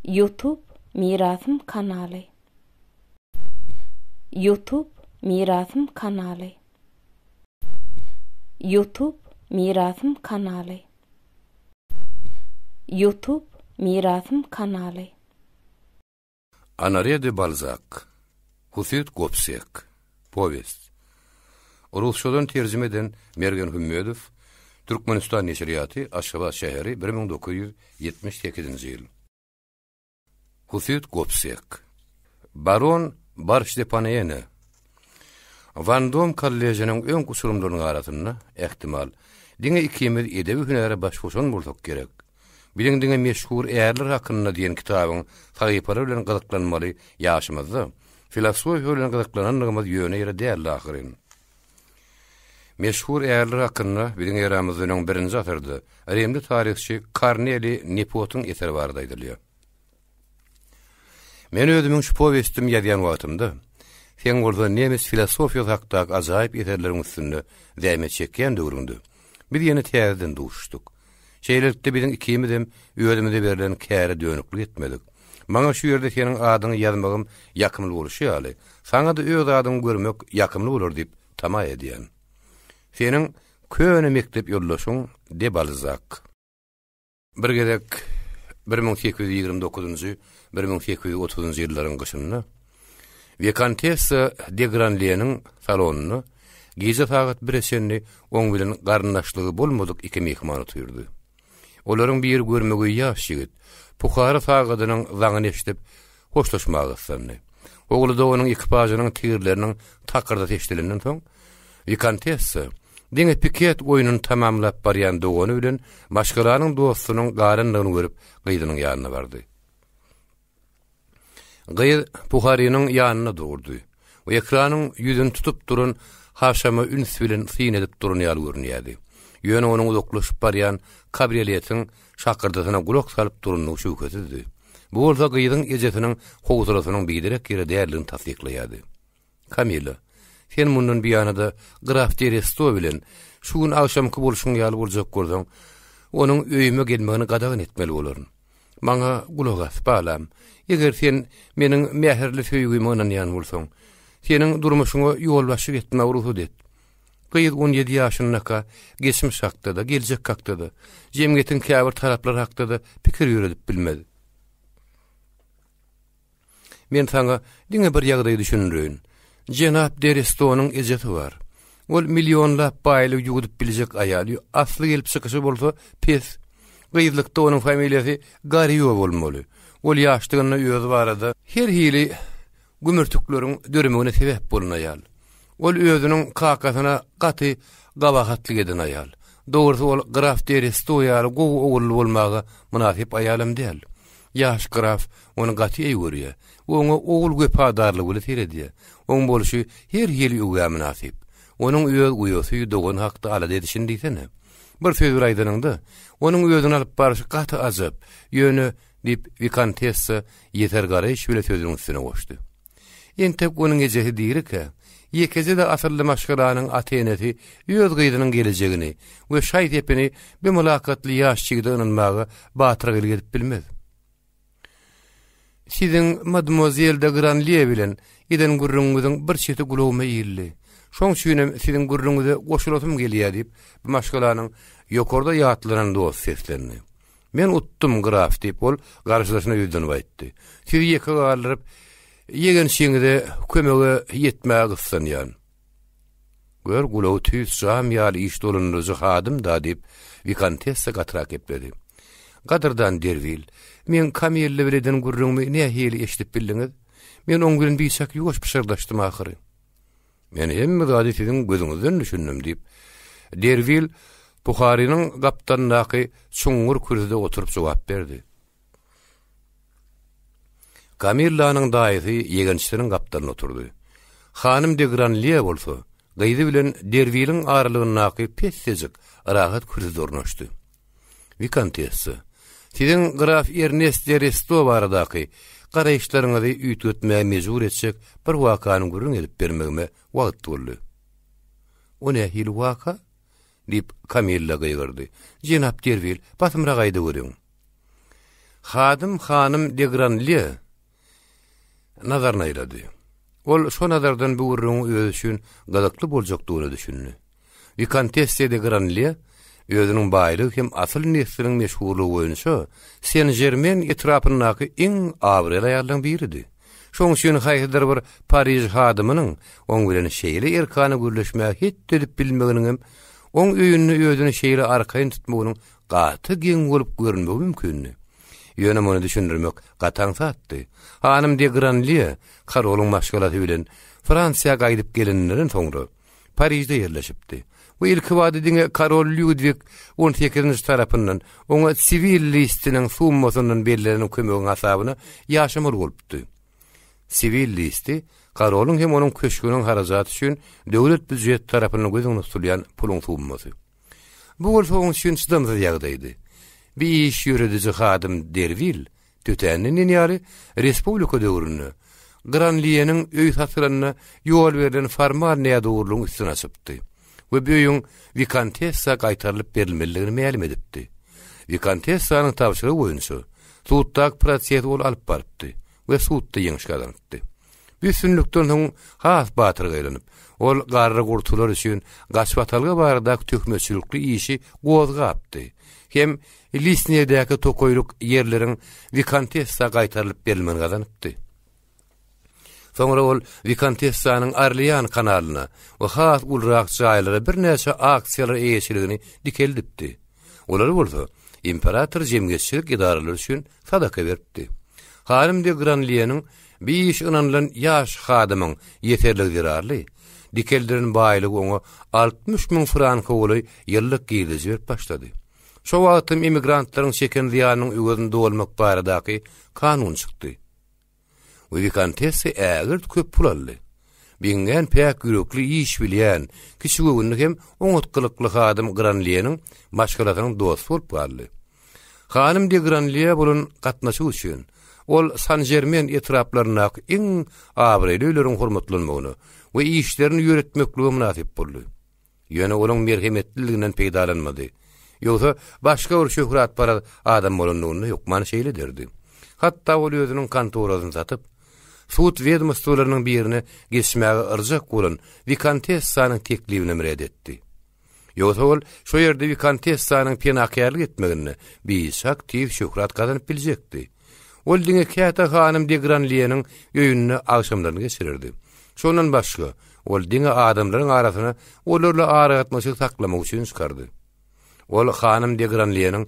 Youtube Mirasym kanaly. Youtube Mirasym kanaly. Youtube Mirasym kanaly. Youtube Mirasym kanaly. Onore de Balzak. Husyt Gobsek. Powest. Rusçadan terjime eden Mergen Hümmedow, Türkmenistan neşirýaty, Aşgabat şäheri, 1978-nji ýyl. Husyt Gobsek. Baron Barş de Paneýene. Wandom kollejiniň öňki uçurymlarynyň arasynda, ähtimal, diňe ikimiz edebi hünäre baş goşan bolsak gerek. Biziň diňe meşhur ärler hakynda diýen kitabyň sahypalary bilen gyzyklanmaly ýaşymyzda, filosofiýa bilen gyzyklanandygymyz ýöne ýere däldi ahyryn. Meşhur ärler hakynda biziň eramyzdan öň birinji asyrda rimli taryhçy Korneliý Nepotyň eseri barada aýdylýar. Men özümiň şu powestimi ýazýan wagtymda, seň bolsa nemes filosofiýasy hakdaky ajaýyp eserleriň üstünde zähmet çekýän döwrüňde, biz ýene täzeden duşuşdyk. Şeýlelikde biziň ikimizem özümize berlen käre dönüklik etmedik. Maňa şu ýerde seniň adyňy ýazmagym ýakymly bolşy ýaly, saňa-da öz adyňy görmek ýakymly bolar diýip tama edýän. Seniň köne mekdep ýoldaşyň De Balzak. Bir gezek, 1829-njy, 1830-njy ýyllaryň gyşynda Wikontessa de Granleniň salonynda gije sagat bire çenli oň bilen garyndaşlygy bolmadyk iki myhman otyrdy. Olaryň biri görmegeý ýaş ýigit, Puhary sagadynyň zaňyny eşidip, hoşlaşmaga gyssandy. Ogly doganyň ekipažynyň tigirleriniň takyrdysy eşidilenden soň, Wikontessa diňe piket oýnuny tamamlap barýan dogany bilen maşgalanyň dostunyň galandygyny görüp, gyzynyň ýanyna bardy. Gyz Puhariniň ýanynda durdy we ekranyň ýüzüni tutup duran haşama üns bilen syn edip duran ýaly görünýärdi. Ýöne onuň uzaklaşyp barýan kabrioletiň şakyrdysyna gulak salyp durandygy şübhesizdi. Bu bolsa gyzyň ejesiniň howsalasynyň biderek ýere däldigini tassyklaýardy. Kamila, sen mundan buýana-da graf de Resto bilen şu gün agşamky bolşuň ýaly boljak bolsaň, onuň öýüme gelmegini gadagan etmeli bolaryn. Maňa gulak as, balam. Eger sen meniň mähirli söýgime ynanýan bolsaň, seniň durmuşyňa ýolbaşçylyk etmäge rugsat et. Gyz 17 ýaşyndaka geçmiş hakda-da, geljek hakda-da, jemgyýetiň käbir taraplary hakda-da pikir ýöredip bilmez. Men saňa diňe bir ýagdaýy düşündireýin. Jenap de Restonyň ejesi bar. Ol millionlap baýlygy ýuwudyp biljek aýal, asly gelip çykyşy bolsa pes. Gyzlykda onuň familiýasy Gario bolmaly. Ol ýaşlygynda özi barada her hili gümürtikleriň döremegine sebäp bolan aýal. Ol özüniň kakasyna gaty gabahatlyk eden aýal. Dogrusy ol graf de Resto ýaly gowy ogully bolmaga mynasyp aýalam däl. Ýaş graf ony gaty eý görýär we oňa ogul wepadarlygy bilen seredýär. Oň bolşy her hili öwgä mynasyp. Onuň öz uýasy, dogany hakda alada edişini diýsene. Bir söz bilen aýdanyňda, onuň özüni alyp barşy gaty ajap, ýöne, diýip, wikontessa ýeser garaýyş bilen sözüniň üstüne goşdy. Entek onuň ejesi dirikä, ýekeje-de asylly maşgalanyň ata-enesi öz gyzynyň gelejegini we şaý-sepini bi mylakatly ýaş ýigide ynanmaga batyrgaýlyk edip bilmez. Siziň madmuazel de Granlýe bilen eden gürrüňiňiziň bir çeti gulagyma ildi. Şoň üçinem siziň gürrüňiňize goşulasym gelýär diýip, bu maşgalanyň ýokarda ýatlanan dosty seslendi. Men utdum, graf, diýip, ol garşydaşyna ýüzlenip aýtdy. Sizi ýeke galdyryp, ýegençiňize kömege ýetmäge gyssanýan. Gör, gulagy tüýs jam ýaly iş dolandyryjy hadym-da, diýip, wikontessa gatyrak gepledi. Gadyrdan Derwil, meň Kamilla bilen eden gürrüňimi nähili eşidip bildiňiz? Men oň bilen biçak ýuwaş pyşyrdaşdym ahyry. Men hemme zady siziň gözüňizden düşündim, diýip, Derwil Puhariniň gapdalyndaky çuňňur kürsüde oturyp jogap berdi. Kamillanyň daýysy ýegençisiniň gapdalynda oturdy. Hanym de Granlýe bolsa, gyzy bilen Derwiliň aralygyndaky pessejik, rahat kürsüde ornaşdy. Wikontessa, siziň graf Ernest de Resto baradaky garaýyşlaryňyzy üýtgetmäge mejbur etjek bir wakany gürrüň edip bermegime wagt boldy. O nähili waka? diýip, Kamilla gygyrdy. Jenap Derwil, basymrak aýdaweriň. Hadym hanym de Granlýe nazaryny aýlady. Ol şo nazardan bu gürrüňiň özi üçin gyzykly boljakdygyna düşündi. Wikontessa de Granlýe özüniň baýlygy hem asyl nesliniň meşhurlygy boýunça Sen-Žermen etrapyndaky iň abraýly aýallaryň biridi. Şonuň üçin haýsydyr bir pariž hadymynyň oň bilen şeýle erkana gürleşmäge het edip bilmeginiňem, oň öýünde özüni şeýle arkaýyn tutmagynyň gaty geň bolup görünmegi mümkindi. Ýöne muny düşündirmek gaty aňsatdy. Hanym de Granlýe korolyň maşgalasy bilen Fransiýa gaýdyp geleninden soňra, Parižde ýerleşipdi. Bu ilkibada diňe korol Lýudwig on sekizinji tarapyndan oňa siwil listiniň summasyndan bellenen kömegiň hasabyna ýaşamaly bolupdy. Siwil listi korolyň hem onuň köşgüniň harajaty üçin döwlet býujeti tarapyndan göz öňünde tutulýan puluň summasy. Bu bolsa onuň üçin çydamsyz ýagdaýdy. Bir iş ýörediji hadym Derwil Tötänden diýen ýaly, respublika döwründe Granliýeniň öý satylanda ýol berlen formal nädogrulygyň üstüni açypdy we bu öýüň wikontessa gaýtarylyp berilmelidigini mälim edipdi. Wikontessanyň tabşyrygy boýunça suddaky prosesi ol alyp barypdy we sudda ýeňiş gazanypdy. Bu üstünlikden soň has batyrgaýlanyp, ol garry gurtular üçin gaçybatalga baradaky töhmetçilikli işi gozgapdy hem Lisnedäki tokaýlyk ýerleriň wikontessa gaýtarylyp berilmegini gazanypdy. Soňra ol wikontessanyň Orlean kanalyna we has ulurak jaýlara birnäçe aksiýalar eýeçiligini dikeldipdi. Olary bolsa imperator jemgyýetçilik edaralary üçin sadaka beripdi. Hanym de Granlieniň bir iş ynanylan ýaş hadymyň ýeserligi zerarly, dikeldilen baýlygy oňa 60 müň franka golaý ýyllyk girdeji berip başlady. Şo wagtam emigrantlaryň çeken zyýanynyň öwezini dolmak baradaky kanun çykdy. We wikontessa ägirt köp pul aldy. Iňňän päk ýürekli, iş bilýän, kiçigöwünli hem oňat gylykly hadym Granlieniň maşgalasynyň dosty bolup galdy. Hanym de Granlie bolan gatnaşygy üçin ol San-Žermen etraplaryndaky iň abraýly öýleriň hormatlanmagyna we işlerini ýöretmeklige mynasyp boldy. Ýöne onuň merhemetliliginden peýdalanmady. Ýogsa, başga bir şöhratparaz adam bolanlygynda hökman şeýle ederdi. Hatda ol özüniň kontorasyny satyp, sud wedomostwolarynyň birine geçmäge yrjak bolan wikontessanyň teklibinem ret etdi. Ýogsa ol şo ýerde wikontessanyň penakärlik etmeginde biçak tiz şöhrat gazanyp biljekdi. Ol diňe käte hanym de Granlieniň öýünde agşamlaryny geçirerdi. Şondan başga, ol diňe adamlaryň arasyna olarla aragatnaşyk saklamak üçin çykardy. Ol hanym de Granlieniň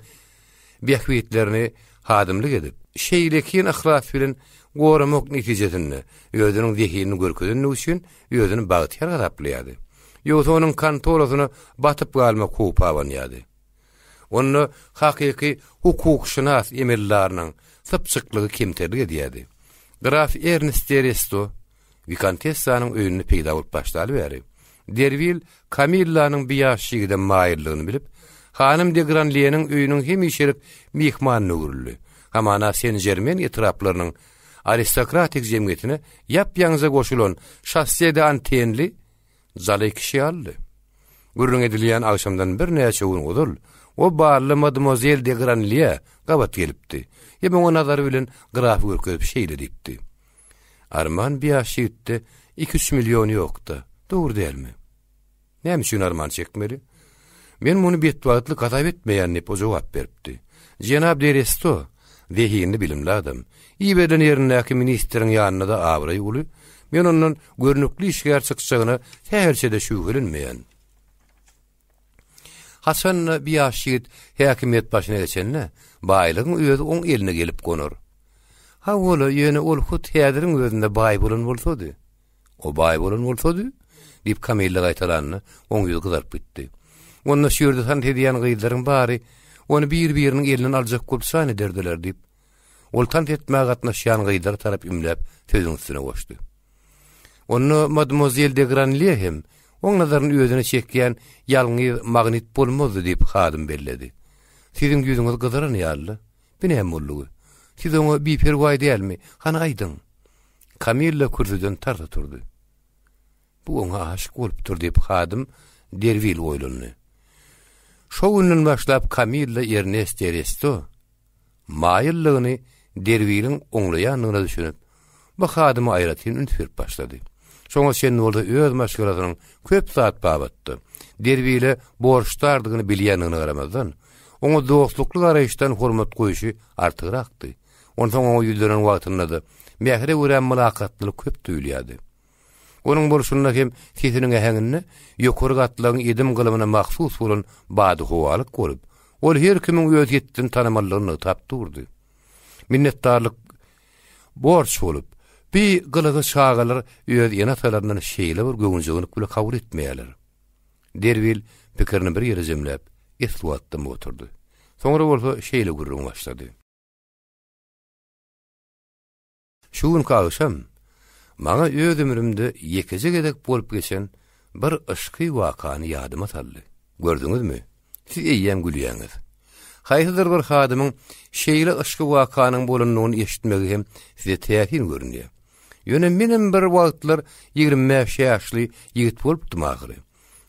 bähbitlerini hadymlyk edip, şeýlekin yhlas bilen goramak netijesinde özüniň zehinini görkezendigi üçin özüni bagtyýar hasaplaýardy. Ýogsa onuň kontorasyna batyp galmak howpy abanýardy. Onda hakyky hukukşynas emeldarynyň sypjyklygy kemterlik edýärdi. Graf Ernst de Resto wikontessanyň öýünde peýda bolup başlaly bäri, Derwil Kamillanyň bu ýaş ýigide maýyllygyny bilip, hanym de Granlieniň öýüniň hemişelik myhmanyna öwrüldi. Hamana Sen-Žermen etraplarynyň aristokratik jemgyýetine ýap-ýaňyja goşulan Şasse de Antenli Jaly kişi ýalydy. Gürrüň edilýän agşamdan birnäçe gün ozal o bally madmozel de Granlýe gabat gelipdi hem oňa nazary bilen grafy görkezip şeýle diýipdi, Arman bi ýaş ýigitde iki-üç million ýok-da, dogry dälmi? Näme üçin arman çekmeli? Men muny betbagtlyk hasap etmeýän diýip, o jogap beripdi. Jenap de Resto zehinli, bilimli adam. Iberilen ýerindäki ministriň ýanynda-da abraýy uly. Men ondan görnükli işgär çykjagyna sähelçe-de şübhelenmeýän. Haçan-da bir ýaş ýigit häkimiýet başyna geçende, baýlygyň özi oň eline gelip gonar. Hawa-la, ýöne ol hut häziriň özünde baý bolan bolsady. O baý bolan bolsady? diýip Kamilla gaýtalanda, oň ýüzi gyzaryp gitdi. Onda şu ýerde tans edýän gyzlaryň bary ony bir-biriniň elinden aljak bolup jan ederdiler diýip, ol tans etmäge gatnaşýan gyzlara tarap ümläp sözüň üstüne goşdy. Onda madmozel de Granlýe hem oň nazaryny özüne çekýän ýalňyz magnit bolmazdy diýip hadym belledi. Siziň ýüzüňiz gyzaran ýaly-la. Bu näme boldugy? Siz oňa biperwaý dälmi? Hany aýdyň. Kamilla kürsüden tarsa turdy. Bu oňa aşyk bolupdyr diýip hadym Derwil oýlandy. Şo günden başlap Kamilla Ernest de Resto. maýyllygyny Derwiliň oňlaýandygyna düşünip, bu hadyma aýratyn üns berip başlady. Şoňa çenli bolsa öz maşgalasynyň köp zat babatda Derwile borçdardygyny bilýändigine garamazdan, oňa dostlukly garaýyşdan hormat goýşy artygrakdy. Onsoň oňa ýüzlenen wagtynda-da mähre görä mylakatlylyk köp duýulýardy. Onuň bolşunda hem sesiniň äheňinde ýokary gatlagyň edim-gylymyna mahsus bolan badyhowalyk bolup, ol her kimiň öz hetdini tanamalydygyny nygtap durdy. Minnetdarlyk borç bolup, bi gylygy çagalar öz ene-atalaryndan şeýle bir göwünjeňlik bile kabul etmeýärler. Derwil pikirini bir ýere jemläp, esli wagt dymyp oturdy. Soňra bolsa şeýle gürrüň başlady. Şu günki agşam maňa öz ömrümde ýekeje gezek bolup geçen bir yşky wakany ýadyma saldy. Gördüňizmi, siz eýýäm gülýäňiz. Haýsydyr bir hadymyň şeýle yşky wakanyň bolanyny eşitmegi hem size täsin görünýär. Ýöne menem bir wagtlar 25 ýaşly ýigit bolupdym ahyry.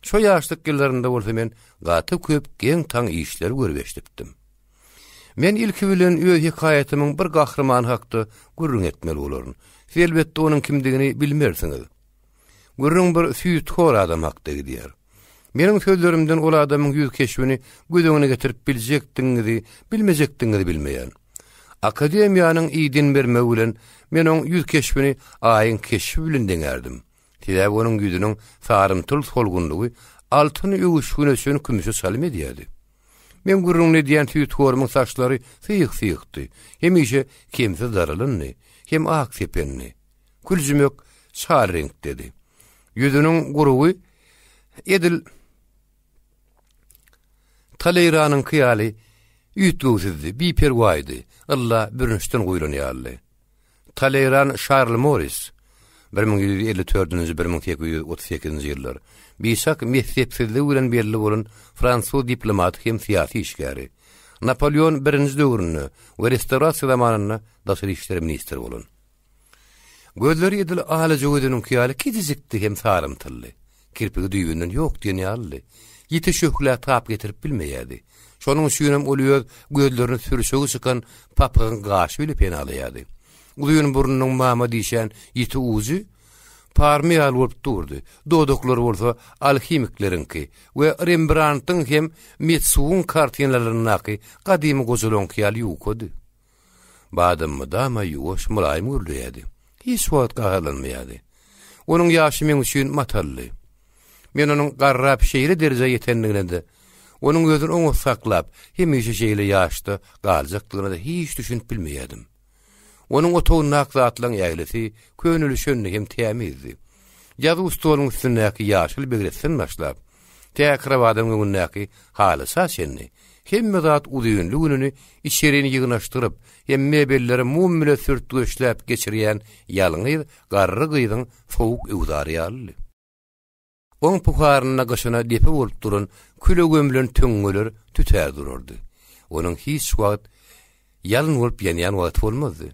Şo ýaşlyk ýyllarymda bolsa men gaty köp geň-taň işleri görüp eşidipdim. Men ilki bilen öz hekaýatymyň bir gahrymany hakda gürrüň etmeli bolaryn. Siz elbetde onuň kimdigini bilmersiňiz. Gürrüň bir süýthor adam hakda gidýär. Meniň sözlerimden ol adamyň ýüz keşbini göz öňüne getirip biljekdigiňizi, bilmejekdigiňizi bilmeýän. Akademiýanyň idin bermegi bilen men oň ýüz keşbini aýyň keşbi bilen deňärdim. Sebäbi onuň ýüzüniň sarymtyl solgunlygy altyn öwüşgin öçen kümüşe çalym edýärdi. Men gürrüňini edýän süýthorumyň saçlary syýyk-syýykdy, hemişe kemsiz daralandy, hem ak sependi. Küljümek çal reňkdedi. Ýüzüniň gurugy edil Taleýranyňky ýaly üýtgewsizdi, biperwaýdy, ylla bürünçden guýlan ýalydy. Taleýran Şarl Moris, 1754-nji, 1838-nji ýyllar, biçak messepsizligi bilen belli bolan fransuz diplomaty hem syýasy işgäri. Napoleon I döwründe we restawrasiýa zamanynda daşary işler ministri bolan. Gözleri edil alaja gözüniňki ýaly kiçijikdi hem sarymtyldy. Kirpigi düýbünden ýok diýen ýalydy. Ýiti şöhlä tap getirip bilmeýärdi. Şonuň üçinem ol öz gözlerini sürçegi çykan papygyň gaşy bile penalaýardy. Uzyn burnunyň mama diýşän ýiti ujy parmy ýaly bolup durdy. Dodaklary bolsa alhimikleriňki we Rembrandtyň hem Metsuwyň kartinalaryndaky gadymy gojalaryňky ýaly ýukady. Badam mydama ýuwaş, mylaýym gürleýärdi. Hiç wagt gaharlanmaýardy. Onuň ýaşy meň üçin mataldy. Men onuň garrap şeýle derejä ýetendigine-de, onuň özüni oňat saklap, hemişe şeýle ýaşda galjakdygyna-da hiç düşünip bilmeýärdim. Onuň otagyndaky zatlaryň ählisi könelişendi hem tämizdi. Ýazuw stoluň üstündäki ýaşyl begresden başlap, tä krowadyň öňündäki halyça çenli, hemme zat uzynly gününi içerini ýygnaşdyryp hem mebelleri mum bile sürtgüçläp geçirýän ýalňyz garry gyzyň sowuk öwzary ýalydy. Oň puharynda gyşyna depe bolup duran küle gömlen töňňeler tütär durardy. Onuň hiç wagt ýalyn bolup ýanýan wagty bolmazdy.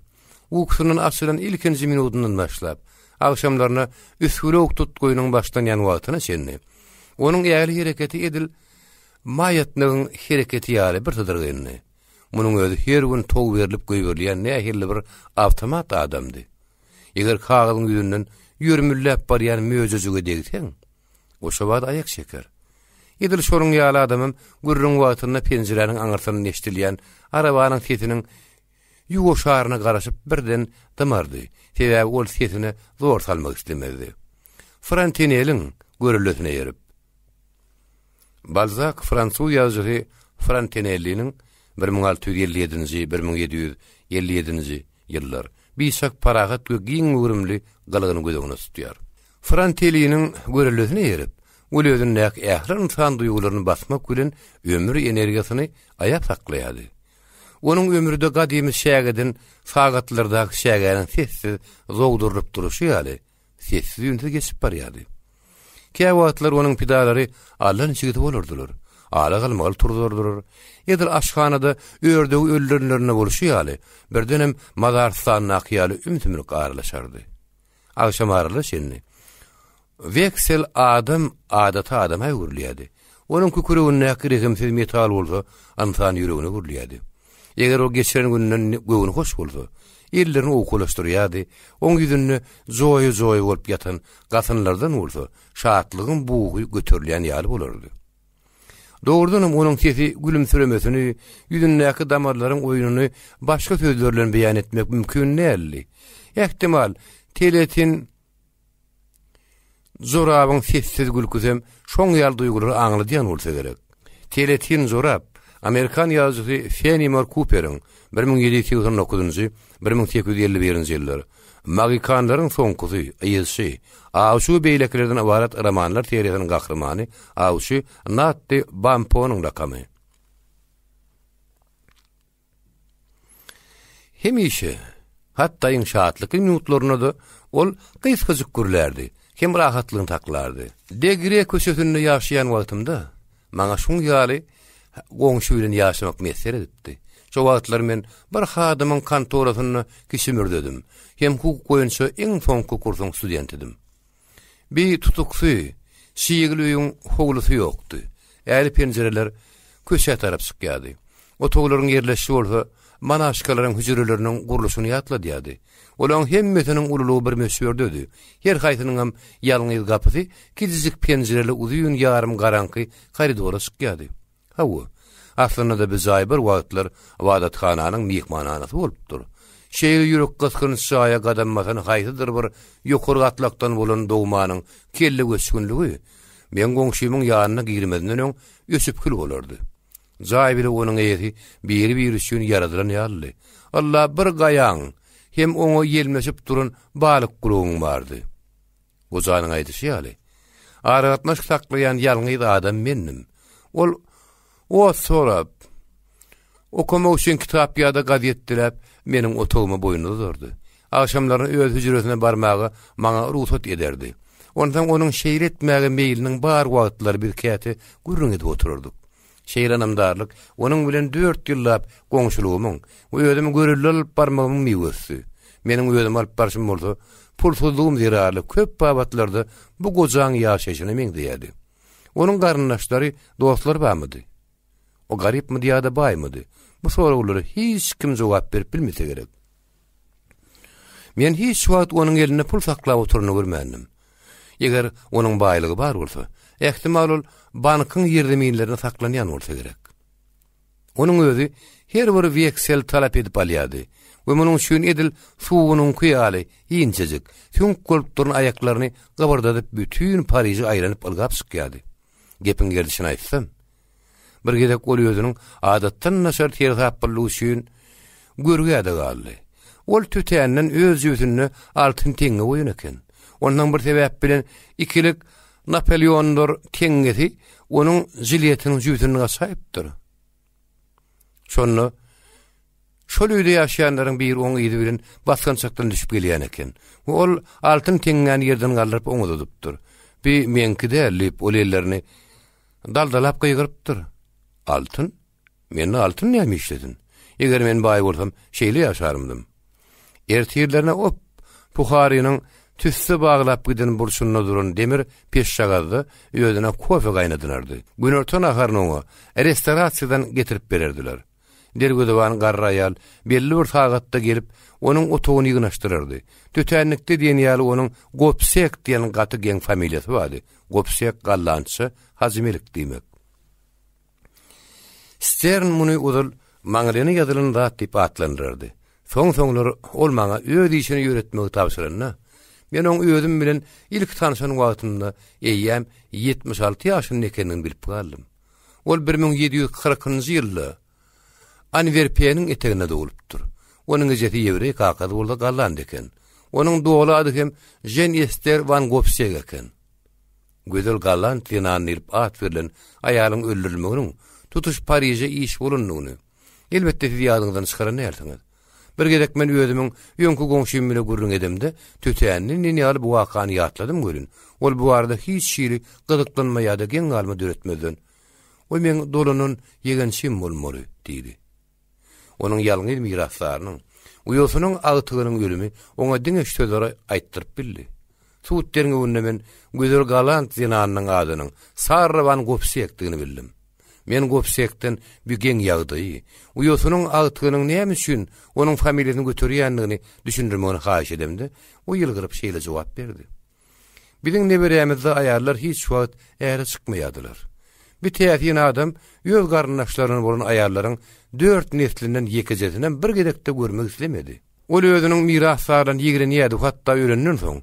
Ukusyndan açylan ilkinji minudyndan başlap, agşamlaryna üsgülewük tutgaýynyň başlanýan wagtyna çenli, onuň ähli hereketi edil maýatnigiň hereketi ýaly birsydyrgyndy. Munuň özi her gün tow berlip goýberilýän nähili bir awtomat adamdy. Eger kagyzyň ýüzünden ýörmülläp barýan möjejige degseň, o şo bada aýak çeker. Edil şonuň ýaly adamam gürrüň wagtynda penjiräniň aňyrsyndan eşidilýän arabanyň sesiniň ýuwaşaryna garaşyp birden dymardy, sebäbi ol sesine zor salmak islemezdi. Frantineliň görellesine eýerip. Balzak fransuz ýazyjysy Frantinelliniň 1657-nji, 1757-nji ýyllar, biçak parahat we giň göwrümli gylygyny göz öňünde tutýar. Franteliniň görellesine eýerip, ol özündäki ähli ynsan duýgularyny basmak bilen ömür energiýasyny aýap saklaýardy. Onuň ömri-de gadymy çägeden sagatlardaky çägäniň sessiz zogdurylyp durşy ýaly, sessiz-üýnsüz geçip barýardy. Käwagtlar onuň pidalary allaniçigsi bolardylar, ala-galmagal turzardylar. Edil aşhanada ördegi öldürenlerinde bolşy ýaly, birdenem mazarystandaky ýaly ümsümlik aralaşardy. Agşamaralara çenli Weksel adam adaty adama öwrülýärdi. Onuň kükregindäki rehimsiz metal bolsa ynsan ýüregine öwrülýärdi. Eger ol geçiren gününden göwni hoş bolsa, ellerini owkalaşdyrýardy, oň ýüzünde joýa-joýa bolup ýatan gasynlardan bolsa şatlygyň bugy göterilýän ýaly bolardy. Dogrudanam onuň sesi gülümsiremesini, ýüzündäki damarlaryň oýnuny başga sözler bilen beýan etmek mümkin däldi. Ähtimal, Teletin Jorabyň sessiz gülküsem şoň ýaly duýgulary aňladýan bolsa gerek. Teletin Jorap, amerikan ýazyjysy Fenimore Kuperiň, 1789-njy, 1851-nji ýyllar, Magikanlaryň soňkusy, Yzçy, Awçy we beýlekilerden ybarat romanlar seriýasynyň gahrymany awçy Natty Bamponyň lakamy. Hemişe, hatda iň şatlykly minutlarynda-da ol gysgajyk gürlärdi hem rahatlygyny saklardy. Degre köçesinde ýaşaýan wagtymda maňa şuň ýaly goňşy bilen ýaşamak miýesser edipdi. Şo wagtlar men bir hadymyň kontorasynda kiçi mürzediň hem hukuk boýunça iň soňky kursuň studentidim. Bi tutuksy, çigli öýüň howlusy ýokdy. Äli penjireler köçä tarap çykýardy. Otaglaryň ýerleşişi bolsa monaşkalaryň hüjreleriniň gurluşyny ýatladýardy. Olaryň hemmesiniň ululygy bir möçberdedi. Her haýsynyňam ýalňyz gapysy kiçijik penjireli uzyn ýarym garaňky koridora çykýardy. Hawa, aslynda-da bu jaý bir wagtlar ybadathananyň myhmanhanasy bolupdyr. Şeýle ýürekgysgynç jaýa gadam basan haýsydyr bir ýokary gatlakdan bolan dogmanyň kelle göçgünligi meň goňşymyň ýanyna girmezinden öň öçüp kül bolardy. Jaý bile onuň eýesi biri-biri üçin ýaradylan ýalydy. Ylla bir gaýaň hem oňa ýelmeşip duran balyk gulagyň bardy. Gojanyň aýdyşy ýaly, aragatnaşyk saklaýan ýalňyz adam mendim. Ol ot sorap, okamak üçin kitap ýa-da gazet diläp, meniň otagyma boýun uzardy. Agşamlaryna öz hüjresine barmaga maňa rugsat ederdi. Onsoň onuň şeýle etmäge meýliniň bar wagtlary biz käte gürrüň edip oturardyk. Şeýle ynamdarlyk onuň bilen dört ýyllap goňşulygymyň we özümi görelde alyp barmagymyň miwesidi. Meniň özümi alyp barşym bolsa, pulsuzlygym zerarly köp babatlarda bu gojaň ýaşaýşyna meňzeýärdi. Onuň garyndaşlary, dostlary barmydy? O garypmydy ýa-da baýmydy? Bu soraglara hiç kim jogap berip bilmese gerek. Men hiç wagt onuň elinde pul saklap oturanyny görmändim. Eger onuň baýlygy bar bolsa, ähtimal ol bankyň ýerzeminlerinde saklanýan bolsa gerek. Onuň özi her bir weksel talap edip alýardy we munuň üçin edil sugunyňky ýaly inçejik, süňk bolup duran aýaklaryny gybyrdadyp bütin Pariži aýlanyp ylgap çykýardy. Gepiň gerdişini aýtsam, bir gezek ol özüniň adatdan daşary seresaplylygy üçin görgä-de galdy. Ol tötänden öz jübüsinde altyn teňňe goýan eken. Ondan bir sebäp bilen ikilik Napoleonlar teňňesi onuň žiletiniň jübüsinden gaçaýypdyr. Şonda şol öýde ýaşaýanlaryň biri oň yzy bilen basgançakdan düşüp gelýän eken we ol altyn teňňäni ýerden galdyryp oňa uzadypdyr. Bi meňki däl diýip, ol ellerini daldalap gygyrypdyr. Altyn? Mende altyn näme işlesin? Eger men baý bolsam, şeýle ýaşarmydym. Ertirlerine op, Puharynyň tüsse baglap giden burçunda duran demir peşjagazda özüne kofe gaýnadynardy. Günorta naharyny oňa restorasiýadan getirip bererdiler. Derwezeban garry aýal belli bir sagatda gelip, onuň otagyny ýygnaşdyrardy. Tötänlikde diýen ýaly onuň Gopsek diýen gaty geň familiýasy bardy. Gopsek gollandça Hajy Melik diýmek. Stern muny ozal maňlaýyna ýazylan zat diýip atlandyrardy. Soň-soňlar ol maňa öz işini ýöretmegi tabşyranda, men oň özüm bilen ilki tanşan wagtynda eýýäm 76 ýaşynda ekendigini bilip galdym. Ol 1740-njy ýylda Anwerpeniň eteginde doglupdyr. Onuň ejesi ýewreý, kakasy bolsa golland eken. Onuň doly ady hem Žen Ester wan Gopseg eken. Gözel golland zenan diýlip at berlen aýalyň öldürilmeginiň tutuş Pariže iş bolandygyny, elbetde, siz ýadyňyzdan çykaran dälsiňiz. Bir gezek men özümiň öňki goňşym bile gürrüň edemde, tötänden diýen ýaly bu wakany ýatladym welin, ol bu barada hiç hili gyzyklanma ýa-da geň galma döretmezden, O meň dolanan ýegençim bolmaly, diýdi. Onuň ýalňyz mirasdarynyň, uýasynyň agtygynyň ölümi oňa diňe şu sözleri aýtdyryp bildi. Sud derňewinde men gözel golland zenanynyň adynyň Sarra wan Gopsekdigini bildim. Men gobsekden bu geň ýagdaýy, uýasynyň agtygynyň näme üçin onuň familiýasyny göterýändigini düşündirmegini haýyş edemde, o ýylgyryp şeýle jogap berdi. Biziň neberämizde aýallar hiç wagt äre çykmaýardylar. Bir täsin adam öz garyndaşlaryndan bolan aýallaryň dört neslinden ýekejesinem bir gezekde görmek islemedi. Ol özüniň mirasdarlaryny ýigrenýärdi, hatda ölenden soň,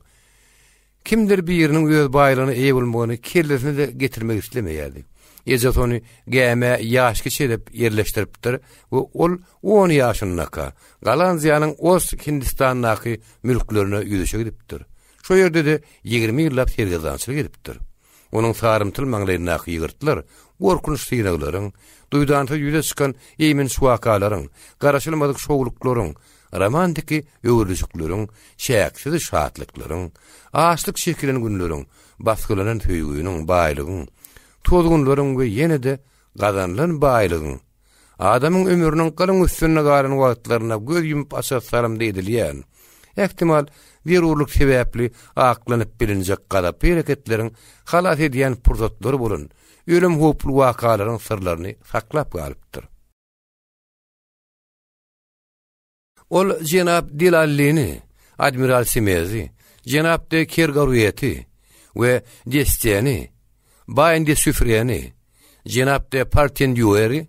kimdir biriniň öz baýlygyna eýe bolmagyny kellesine-de getirmek islemeýärdi. Ejesi ony gämä ýaşkiçi edip ýerleşdiripdir we ol on ýaşyndaka Gollandiýanyň Ost Hindistandaky mülklerine ýüzüşe gidipdir. Şo ýerde-de 20 ýyllap sergezdançylyk edipdir. Onuň sarymtyl maňlaýyndaky ýygyrtlar gorkunç synaglaryň, duýdansyz ýüze çykan eýmenç wakalaryň, garaşylmadyk şowluklaryň, romantiki öwrülişikleriň, çäksiz şatlyklaryň, açlyk çekilen günleriň, basgylanan söýgüniň, baýlygyň, tozgunlaryň we ýene-de gazanylan baýlygyň, Adamyň ömrüniň gylyň üstünde galan wagtlarynda göz ýumup açar salymda edilýän, ähtimal, zerurlyk sebäpli aklanyp bilinjek gazaply hereketleriň halas edýän pursatlary bolan ölüm howply wakalaryň syrlaryny saklap galypdyr. Ol jenap Delallini, admiral Simezi, jenap de Kergarueti we Desteni, Baýn de Süfreni, jenap de Partendýueri,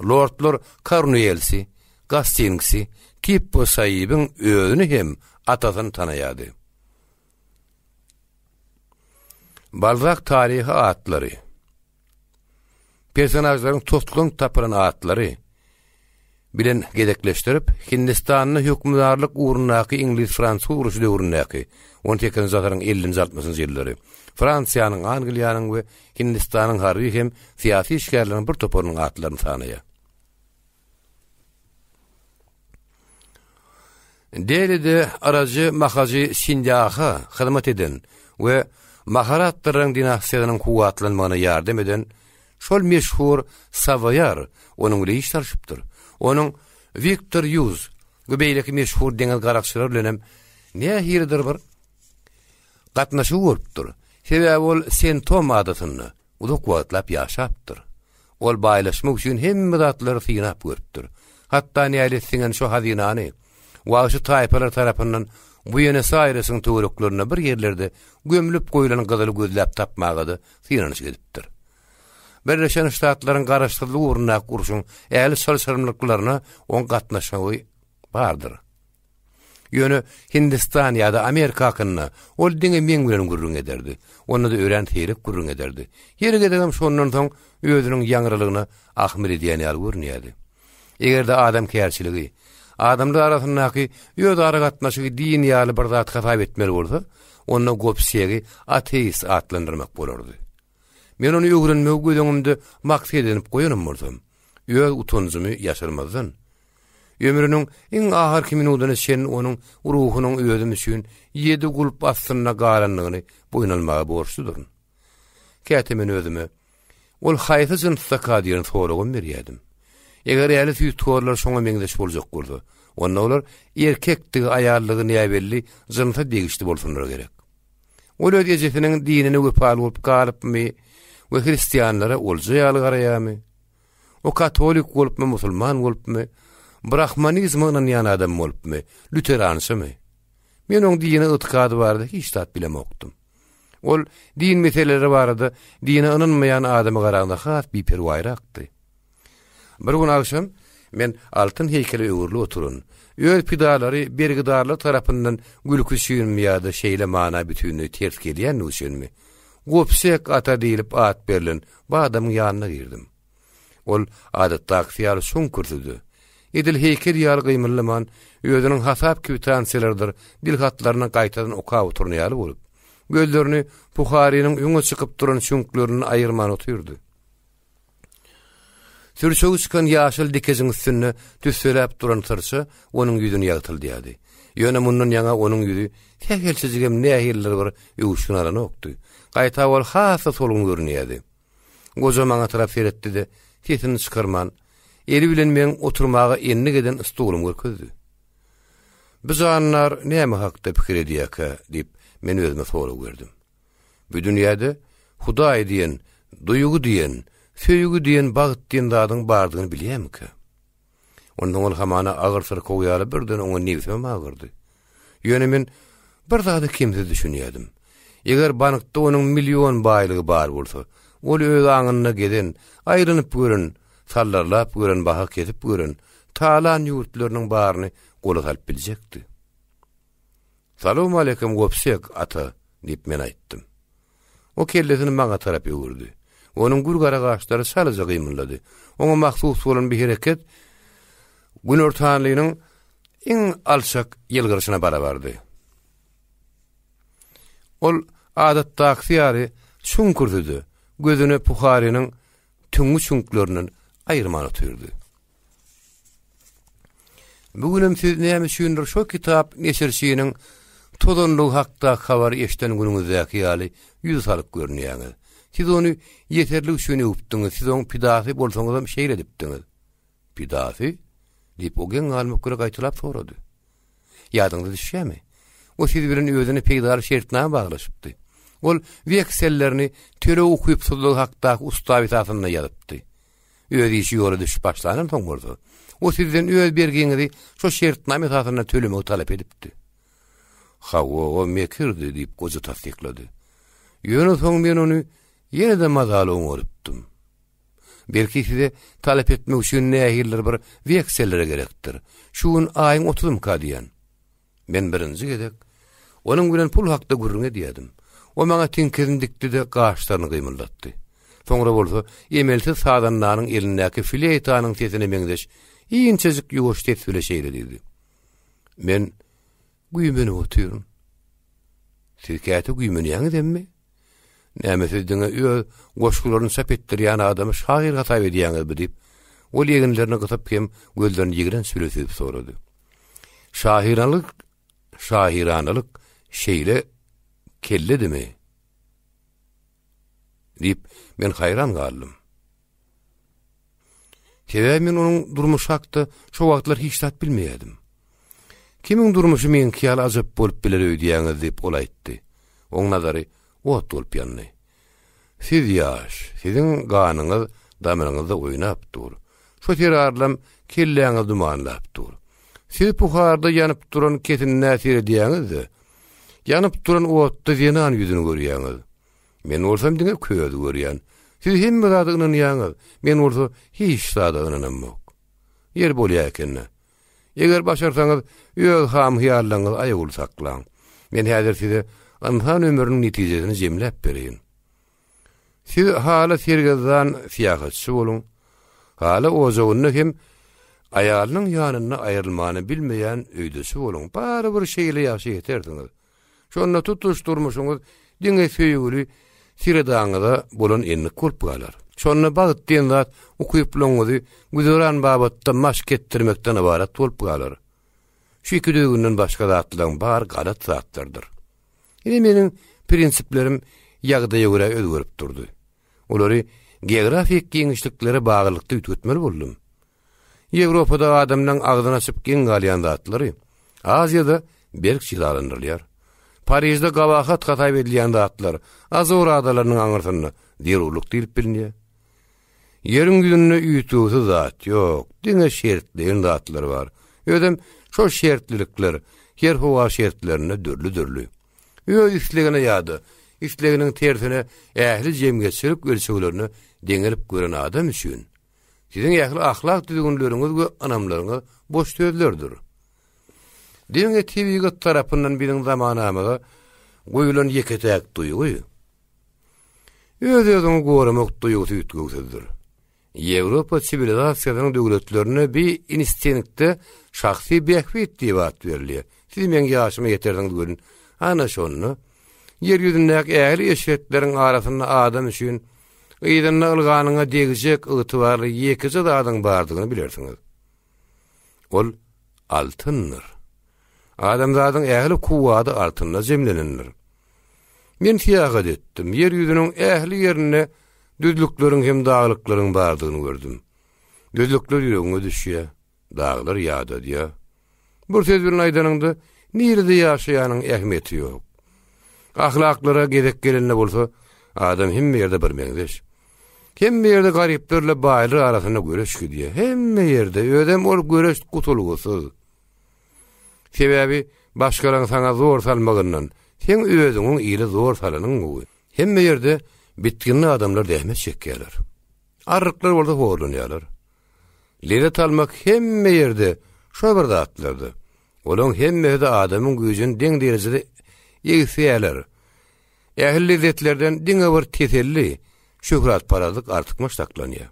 lordlar Kornuelsi, Gastingsi, Tippo Saibiň özüni hem atasyny tanaýardy. Balzak taryhy atlary. Personažlaryň toslan tapylan atlary bilen gezekleşdirip, Hindistanda hökümdarlyk ugrundaky iňlis-fransuz urşy döwründäki, on sekizinji asyryň ellinji-altmyşynjy ýyllary, Fransiýanyň, Angliýanyň we Hindistanyň harby hem syýasy işgärleriniň bir toparynyň atlaryny sanaýar. Delide Arajy Mahajy Sindiaha hyzmat eden we Maharatlaryň dinastiýasynyň kuwwatlanmagyna ýardam eden şol meşhur Savoýar onuň bilen iş salşypdyr. Onuň Wiktor Ýuz we beýleki meşhur deňiz garakçylary bilenem nähilidir bir gatnaşygy bolupdyr. Sebäbi ol Sen-Tom adasynda Uzak wagtlap ýaşapdyr. Ol baýlaşmak üçin hemme zatlary synap görüpdir. Hatda nälet siňen şo hazynany wagşy taýpalar tarapyndan Buenos-Aýresiň töwereklerinde bir ýerlerde gömlüp goýlan gyzyly gözläp tapmaga-da synanyşyk edipdir. Birleşen Ştatlaryň garaşsyzlygy ugrundaky urşuň ähli çylşyrymlyklaryna oň gatnaşmagy bardyr. Ýöne Hindistan ýa-da Amerika hakynda ol diňe meň bilen gürrüň ederdi. Onda-da örän seýrek gürrüň ederdi. Her gezegem şondan soň özüniň ýaňralygyna ahmyr edýän ýaly görünýärdi. Eger-de adamkärçiligi, adamlar arasyndaky özara gatnaşygy din ýaly bir zat hasap etmeli bolsa, onda Gobsegi ateist atlandyrmak bolardy. Men ony öwrenmegi göz öňümde maksat edinip goýanam bolsam, öz utanjymy ýaşyrmazdan, Ömrüniň iň ahyrky minudyna çenli onuň ruhunyň özüm üçin ýedi gulp astynda galandygyny boýun almaga borçludyryn. Käte men özüme, Ol haýsy jynsdaka diýen soragam berýärdim. Eger äli süýthorlar şoňa meňzeş boljak bolsa, onda olar erkekdigi, aýaldygy näbelli jynsa degişli bolsunlar gerek. Ol öz ejesiniň dinine wepaly bolup galypmy we hristianlara olja ýaly garaýarmy? O katolik bolupmy, musulman bolupmy, brahmanizme ynanýan adam bolupmy, lüterançymy? Men oň dine ygtykady barada hiç zat bilemokdym. Ol din meseleleri barada dine ynanmaýan adama garanda has biperwaýrakdy. Bir gün agşam men altyn heýkele öwrülip oturan, öz pidalary bergidarlar tarapyndan gülki üçinmi ýa-da şeýle mana bütinleý ters gelýändigi üçinmi, Gobsek ata diýlip at berlen bu adamyň ýanyna girdim. Ol adatdakysy ýaly çuň kürsüde, edil heýkel ýaly gymyldaman, özüniň hasap kwitansiýalarydyr dilhatlaryny gaýtadan okap oturan ýaly bolup, gözlerini Puhariniň öňe çykyp duran çüňklerinden aýyrman otyrdy. Sürçegi çykan ýaşyl dikejiň üstünde tüsseläp duran syrça onuň ýüzüni ýagtyldýardy. Ýöne mundan ýaňa onuň ýüzi sähelçejigem nähilidir bir öwüşgin alanokdy. Gaýta ol has-da solgun görünýärdi. Goja maňa tarap seretdi-de, sesini çykarman, eli bilen meň oturmaga endik eden stulumy görkezdi. Bu jandar näme hakda pikir edýärkä? diýip, men özüme sorag berdim. Bu dünýäde Hudaý diýen, duýgy diýen, Söýgi diýen, bagt diýen zadyň bardygyny bilýärmikä? Onsoň ol hamana agyr syrkaw ýaly birden oňa nebsimem agyrdy. Ýöne men bir zada kemsiz düşünýärdim. Eger bankda onuň million baýlygy bar bolsa, ol öz aňynda gezen, aýlanyp gören, sallarlap gören, baha kesip gören, talan ýurtlarynyň baryny gola salyp biljekdi. Salowmaleýkim, Gobsek ata, diýip men aýtdym. O kellesini maňa tarap öwürdi. Onuň gür gara gaşlary çalaja gymyldady. Oňa mahsus bolan bir hereket günortanlynyň iň alçak ýylgyryşyna barabardy. Ol adatdakysy ýaly çuň kürsüde, gözüni Puhariniň tüňňi çüňklerinden aýyrman otyrdy. Bu günem siz näme üçindir şo kitap neşirçiniň tozanlygy hakdaky habary eşiden günüňizdäki ýaly ýüz salyk görünýäňiz. Siz ony ýeserlik üçin öwüpdiňiz, siz oň pidasy bolsaňyzam şeýle edipdiňiz. Pidasy? diýip, o geň galmak bilen gaýtalap sorady. Ýadyňyza düşýärmi? O siz bilen özüne peýdaly şertnama baglaşypdy. Ol weksellerini töleg ukypsyzlygy hakdaky ustaw esasynda ýazypdy. Öz işi ýola düşüp başlandan soň bolsa, o sizden öz bergiňizi şo şertnama esasynda tölemegi talap edipdi. Hawa, o mekirdi, diýip, goja tassyklady. Ýöne soň men ony ýene-de mazaly oňarypdym. Belki size talap etmek üçin nähilidir bir weksellere gerekdir. Şu gün aýyň otuzymyka diýen. Men birinji gezek onuň bilen pul hakda gürrüň edýärdim. O maňa tiňkesini dikdi-de, gaşlaryny gymyldatdy. Soňra bolsa emelsiz sazandanyň elindäki fleýtanyň sesine meňzeş inçejik ýuwaş ses bile şeýle diýdi. Men güýmenip otyryn. Siz käte güýmenýäňiz emmi? Näme siz diňe öz goşgularyny çap etdirýän adamy şahyr hasap edýäňizmi diýip, ol eginlerini gysyp hem gözlerini ýigrenç bile süzüp sorady. Şahyranalyk, şahyranalyk şeýle kelledimi? Diýip, men haýran galdym. Sebäbi men onuň durmuşy hakda şo wagtlar hiç zat bilmeýärdim. Kimiň durmuşy meňki ýaly ajap bolup biler öýdýäňiz diýip, ol aýtdy. Oň nazary ot bolup ýandy. Siz ýaş, siziň ganyňyz damyryňyzda oýnap dur. Şo zerarlam kelläňiz dumanlap dur. Siz puharda ýanyp duran kesindä seredýäňiz-de, ýanyp duran otda zenan ýüzüni görýäňiz. Men bolsam diňe közi görýän. Siz hemme zada ynanýaňyz, men bolsa hiç zada ynanamok. Ýeri bolýa eken-dä. Eger başarsaňyz, öz ham-hyýallaryňyzy aýawly saklaň. Men häzir size ynsan ömrüniň netijesini jemläp bereýin. Siz hala sergezdan syýahatçy boluň. Hala ojagynda hem aýalynyň ýanynda aýrylmany bilmeýän öýdeçi boluň. Barybir şeýle ýagşy ýetersiňiz. Şonda tutuş durmuşyňyz diňe söýgüli sredaňyza bolan endik bolup galar. Şonda bagt diýen zat ukyplaryňyzy güzeran babatda maşk etdirmekden ybarat bolup galar. Şu iki düzgünden başga zatlaryň bary galat zatlardyr. Ine meniň prinsiplerim ýagdaýa görä özgerip durdy. Olary geografik giňişliklere baglylykda üýtgetmeli boldum. Ýewropada adamlaň agzyny açyp geň galýan zatlary Aziýada berk jezalandyrylýar. Parižde gabahat hasap edilýän zatlar Azor adalarynyň aňyrsynda zerurlyk diýlip bilinýär. Ýeriň ýüzünde üýtgewsiz zat ýok, diňe şertleýin zatlar bar. Özem şol şertlilikler her howa şertlerinde dürli-dürli. Öz islegine ýa-da isleginiň tersine ähli jemgyýetçilik ölçeglerine deňelip gören adam üçin Siziň ähli ahlak düzgünleriňiz we ynamlaryňyz boş sözlerdir. Diňe tebigat tarapyndan biziň zamanamyza goýulan ýeke-täk duýgy, öz-özüňi goramak duýgusy üýtgewsizdir. Ýewropa siwilizasiýasynyň döwletlerinde bi instinktde şahsy bähbit diýip at berilýär. Siz meň ýaşyma ýetersiňiz welin, ana şonda Ýer ýüzündäki ähli eşretleriň arasynda adam üçin yzynda ylganyňa degjek ygtybarly ýekeje zadyň bardygyny bilersiňiz. Ol altyndyr. Adamzadyň ähli kuwwady altynda jemlenendir. Men syýahat etdim, ýer ýüzüniň ähli ýerinde düzlükleriň hem daglyklaryň bardygyny gördüm. Düzlükler ýüregiňe düşýär. Daglar ýadadýar. Bir söz bilen aýdanyňda, nirede ýaşaýanyň ähmiýeti ýok. Ahlaklara gezek gelende bolsa, adam hemme ýerde birmeňzeş. Hemme ýerde garyplar bilen baýlar arasynda göreş gidýär. Hemme ýerde, özem ol göreş gutulgysyz. Sebäbi başgalaryň saňa zor salmagyndan, seň özüňiň ile zor salanyň gowy. Hemme ýerde bitginli adamlar zähmet çekýärler. Arryklar bolsa horlanýarlar. Lezzet almak hemme ýerde şo bir zatlarda. Olaň hemmesi-de adamyň güýjüni deň derejede egsýärler. Ähli lezzetlerden diňe bir teselli, şöhratparazlyk artykmaç saklanýar.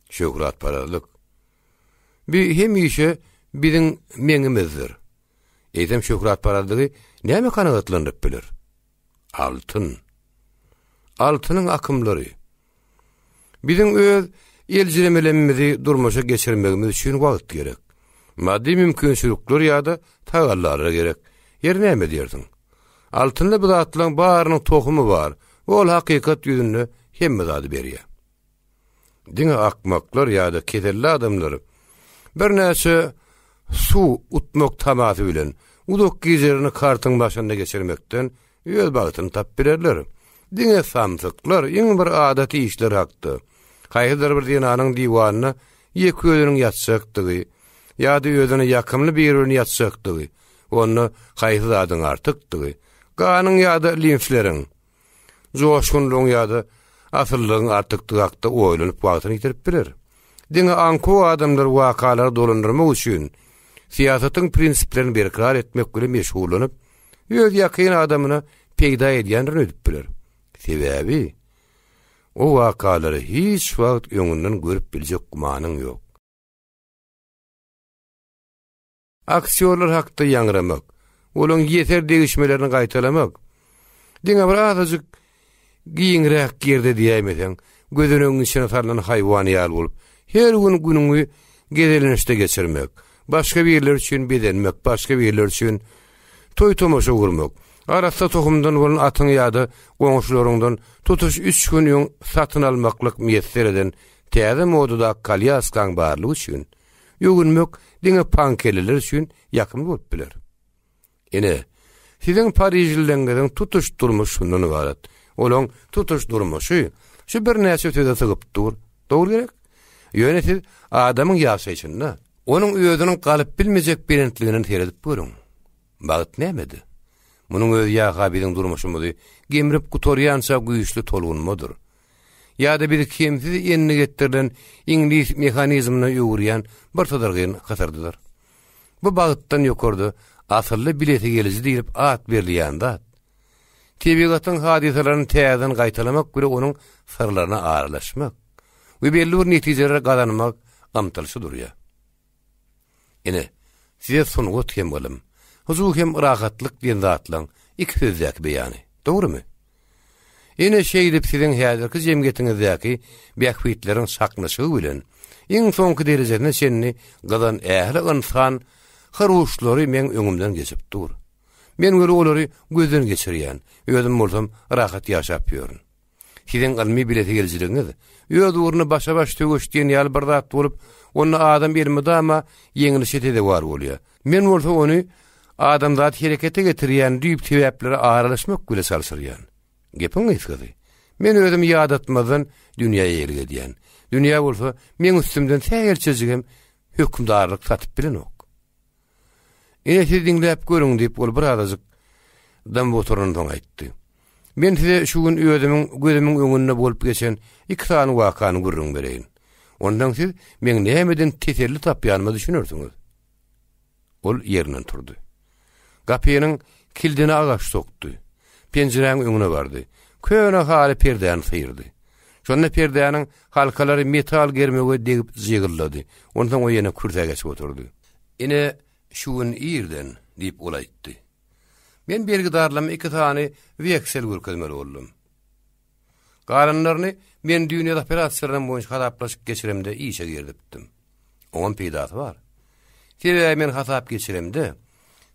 Şöhratparazlyk. Bi hemişe biziň meňimizdir. Eýsem şöhratparazlygy näme kanagatlandyryp biler? Altyn. Altynyň akymlary. Biziň öz eljiremelemimizi durmuşa geçirmegimiz üçin wagt gerek. Maddy mümkinçilikler ýa-da tagallalar gerek. Ýeri näme diýersiň? Altynda bu zatlaryň barynyň tohumy bar we ol hakykat ýüzünde hemme zady berýär. Diňe akmaklar ýa-da keselli adamlar birnäçe suw utmak tamasy bilen uzak gijelerini kartyň başynda geçirmekden öz bagtyny tapyp bilerler. Diňe samsyklar iň bir adaty işler hakda, haýsydyr bir zenanyň diwanynda ýeke özüniň ýatjakdygy ýa-da özüne ýakymly biri bilen ýatjakdygy, onda haýsy zadyň artykdygy, ganyň ýa-da limfleriň, joşgunlygyň ýa-da asyllygyň artykdygy hakda oýlanyp wagtyny ýitirip biler. Diňe aňkow adamlar wakalary dolandyrmak üçin syýasatyň prinsiplerini berkarar etmek bilen meşgullanyp, öz ýakyn adamyna peýda edýändirin öýdüp biler. Sebäbi, o wakalary hiç wagt öňünden görüp biljek gümanyň ýok. Aktýorlar hakda ýaňramak, olaň ýeser degişmelerini gaýtalamak, diňe bir azajyk giňräk ýerde diýäýmeseň, gözenegiň içine salnan haýwan ýaly bolup, her gün günüňi gezelençde geçirmek, başga birleri üçin bezenmek, başga birleri üçin toý-tomaşa gurmak, arassa tohumdan bolan atyň ýa-da goňşularyňdan tutuş üç gün öň satyn almaklyk miýesser eden täze modadaky kolýaskaň barlygy üçin, Öwünmek diňe paňkeliler üçin ýakymly bolup biler. Ine, siziň parižlileňňiziň tutuş durmuşy şundan ybarat. Olaň tutuş durmuşy şu birnäçe söze sygyp dur. Dogry gerek? Ýöne siz adamyň ýaşaýşynda onuň özüniň galyp bilmejek belentliginden seredip görüň. Bagt nämede? Munuň özi ýa-ha biziň durmuşymyzy gemrip gutarýança güýçli tolgunmadyr. Ýa-da bizi kemsiz endik etdirilen iňlis mehanizmine öwürýän bir sydyrgyn hysyrdydyr. Bu bagtdan ýokarda asylly bilesigeliji diýlip at berilýän zat, tebigatyň hadysalaryny täzeden gaýtalamak bile onuň syrlaryna aralaşmak we belli bir netijeleri gazanmak ymtylyşy durýar. Ine, size sungat hem ylym, hyjuw hem rahatlyk diýen zatlaň iki sözdäki beýany. Dogrumy? Ine, şeýdip siziň häzirki jemgyýetiňizdäki bähbitleriň çaknyşygy bilen iň soňky derejesine çenli gyzan ähli ynsan hyruşlary meň öňümden geçip dur. Men weli olary gözden geçirýän, özüm bolsam rahat ýaşap ýörün. Siziň ylmy bilesigelijiligiňiz öz ugrunda başa-baş söweş diýen ýaly bir zat bolup, onda adam elmydama ýeňlişe sezewar bolýar. Men bolsa ony adamzady herekete getirýän düýp sebäplere aralaşmak bile çalşyrýan. Gepiň gysgasy, men özümi ýadatmazdan dünýä eýelik edýän. Dünýä bolsa meň üstümden sähelçejigem hökümdarlyk satyp bilenok. Ine siz diňläp görüň diýip ol birazajyk dymyp oturansoň aýtdy. Men size şu gün özümiň gözümiň öňünde bolup geçen iki sany wakany gürrüň bereýin. Ondan siz meň nämeden teselli tapýanyma düşünersiňiz. Ol ýerinden turdy. Gapynyň kildine agaç sokdy. Penjiräň öňüne bardy. Köne haly perdäni syrdy. Şonda perdäniň halkalary metal germewe degip jygyldady. Onsoň o ýene kürsä geçip oturdy. Ine, şu gün irden, diýip, ol aýtdy. Men bergidarlama iki sany weksel görkezmeli boldum. Galanlaryny men düýn öz operasiýalarym boýunça hasaplaşyk geçiremde işe girizipdim. Oňam peýdasy bar. Sebäbi men hasap geçiremde,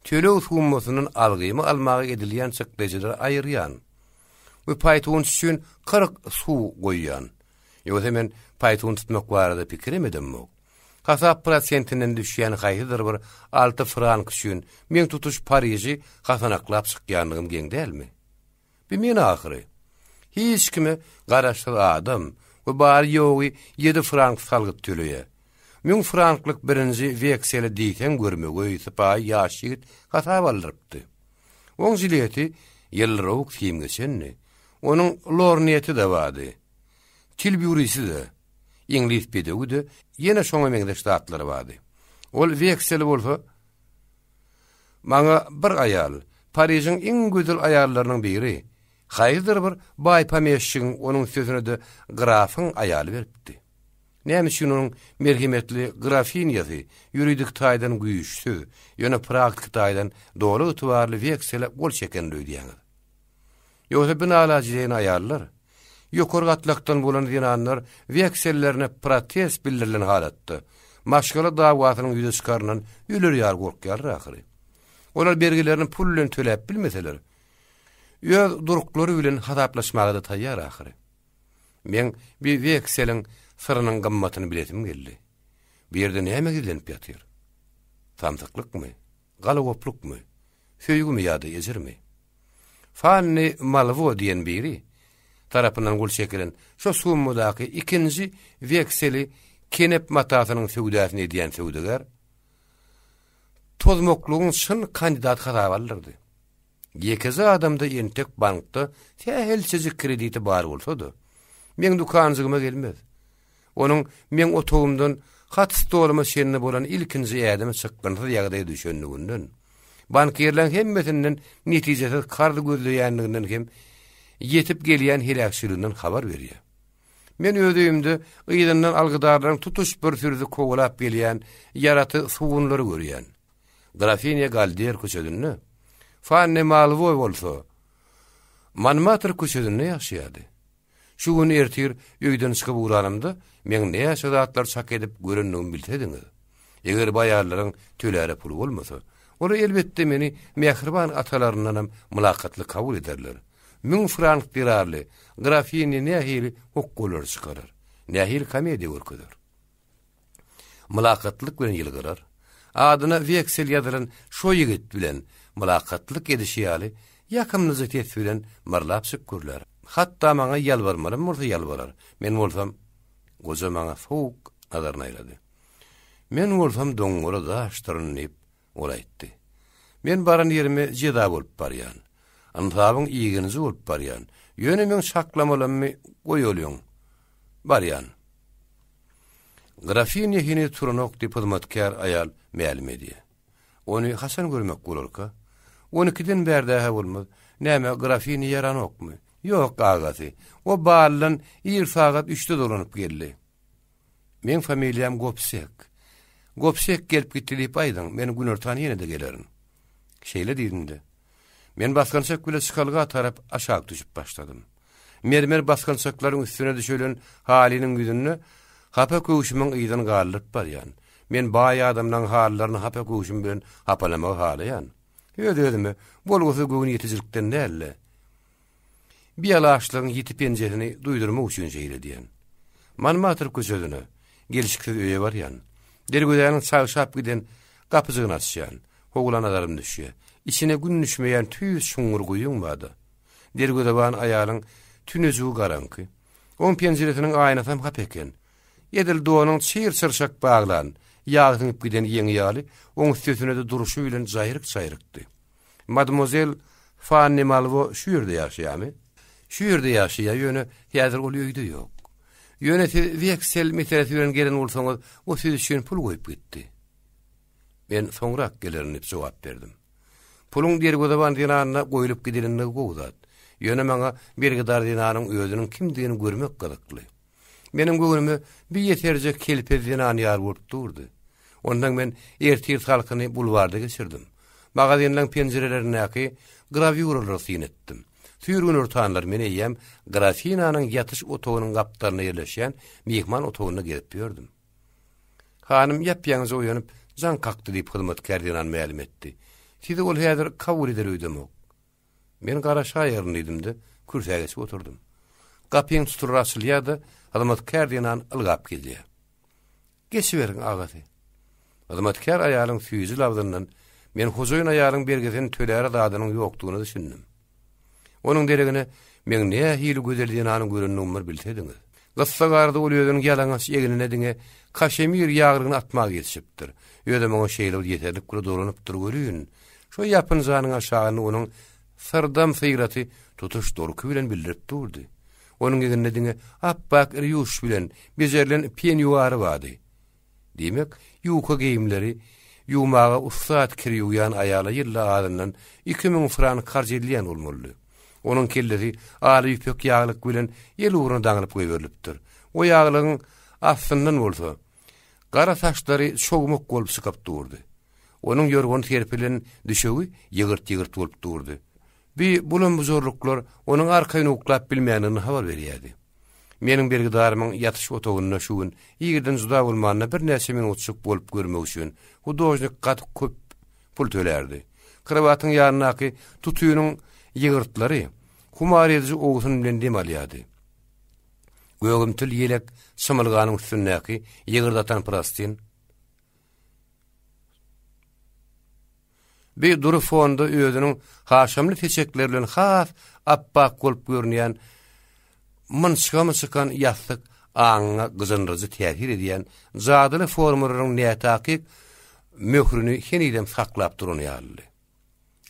töleg summasyndan algymy almaga edilýän çykdajylary aýyrýan we paýtunçy üçin 40 su goýýan. Ýogsa men paýtun tutmak barada pikirem edemok. Hasap prosentinden düşýän haýsydyr bir alty frank üçin meň tutuş Pariži hasanaklap çykýanlygym geň dälmi? Bi men ahyry. Hiç kime garaşsyz adam. We bary-ýogy ýedi frank salgyt töleýär. Müň franklyk birinji wekseli diýseň görmegeý, sypaýy ýaş ýigit hasap aldyrypdy. Oň žileti ýyldyrawuk sim geçendi. Onuň lorneti-de bardy. Tilbýurisi-de, iňlis bedewi-de, ýene şoňa meňzeş zatlary bardy. Ol wekseli bolsa maňa bir aýal, Parižiň iň gözel aýallarynyň biri, haýsydyr bir baý pomeşçigiň onuň üstesine-de grafyň aýaly beripdi. Näme üçin onuň merhemetli grafinýasy ýuridik taýdan güýçsüz, ýöne praktiki taýdan doly ygtybarly weksele gol çekendir öýdýäňiz? Ýogsa binalajeýin aýallar, ýokary gatlakdan bolan zenanlar weksellerine protest bildirilen halatda, maşgala dawasynyň ýüze çykaryndan öler ýaly gorkýarlar ahyry. Olar bergilerini pul bilen töläp bilmeseler, öz durklary bilen hasaplaşmaga-da taýýar ahyry. Meň bi wekseliň syrynyň gymmatyny bilesim geldi. Bu ýerde näme gizlenip ýatyr? Samsyklykmy? Galagoplukmy? Söýgümi ýa-da ejirmi? Fanni Malwo diýen biri tarapyndan gol çekilen şo summadaky ikinji wekseli kenep matasynyň söwdasyny edýän söwdagär tozmaklygyň çyn kandidaty hasaba aldyrdy. Ýekeje adamda entek bankda sähelçejik krediti bar bolsa-da, meň dükanjygyma gelmez. Onuň meň otagymdan hat stoluma çenli bolan ilkinji ädimi çykgynsyz ýagdaýa düşenliginden, bankirleň hemmesinden netijesiz karz gözleýänliginden hem ýetip gelýän heläkçiliginden habar berýär. Men öz öýümde yzyndan algydarlaryň tutuş bir sürüsi kowalap gelýän ýaraty sugunlary görýän. Grafinýa Galdier köçesinde, Fanni Malwoý bolsa, Monmartr köçesinde ýaşaýardy. Şu gün ertir öýden çykyp ugranymda, meň näçe zatlar çak edip görendigimi bilsediňiz. Eger bu aýallaryň töläre puly bolmasa, olar elbetde meni mähriban atalaryndanam mylakatly kabul ederler. Müň frank zerarly grafinýa nähili hokgalary çykarar, nähili komediýa görkezer. Mylakatlylyk bilen ýylgyrar. Adyna weksel ýazylan şo ýigit bilen mylakatlylyk edişi ýaly, ýakymlyja ses bilen myrlapjyk gürlär. Hatda maňa ýalbarmalam bolsa ýalbarar. Men bolsam, Goja maňa sowuk nazaryny aýlady. Men bolsam doňňara daşdyryn diýip, ol aýtdy. Men baran ýerime jeza bolup barýan. Ynsabyň igeniji bolup barýan. Ýöne meň çaklamalammy goýalyň. Barýan. Grafinýa heniz turanok diýip hyzmatkär aýal mälim edýär. Ony haçan görmek bolarka? On ikiden bärde-hä bolmaz. Näme, grafinýa ýaranokmy? Ýok, agasy. O baldan ir sagat üçde dolanyp geldi. Meň familiýam Gobsek. Gobsek gelip gitdi diýip aýdyň, men günortan ýene-de gelerin. Şeýle diýdim-de, men basgançak bile çykalga tarap aşak düşüp başladym. Mermer basgançaklaryň üstüne düşelen halynyň ýüzünde hapa köwşümiň yzyny galdyryp barýan. Men baý adamlaň halylaryny hapa köwşüm bilen hapalamagy halaýan. Öz-özüme bolgusyz göwün ýetijilikden däl-de, bialaçlygyň ýiti penjesini duýdurmak üçin şeýle diýen. Monmartr köçesine, gelşiksiz öýe barýan. Derwezäniň çagşap giden gapyjygyny açýan. Howla nazarym düşýär. Içine gün düşmeýän tüýs çuňňur guýyň bar-da. Derwezeban aýalyň tünejigi garaňky. Oň penjiresiniň aýnasam hapa eken. Edil donuň çyr-çyrşak baglan, ýag siňip giden ýeňi ýaly, oň üstesine-de durşy bilen jaýryk-jaýrykdy. Madmozel Fanni Malwo şu ýerde ýaşaýarmy? Şu ýerde ýaşaýar, ýöne häzir ol öýde ýok. Ýöne siz weksel meselesi bilen gelen bolsaňyz, o siz üçin pul goýup gitdi. Men soňrak gelerin diýip jogap berdim. Puluň derwezeban zenanyna goýlup gidilendigi gowy zat. Ýöne maňa bergidar zenanyň özüniň kimdigini görmek gyzykly. Meniň göwnüme bir ýeserje kelpez zenan ýaly bolup durdy. Ondan men ertir salkyny bulwarda geçirdim. Magazinleň penjirelerindäki grawýuralara syn etdim. Süýr günortanlar men eýýäm grafinanyň ýatyş otagynyň gapdalynda ýerleşýän myhman otagynda gezip ýördüm. Hanym ýap-ýaňyja oýanyp, jaň kakdy diýip hyzmatkär zenan mälim etdi. Sizi ol häzir kabul eder öýdemok. Men garaşaýaryn diýdim-de, kürsä geçip oturdym. Gapyň tutulary açylýar-da, hyzmatkär zenan ylgap gelýär. Geçiberiň, agasy. Hyzmatkär aýalyň süýji labzyndan men hojaýyn aýalyň bergisini töläre zadynyň ýokdugyna düşündim. Onuň deregine meň nähili gözel zenany görendigimi bir bilsediňiz. Gyssagarada ol özüniň ýalaňaç egnine diňe kaşemir ýaglygyny atmaga ýetişipdir. Özem oňa şeýle bir ýeterlik bile dolanypdyr welin, şo ýapynjanyň aşagynda onuň syrdam syraty tutuş durky bilen bildirip durdy. Onuň egninde diňe ap-ak rýuş bilen bejerilen penýuary bardy. Diýmek, ýuka geýimleri ýuwmaga ussat kir ýuwýan aýala ýylda azyndan 2000 frank harç edilýän bolmalydy. Onuň kellesi ala ýüpek ýaglyk bilen ýel ugruna daňylyp goýberilipdir. O ýaglygyň astyndan bolsa, gara saçlary çogmak bolup çykyp durdy. Onuň ýorgan serpilen düşegi ýygyrt-ýygyrt bolup durdy. Bi bulam-bujurlyklar onuň arkaýyn uklap bilmändigini habar berýärdi. Meniň bergidarymyň ýatyş otagynda şu gün irden juda bolmanda birnäçe minutjyk bolup görmek üçin hudožnik gaty köp pul tölärdi. Krowatyň ýanyndaky tutynyň ýygyrtlary humar ediji owsun bilen dem alýardy. Gögümtil ýelek çymylganyň üstündäki ýygyrt atan prostyn, Bir dury fonda özüniň haşamly seçekleri bilen has apbak bolup görünýän mynçgamy çykan ýassyk aňyňa gyjyndyryjy täsir edýän jadyly formalaryň nätakyk möhrüni henizem saklap duran ýalydy.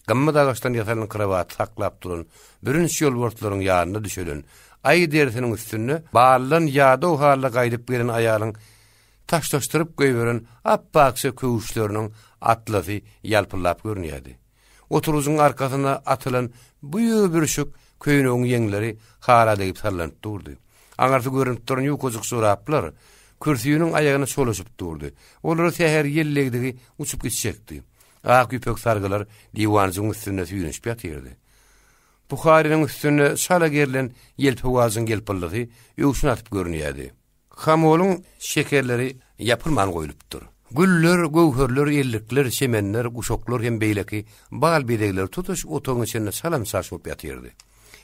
Gymmat agaçdan ýasalan krowaty saklap duran bürünç ýolbartlaryň ýanynda düşelen aýy derisiniň üstünde baldan ýadaw halda gaýdyp gelen aýalyň taşlaşdyryp goýberen ap-akja köwüşleriniň atlasy ýalpyldap görünýärdi. Oturgyjyň arkasyna atylan buýr-bürşük köýnegiň ýeňleri hala degip sallanyp durdy. Aňyrsy görünip duran ýukajyk joraplar kürsiniň aýagyna çolaşyp durdy. Olara säher ýel degdigi uçup gitjekdi. Ak ýüpek sargylar diwanjygyň üstünde süýnüşip ýatyrdy. Buharynyň üstünde çala gerlen ýelpewajyň ýelpyldysy öwşün atyp görünýärdi. Hamolyň şekerleri ýapylman goýlupdyr. Güller, göwherler, ellikler, çemenler, guşaklar hem beýleki bal bezegleri tutuş otagyň içinde çalam-çaş bolup ýatyrdy.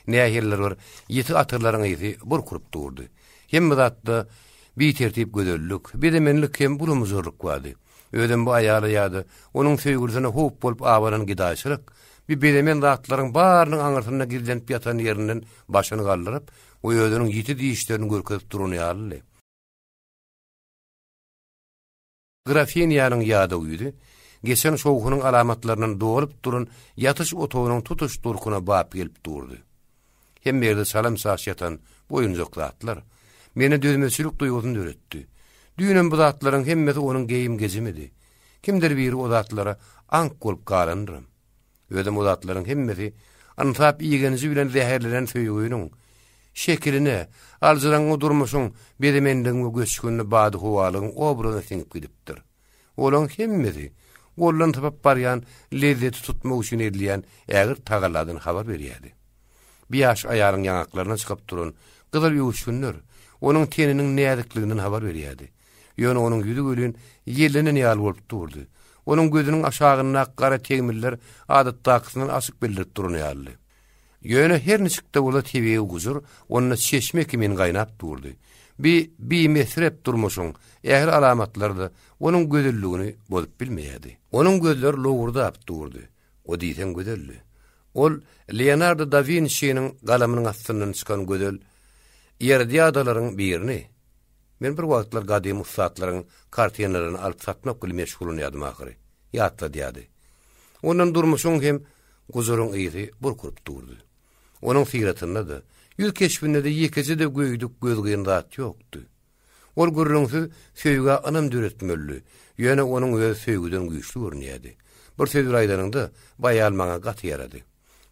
Nähilidir bir ýiti atyrlaryň ysy burk urup durdy. Hemme zatda bitertip gözellik, bezemenlik hem bulam-bujarlyk bardy. Özem bu aýala ýa-da onuň söýgülisine howp bolup abanan gedaýçylyk, bi bezemen zatlaryň barynyň aňyrsynda gizlenip ýatan ýerinden başyny galdyryp, o özüniň ýiti dişlerini görkezip duran ýalydy. Grafinýanyň ýadaw ýüzi, geçen şowhunyň alamatlaryndan dolup duran ýatyş otagynyň tutuş durkuna bap gelip durdy. Hemme ýerde çalam-çaş ýatan bu oýunjak zatlar, mende dözmezçilik duýgusyny döretdi. Düýnem bu zatlaryň hemmesi onuň geýim-gejimidi. Kimdir biri o zatlara aňk bolup galandyram. Özem o zatlaryň hemmesi ynsap igenji bilen zäherlenen söýgüniň şekiline, aljyraňňy durmuşyň, bezemenligiň we göçgünli badyhowalygyň obrazyna siňip gidipdir. Olaň hemmesi goldan sypyp barýan lezzeti tutmak üçin edilýän ägirt tagalladan habar berýärdi. Bir ýaş aýalyň ýaňaklaryna çykyp duran gyzyl öwüşginler onuň teniniň näzikliginden habar berýärdi. Ýöne onuň ýüzi welin ýellenen ýaly bolup durdy. Onuň gözüniň aşagyndaky gara tegmiller adatdakysyndan açyk bildirip duran ýalydy. Ýöne her niçik-de bolsa tebigy gujur onda çeşme kimin gaýnap durdy. Bi bimesrep durmuşyň ähli alamatlary-da onuň gözelligini bozup bilmeýärdi. Onuň gözleri lowurdap durdy. O diýseň gözeldi. Ol Leonardo da Winçiniň galamynyň astyndan çykan gözel ýerdiadalaryň birini. Men bir wagtlar gadymy ussatlaryň kartinalaryny alyp satmak bilen meşgullanýardym ahyry. Ýatladýardy. Ondan durmuşyň hem gujuryň ysy burk urup durdy. Onuň syratynda-da, ýüz keşbinde-de ýekeje-de göýdük, gözgyny zat ýokdy. Ol gürrüňsiz söýgä ynam döretmelidi, ýöne onuň özi söýgüden güýçli görünýärdi. Bir söz bilen aýdanyňda, bu aýal maňa gaty ýarady.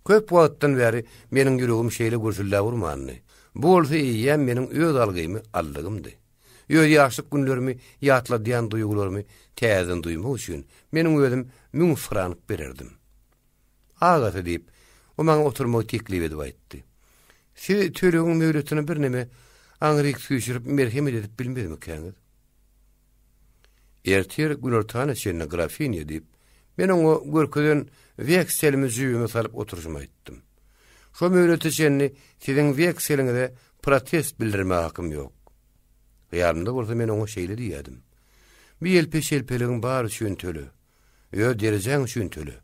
Köp wagtdan bäri meniň ýüregim şeýle gürsüldäp urmandy. Bu bolsa eýýäm meniň öz algymy aldygymdy. Öz ýaşlyk günlerimi ýatladýan duýgularymy täzeden duýmak üçin meniň özüm müň frank bererdim. Agasy, diýip, o maňa oturmagy teklip edip aýtdy. Siz tölegiň möhletini birneme aňryk süýşürip merhemet edip bilmezmikäňiz? Ertir günortana çenli, grafinýa, diýip, men oňa görkezen wekselimi jübime salyp oturyşyma aýtdym. Şo möhlete çenli siziň wekseliňize protest bildirmäge hakym ýok. Hyýalymda bolsa men oňa şeýle diýýärdim. Bu ýelpe-şelpeligiň bary üçin töle. Öz derejäň üçin töle.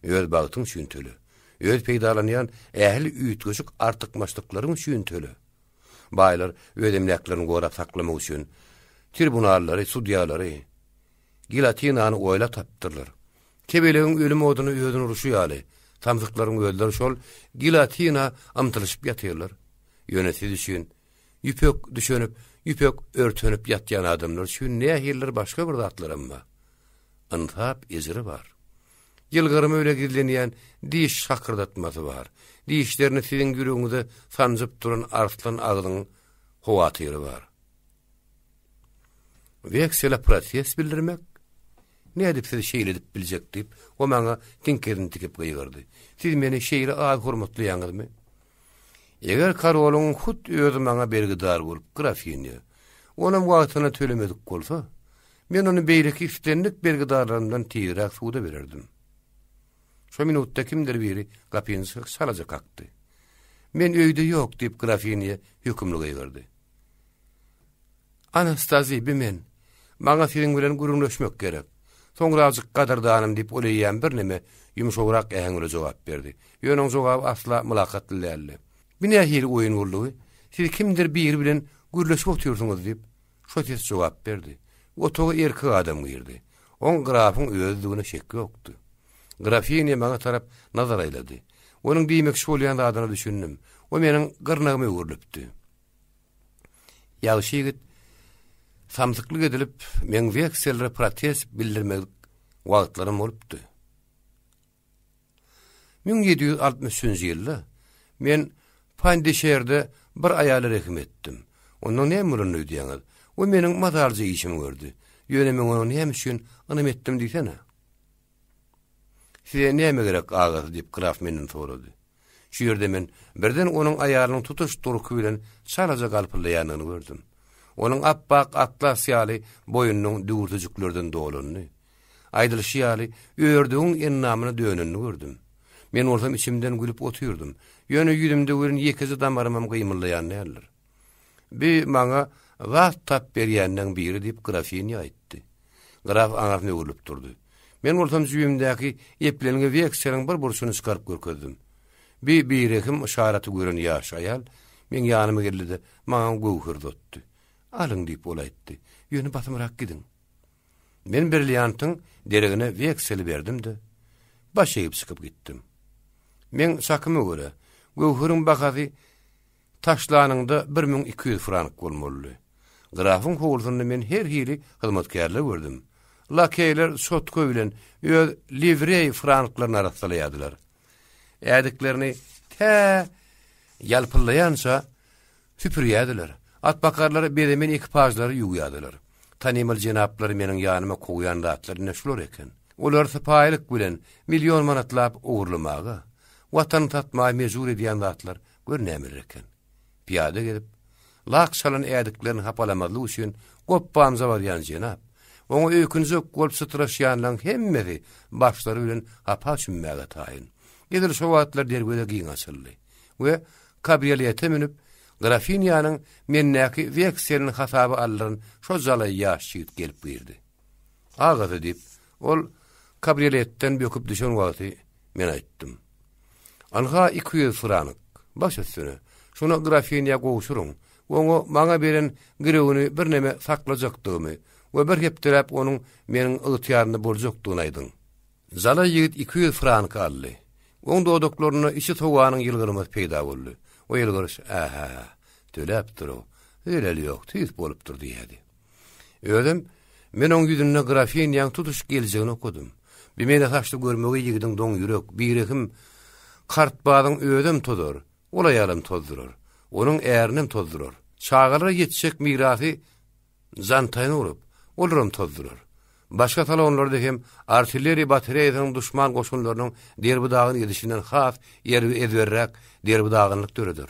Öz bagtyň üçin töle. Öz peýdalanýan ähli üýtgeşik artykmaçlyklaryň üçin töle. Baýlar öz emläklerini gorap saklamak üçin tribunallary, sudýalary, gilotinany oýlap tapypdyrlar. Kebelegiň ölüm oduna özüni urşy ýaly, samsyklaryň özleri şol gilotina ymtylyşyp ýatyrlar. Ýöne siz üçin ýüpek düşenip, ýüpek örtenip ýatýan adamlar üçin nähilidir başga bir zatlaram bar. Ynsap ejiri bar. Ýylgyrymy bile gizlenýän diş şakyrdatmasy bar. Dişlerini siziň ýüregiňize sanjyp duran arslan agzyň howatyry bar. Weksele protest bildirmek? Nädip siz şeýle edip biljek diýip, o maňa tiňkesini tikip gygyrdy. Siz meni şeýle az hormatlaýaňyzmy? Eger korolyň hut özi maňa bergidar bolup, grafinýa, onam wagtynda tölemedik bolsa, men ony beýleki islendik bergidarlarymdan tizräk suda bererdim. Şo minutda kimdir biri gapyny çalaja kakdy. Men öýde ýok, diýip, grafinýa hökümli gygyrdy. Anastazi, bi men. Maňa siziň bilen gürrüňleşmek gerek. Soňrajyk, gadyrdanym, diýip, ol eýýäm birneme ýumşagrak äheň bilen jogap berdi. Ýöne oň jogaby asla mylakatly däldi. Bi nähili oýun boldugy? Siz kimdir biri bilen gürleşip otyrsyňyz, diýip, şo ses jogap berdi. Otaga erkek adam girdi. Oň grafyň özüdigine şek ýokdy. Grafinýa maňa tarap nazar aýlady. Onuň diýmekçi bolýan zadyna düşündim. O meniň gyrnagyma öwrülipdi. Ýagşy ýigit samsyklyk edilip, meň weksellere protest bildirmedik wagtlarym bolupdy. 1763-nji ýylda men Pandişerde bir aýala rehim etdim. Ondan näme bolanyny öýdýäňiz? O meniň mazalyja işimi gördi. Ýöne men oňa näme üçin ynam etdim diýsene? Size näme gerek, agasy, diýip, graf menden sorady. Şu ýerde men birden onuň aýalynyň tutuş durky bilen çalaja galpyldaýandygyny gördüm. Onuň ap-ak atlas ýaly boýnunyň düwürtijiklerden dolanyny, aýdylyşy ýaly, ördügiň endamyna dönenini gördüm. Men bolsam içimden gülüp otyrdym. Ýöne ýüzümde welin ýekeje damarymam gymyldaýan däldir. Bi maňa zat tap berýänleň biri diýip grafinýa aýtdy. Graf aňyrsyna öwrülip durdy. Men bolsam jübimdäki eplengi wekseliň bir burçuny çykaryp görkezdim. Bi birehim yşaraty gören ýaş aýal meň ýanyma geldi-de, maňa göwher uzatdy. Alyň diýip ol aýtdy. Ýöne basymrak gidiň. Men brilliantyň deregine wekseli berdim-de, baş egip çykyp gitdim. Meň çakyma görä, göwheriň bahasy Taşlanyňda 1200 frank bolmalydy. Grafyň howlusynda men her hili hyzmatkärler gördüm. Lakeýler çotka bilen öz liwreý franklaryny arassalaýardylar. Ädiklerini tä ýalpyldaýança süpürýärdiler. Atbakarlar bezemen ekipažlary ýuwýardylar. Tanymal jenaplary meniň ýanyma kowýan zatlar ine şular eken. Olar sypaýylyk bilen million manatlap ogurlamaga, Watany satmaga mejbur edýän zatlar Gör nämeler eken. Pyýada gezip, lak çalan ädiklerini hapalamazlyk üçin gopbamja barýan jenap, oňa öýkünjek bolup çytraşýanlaryň hemmesi başlary bilen hapa çümmäge taýyn. Edil şo wagtlar derweze giň açyldy we kabriolete münüp, grafinýanyň mendäki wekselini hasaba aldyran şo jalaý ýaş ýigit gelip girdi. Agasy, diýip, ol kabrioletden böküp düşen wagty men aýtdym. Anha 200 frank, baş üstüne. Şuny grafinýa gowşuryň. Oňa maňa beren girewini birneme saklajakdygymy we bir hepdeläp onuň meniň ygtyýarymda boljakdygyny aýdyň. Jalaý ýigit 200 franky aldy. Oň dodaklarynda içi sowanyň ýylgyrmasy peýda boldy. O ýylgyryş, Ä-hä, töläpdir-ow. Zeleli ýok, tüýs bolupdyr diýýärdi. Özem, men oň ýüzünde grafinýaň tutuş geljegini okadym. Bi mele saçly görmegeý ýigidiň doň ýürek, birehim kartbazyň özem tozar, ol aýalam tozdurar. Onuň ärinem tozdurar. Çagalara ýetjek mirasy jantaýyna urup, olaram tozdurar. Başga salonlarda hem artilleriýa batareýasynyň duşman goşunlarynyň derbi-dagyn edişinden has erbi-ezberräk derbi-dagynlyk döreder.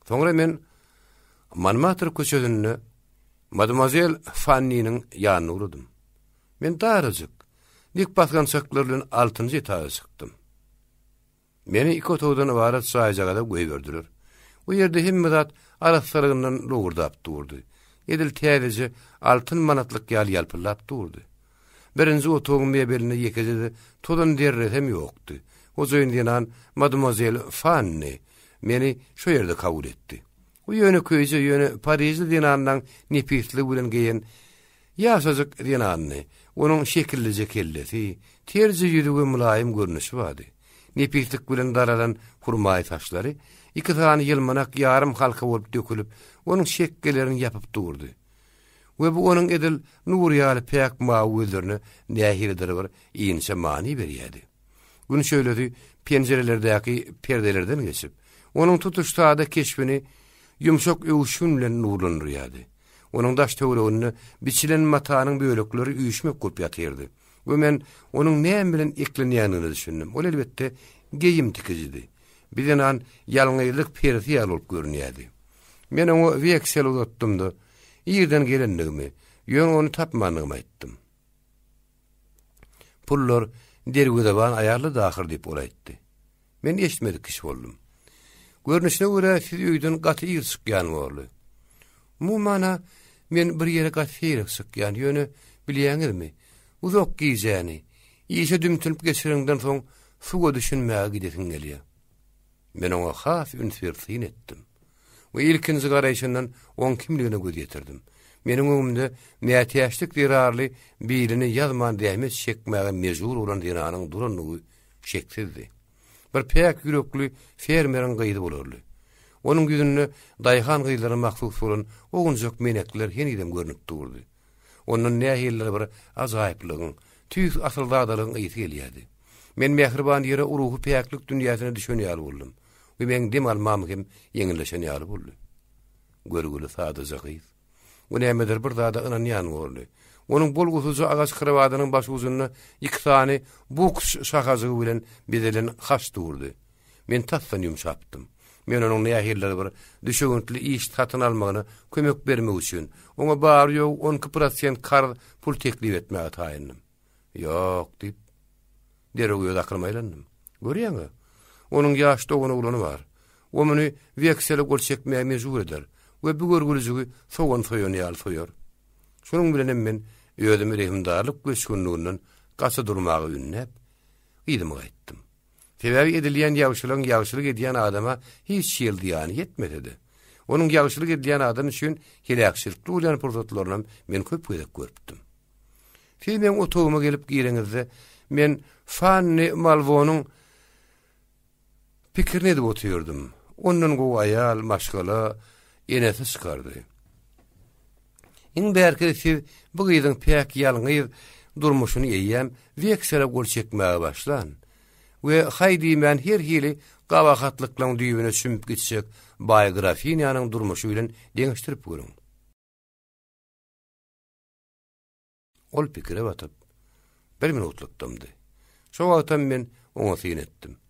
Soňra men Monmartr köçesinde mademozel Fanniniň ýanyna ugradym. Men darajyk, dik basgançaklar bilen altynjy etaža çykdym. Meni iki otagdan ybarat jaýjagaza goýberdiler. O ýerde hemme zat arassalygyndan lowurdap durdy. Edil täzeje altyn manatlyk ýaly ýalpyldap durdy. Birinji otagyň mebelinde ýekeje-de tozan zerresem ýokdy. Hojaýyn zenan mademozel Fanni meni şo ýerde kabul etdi. Bu ýönekeýje, ýöne parižli zenanlaň nepisligi bilen geýen ýaşajyk zenandy. Onuň şekillije kellesi, terje ýüzi we mylaýym görnüşi bardy. Nepislik bilen daralan hurmaýy saçlary iki sany ýylmanak ýarym halka bolup dökülip, onuň çekgelerini ýapyp durdy. We bu onuň edil nur ýaly päk mawy gözlerine nähilidir bir inçe many berýärdi. Gün şöhlesi penjirelerdäki perdelerden geçip, onuň tutuş sada keşbini ýumşak öwüşgin bilen nurlandyrýardy. Onuň daş-töwereginde biçilen matanyň bölekleri üýşmek bolup ýatyrdy we men onuň näme bilen eklenýändigine düşündim. Ol, elbetde, geýim tikijidi. Bir zenan ýalňyzlyk perisi ýaly bolup görünýärdi. Men oňa weksel uzatdym-da, irden gelendigimi, ýöne ony tapmandygymy aýtdym. Pullar derwezeban aýalda-da ahyr diýip, ol aýtdy. Men eşitmedik kişi boldum. Görnüşine görä, siz öýden gaty ir çykýan borly. Umuman-a, men bir ýere gaty seýrek çykýan, ýöne, bilýäňizmi, uzak gijäni, işe dümtünip geçireniňden soň suwa düşünmäge gidesiň gelýär. Men oňa has üns berip syn etdim we ilkinji garaýşyndan oň kimligine göz ýetirdim. Meniň öňümde mätäçlik zerarly birini ýazman zähmet çekmäge mejbur bolan zenanyň durandygy şeksizdi. Bir päk ýürekli fermeriň gyzy bolarly. Onuň ýüzünde daýhan gyzlaryna mahsus bolan owunjak menekler henizem görnüp durdy. Ondan nähilidir bir ajaýyplygyň, tüýs asylzadalygyň ysy gelýärdi. Men mähriban ýere ruhy päklik dünýäsine düşen ýaly boldum we meň dem almam hem ýeňilleşen ýaly boldy. Görgüli sadaja gyz. O nämedir bir zada ynanýan borly. Onuň bolgusyzja agaç krowadynyň başujunda iki sany buks şahajygy bilen bezelen haç durdy. Men tasdan ýumşapdym. Men onuň nähilidir bir düşewüntli iş satyn almagyna kömek bermek üçin, oňa bary-ýogy 12 prosent karz pul teklip etmäge taýyndym. Ýok, diýip, derrew öz akylyma aýlandym. Görýäň-ä, onuň ýaş doganoglany bar. O muny weksele gol çekmäge mejbur eder we bu görgülijigi sogan soýan ýaly soýar. Şonuň bilenem men özümi rehimdarlyk göçgünliginden gaça durmaga ündäp, yzyma gaýtdym. Sebäbi edilýän ýagşylygyň ýagşylyk edýän adama hiç hili zyýany ýetmese-de, onuň ýagşylyk edilýän adam üçin heläkçilikli bolýan pursatlarynam men köp gezek görüpdim. Siz meň otagyma gelip gireňizde, men Fanni Malwonyň pikirini edip otyrdym. Ondan gowy aýal, maşgala enesi çykardy. Iň bärkisi siz bu gyzyň päk ýalňyz durmuşyny eýýäm weksele gol çekmäge başlan we haý diýmän her hili gabahatlyklaň düýbüne çümüp gitjek baý grafinýanyň durmuşy bilen deňeşdirip görüň. Ol pikire batyp, bir minutlyk dymdy. Şo wagtam men oňa syn etdim.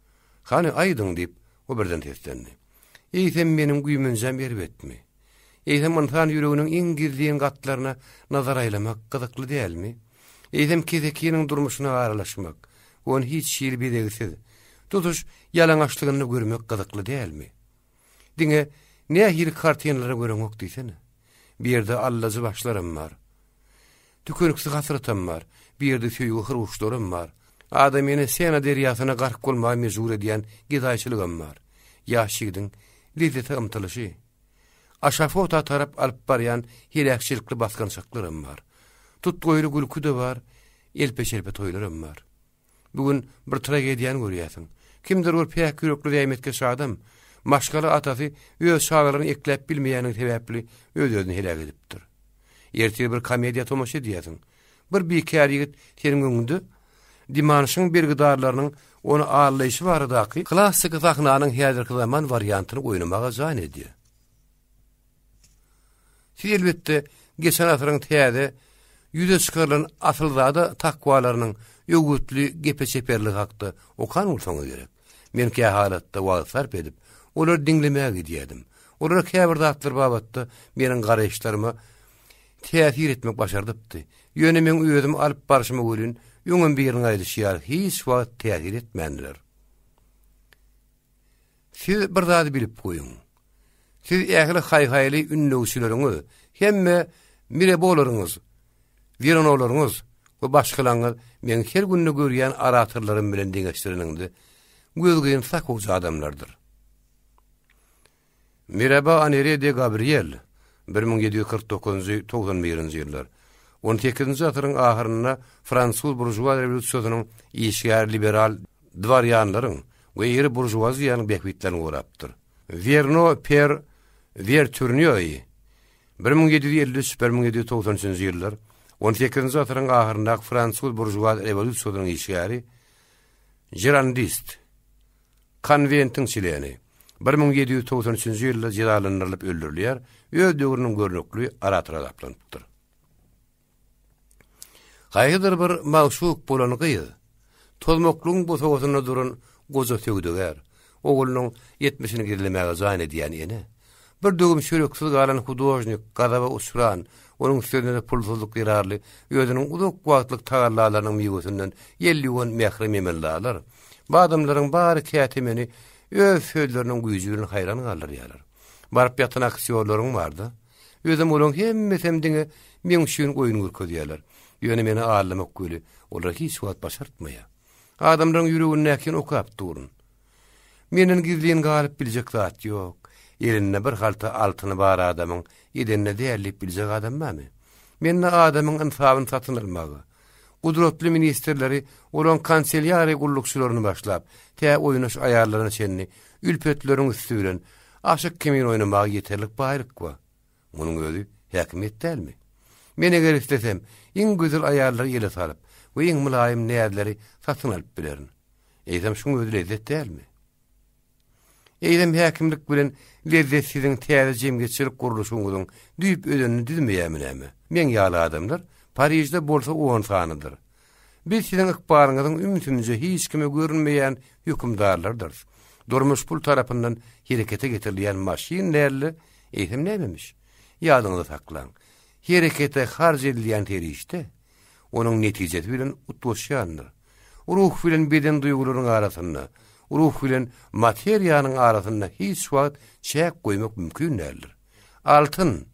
Hany, aýdyň, diýip, o birden seslendi. Eýsem, meniň güýmenjäm erbetmi? Eýsem, ynsan ýüreginiň iň gizlin gatlaryna nazar aýlamak gyzykly dälmi? Eýsem, kesekiniň durmuşyna aralaşmak, ony hiç hili bezegsiz, tutuş ýalaňaçlygynda görmek gyzykly dälmi? Diňe nähili kartinalary göreňok diýsene. Bir ýerde allajy başlaram bar. Tükeniksiz hasratam bar. Bir ýerde söýgi hyruçlaram bar. Adamyny Sena derýasyna gark bolmaga mejbur edýän gedaýçylygam bar. Ýaş ýigidiň lezzete ymtylyşy. Aşafota tarap alyp barýan heläkçilikli basgançaklaram bar. Tutgaýly gülki-de bar, elpe-şelpe toýlaram bar. Bu gün bir tragediýany görýärsiň. Kimdir bir päk ýürekli zähmetkeş adam, maşgala atasy öz çagalaryny ekläp bilmeýändigi sebäpli öz-özüni heläk edipdir. Ertir bir komediýa tomaşa edýärsiň. Bir bikär ýigit seniň öňüňde Dimanşyň bergidarlarynyň ony aldaýşy baradaky klassyky sahnanyň häzirki zaman wariantyny oýnamaga jan edýär. Siz elbetde geçen asyryň täze ýüze çykarylan asylzada takwalarynyň öwütli gepe çeperligi hakda okan bolsaňyz gerek. Men kähalatda wagt sarp edip, olary diňlemäge gidýärdim. Olara käbir zatlar babatda meniň garaýyşlaryma täsir etmek başardypdy. Ýöne meň özümi alyp barşyma welin, öňem biriniň aýdyşy ýaly hiç wagt täsir etmändiler. Siz bir zady bilip goýuň. Siz ähli haý-haýly ündewçileriňiz, hemme Mirebolaryňyz, Wironolaryňyz we başgalaňyz meň her günde görýän oratorlarym bilen deňeşdireniňde gözgyny sakawja adamlardyr. Miraba Anere de Gabriel, 1749-njy, 91-nji ýyllar, on sekizinji asyryň ahyrynda fransuz buržuaz rewolýusiýasynyň işgär liberal dworýanlaryň we iri buržuaziýanyň bähbitlerini gorapdyr. Werno Per Werturnýoi, 1753, 1793-nji ýyllar, on sekizinji asyryň ahyryndaky fransuz buržuaz rewolýusiýasynyň işgäri, žirandist, konwentiň çleni, 1793-nji ýylda jezalandyrylyp öldürilýär, öz döwrüniň görnükli oratory hasaplanypdyr. Haýsydyr bir magşuk bolan gyz, tozmaklygyň bosagasynda duran goja söwdagär, oglunyň etmişini gizlemäge jan edýän ene, bir döwüm çöreksiz galan hudožnik gazaba uçran, onuň üstesine-de pulsuzlyk zerarly özüniň uzak wagtlyk tagallalarynyň miwesinden ýel ýuwan mährem emeldarlar, bu adamlaryň bary käte meni öz sözleriniň güýji bilen haýran galdyrýarlar. Baryp ýatan aktýorlaryň bar-da. Özem olaň hemmesem diňe meň üçin oýun görkezýärler. Ýöne meni aldamak weli olara hiç wagt başartmaýar. Adamlaryň ýüregindäkini okap durun. Menden gizlin galyp biljek zat ýok. Elinde bir halta altyny bar adamyň edenine däl diýip biljek adam barmy? Mende adamyň ynsabyny satyn almaga, gudratly ministrleri, olaň kanselýariýa gullukçylaryny başlap, tä oýnaş aýallaryna çenli ülpetleriň üsti bilen aşyk kimin oýnamaga ýeterlik baýlyk bar. Munuň özi häkimiýet dälmi? Men eger islesem, iň gözel aýallary ele salyp we iň mylaýym näzleri satyn alyp bilerin. Eýsem şuň özi lezzet dälmi? Eýsem häkimlik bilen lezzet siziň täze jemgyýetçilik gurluşygyňyzyň düýp özenini düzmeýärmi näme? Meň ýaly adamlar Parižde bolsa on sanydyr. Biz siziň ykbalyňyzyň ümsümje hiç kime görünmeýän hökümdarlarydyrys. Durmuş pul tarapyndan herekete getirilýän maşyn däl-de, eýsem nämemiş? Ýadyňyzda saklaň, herekete harç edilýän serişde onuň netijesi bilen utgaşýandyr. Ruh bilen beden duýgularyň arasynda, ruh bilen materiýanyň arasynda hiç wagt çäk goýmak mümkin däldir. Altyn,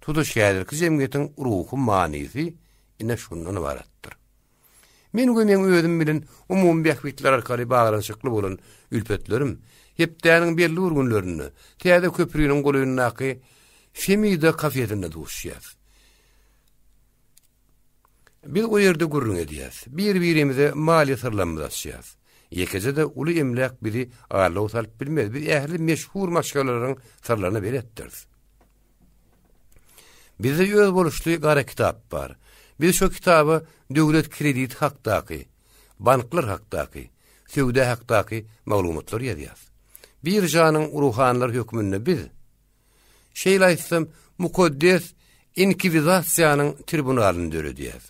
tutuş häzirki jemgyýetiň ruhy manysy ine şundan ybaratdyr. Men we meň özüm bilen umumy bähbitler arkaly baglanyşykly bolan ülpetlerim hepdäniň belli bir günlerinde täze köprüniň golaýyndaky Femida kafesinde duşýas. Biz o ýerde gürrüň edýäs, bir-birimize maliýe syrlarymyzy açýas. Ýekeje-de uly emläk bizi aldawa salyp bilmez, biz ähli meşhur maşgalalaryň syrlaryna beletdiris. Bizde özboluşly gara kitap bar. Biz şo kitaba döwlet krediti hakdaky, banklar hakdaky, söwda hakdaky maglumatlary ýazýas. Biržanyň ruhanylary hökmünde biz, Şeýle aýtsam, mukaddes inkwizasiýanyň tribunalyny döredýäs.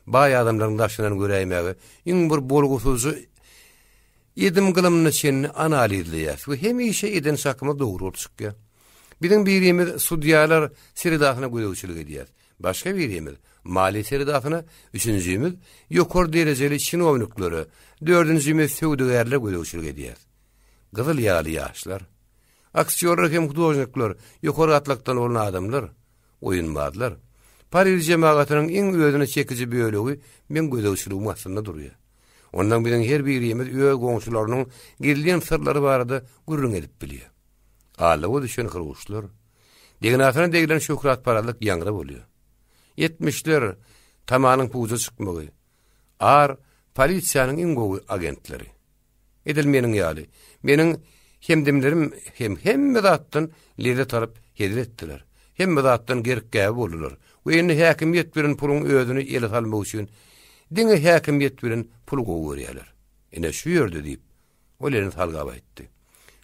Baý adamlaryň daşyndan göräýmäge iň bir bolgusyzja edim-gylymyna çenli analizleýäs we hemişe eden çakymyz dogry bolup çykýar. Biziň birimiz sudýalar sredasyna gözegçilik edýär, başga birimiz maliýe sredasyna, üçünjimiz ýokary derejeli çinowniklere, dördünjimiz söwdagärlere gözegçilik edýär. Gyzyl ýaly ýaşlar. Aktýorlar hem hudožnikler, ýokary gatlakdan bolan adamlar, oýunbazlar. Pariž jemagatynyň iň özüne çekiji bölegi meň gözegçiligim astynda durýar. Ondan biziň her birimiz öz goňşularynyň gizlin syrlary barada gürrüň edip bilýär. Aldawa düşen hyrguşlar. Degnasyna deglen şöhratparazlyk ýaňra bolýar. Etmişler, tamanyň puja çykmagy. Ar, polisiýanyň iň gowy agentleri. Edil meniň ýaly. Meniň hemdemlerim hem hemme zatdan lezzet alyp hezil etdiler. Hemme zatdan gerk-gäbe boldular we indi häkimiýet bilen puluň özüni ele salmak üçin diňe häkimiýet bilen puly gowy görýärler. Ine şu ýerde diýip, ol elini salgap aýtdy.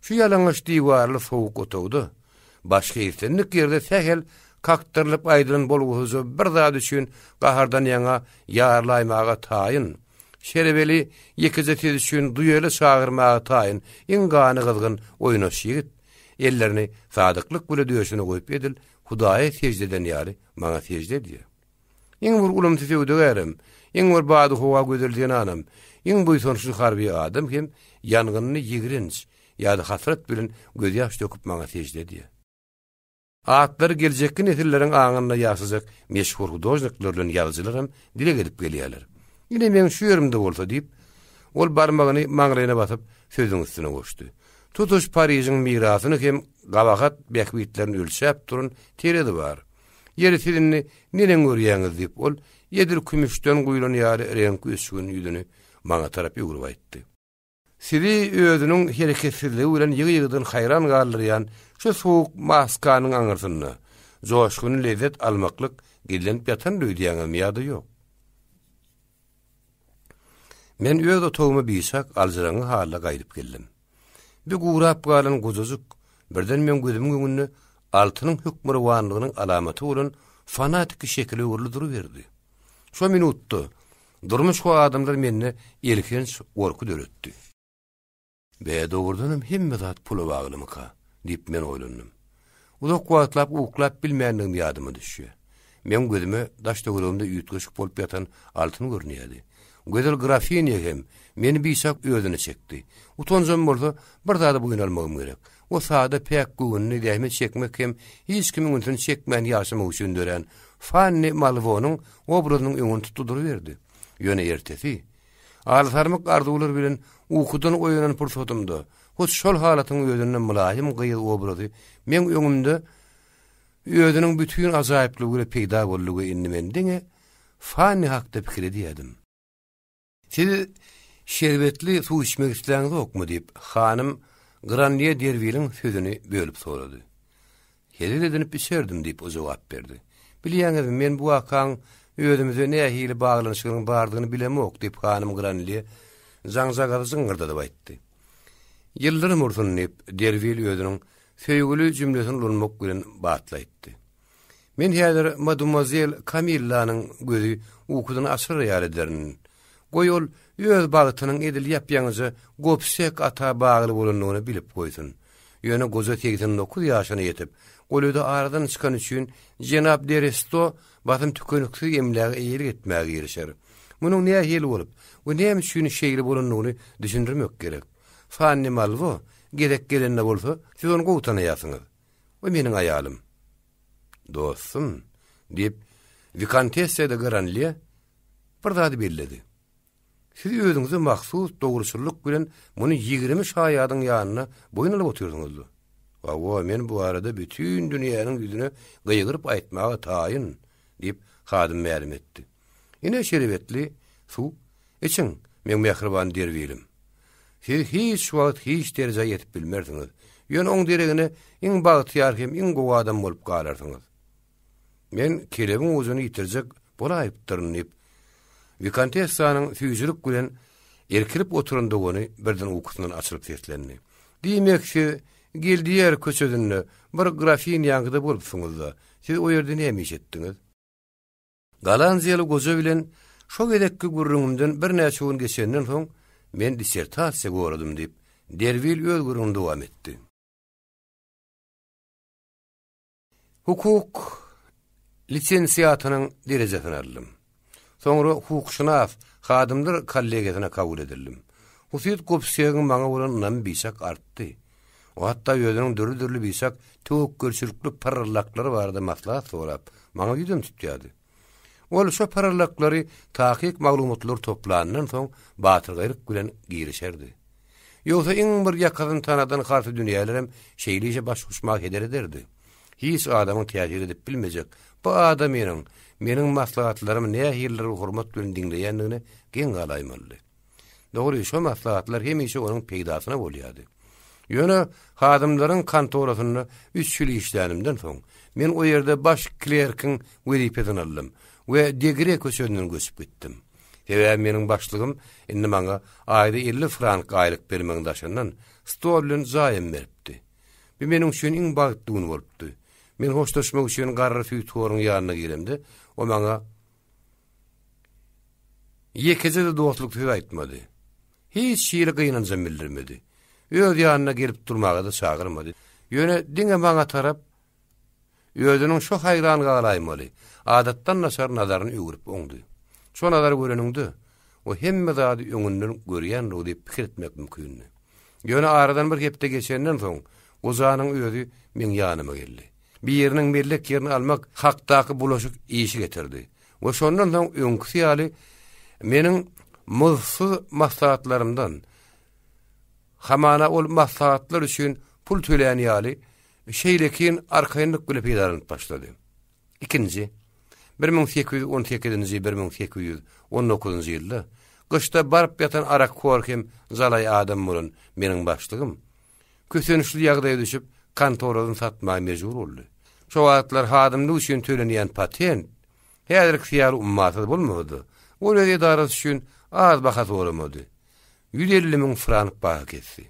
Şu ýalaňaç diwarly sowuk otagda, başga islendik ýerde sähel kakdyrylyp aýdylan bolgusyzja bir zat üçin gahardan ýaňa ýarylaýmaga taýyn, şerebeli ýekeje söz üçin duele çagyrmaga taýyn iň gany gyzgyn oýnaş ýigit, ellerini sadyklyk bile döşüne goýup edil Hudaýa sežde eden ýaly maňa sežde edýär. Iň bir ulumsy söwdagärem, iň bir badyhowa gözel zenanam, iň buýsançly harby adam hem ýangynly ýigrenç ýa-da hasrat bilen gözýaş döküp maňa sežde edýär. Atlary geljekki nesilleriň aňynda ýaşajak meşhur hudožnikler bilen ýazyjylar hem dileg edip gelýärler. Ine meň şu ýerimde bolsa diýip, ol barmagyny maňlaýyna basyp, sözüň üstüne goşdy. Tutuş Parižiň mirasyny hem gabahat bähbitlerini ölçäp duran terezi bar. Ýeri siz indi neneň görýäňiz diýip, ol edil kümüşden guýlan ýaly reňki öçgün ýüzüni maňa tarap öwrüp aýtdy. Sizi özüniň hereketsizligi bilen ýygy-ýygydan haýran galdyrýan şu sowuk maskanyň aňyrsynda joşgunly lezzet almaklyk gizlenip ýatandyr öýdýäňizmi ýa-da ýok? Men öz otagyma biçak aljyraňňy halda gaýdyp geldim. Bir gurap galan guzujyk birden meň gözümiň öňünde altynyň hökmürowanlygynyň alamaty bolan fanatiki şekile öwrüldi duruberdi. Şo minutda durmuş we adamlar mende elhenç gorky döretdi. Be, dogrudanam hemme zat pula baglymyka? diýip men oýlandym. Uzak wagtlap uklap bilmändigim ýadyma düşýär. Meň gözüme daş-töweregimde üýtgeşik bolup ýatan altyn görünýärdi. Gözel grafinýa hem meni biçak özüne çekdi. Utanjam bolsa, bir zady boýun almagym gerek. O sada, päk göwünli, zähmet çekmek hem hiç kimiň ünsüni çekmän ýaşamak üçin dörän Fanni Malwonyň obrazynyň öňüni tutdy duruberdi. Ýöne ertesi, Alysarmyk arzuwlar bilen ukudan oýanan pursatymda, hut şol halatyň özünde mylaýym gyz obrazy meň öňümde özüniň bütin ajaýyplygy bilen peýda boldy we indi men diňe Fanni hakda pikir edýärdim. Siz şerbetli suw içmek isläňzokmy? diýip, hanym Granlýe Derwiliň sözüni bölüp sorady. Hezil edinip içerdim, diýip, o jogap berdi. Bilýäňizmi, men bu wakaň özümize nähili baglanyşygynyň bardygyny bilemok, diýip, hanym Granlýe jaňjagazy jyňňyrdadyp aýtdy. Ýyldyrym ursun, diýip, Derwil özüniň söýgüli jümlesini ulanmak bilen batly aýtdy. Men häzir mademuazel Kamillanyň gözi ukudan açylar ýaly ederin. Goý ol öz bagtynyň edil ýap-ýaňyja Gobsek ata bagly bolandygyny bilip goýsun. Ýöne goja 89 ýaşyna ýetip, golaýda aradan çykany üçin jenap de Resto basym tükeniksiz emläge eýelik etmäge girişer. Munuň nähili bolup we näme üçin şeýle bolandygyny düşündirmek gerek. Fanni Malwo gezek gelende bolsa, siz ony gowy tanaýarsyňyz. O meniň aýalym. Dostum, diýip, Wikontessa de Granlýe bir zady belledi. Siz özüňize mahsus dogruçyllyk bilen muny 20 şaýadyň ýanynda boýun alyp otyrsyňyz-da. Hawa, men bu barada bütin dünýäniň ýüzüne gygyryp aýtmaga taýyn, diýip, hadym mälim etdi. Ine şerbetli suw, içiň, meň mähriban Derwilim. Siz hiç wagt hiç derejä ýetip bilmersiňiz, ýöne oň deregine iň bagtyýar hem iň gowy adam bolup galarsyňyz. Men kelebiň ujuny ýitirjek bolaýypdyryn, diýip, wikontessanyň süýjülik bilen irkilip oturan dogany birden ukusyndan açylyp seslendi. Diýmek, siz Gildiýer köçesinde bir grafinýaňkyda bolupsyňyz-da, siz o ýerde näme iş etdiňiz? Golandiýaly goja bilen şo gezekki gürrüňimden birnäçe gün geçenden soň, men dissertasiýa goradym, diýip, Derwil öz gürrüňini dowam etdi. Hukuk lisensiatynyň derejesini aldym. Soňra hukukşynas hadymlar kollegiýasyna kabul edildim. Husyt Gobsegiň maňa bolan ynamy biçak artdy. O hatda özüniň dürli-dürli biçak töwekgelçilikli pyrryllaklary barada maslahat sorap, maňa ýüzem tutýardy. Ol şo pyrryllaklary takyk maglumatlary toplandan soň batyrgaýlyk bilen girişerdi. Ýogsa iň bir ýakasyny tanadan harsydünýälerem şeýle işe baş goşmaga heder ederdi. Hiç adamyň täsir edip bilmejek bu adamynyň meniň maslahatlarymy nähilidir bir hormat bilen diňleýändigine geň galaýmalydy. Dogry, şo maslahatlar hemişe onuň peýdasyna bolýardy. Ýöne hadymlaryň kontorasynda üç ýyl işlänimden soň, men o ýerde baş klerkiň wezipesini aldym we Degre köçesinden göçüp gitdim. Sebäbi meniň başlygym indi maňa aýda 50 frank aýlyk bermegiň daşyndan stol bilen jaýam beripdi. Bu meniň üçin iň bagtly gün bolupdy. Men hoşlaşmak üçin garry süýthoruň ýanyna giremde, o maňa ýekeje-de dostluk söz aýtmady. Hiç hili gynanjam bildirmedi. Öz ýanyna gelip durmaga-da çagyrmady. Ýöne diňe maňa tarap Özüniň şo haýran galaýmaly, adatdan daşary nazaryny öwrüp oňdy. Şo nazary göreniňde, o hemme zady öňünden görýänligi diýip pikir etmek mümkindi. Ýöne aradan bir hepde geçenden soň, gojanyň özi meň ýanyma geldi. Biriniň mellek ýerini almak hakdaky bulaşyk işi getirdi we şondan soň öňküsi ýaly meniň muzdsuz maslahatlarymdan. Hamana ol maslahatlar üçin pul tölän ýaly, şeýlekin arkaýynlyk bile peýdalanyp başlady. Ikinji, 1818-nji, 1819-njy ýylda gyşda baryp ýatan arakhor hem jalaý adam bolan meniň başlygym kösençli ýagdaýa düşüp, kontorasyny satmaga mejbur boldy. Şo wagtlar hadymlyk üçin tölenýän patent häzirkisi ýaly ummasyz bolmasa-da, ol öz edarasy üçin az baha soramady. 150 müň frank baha kesdi.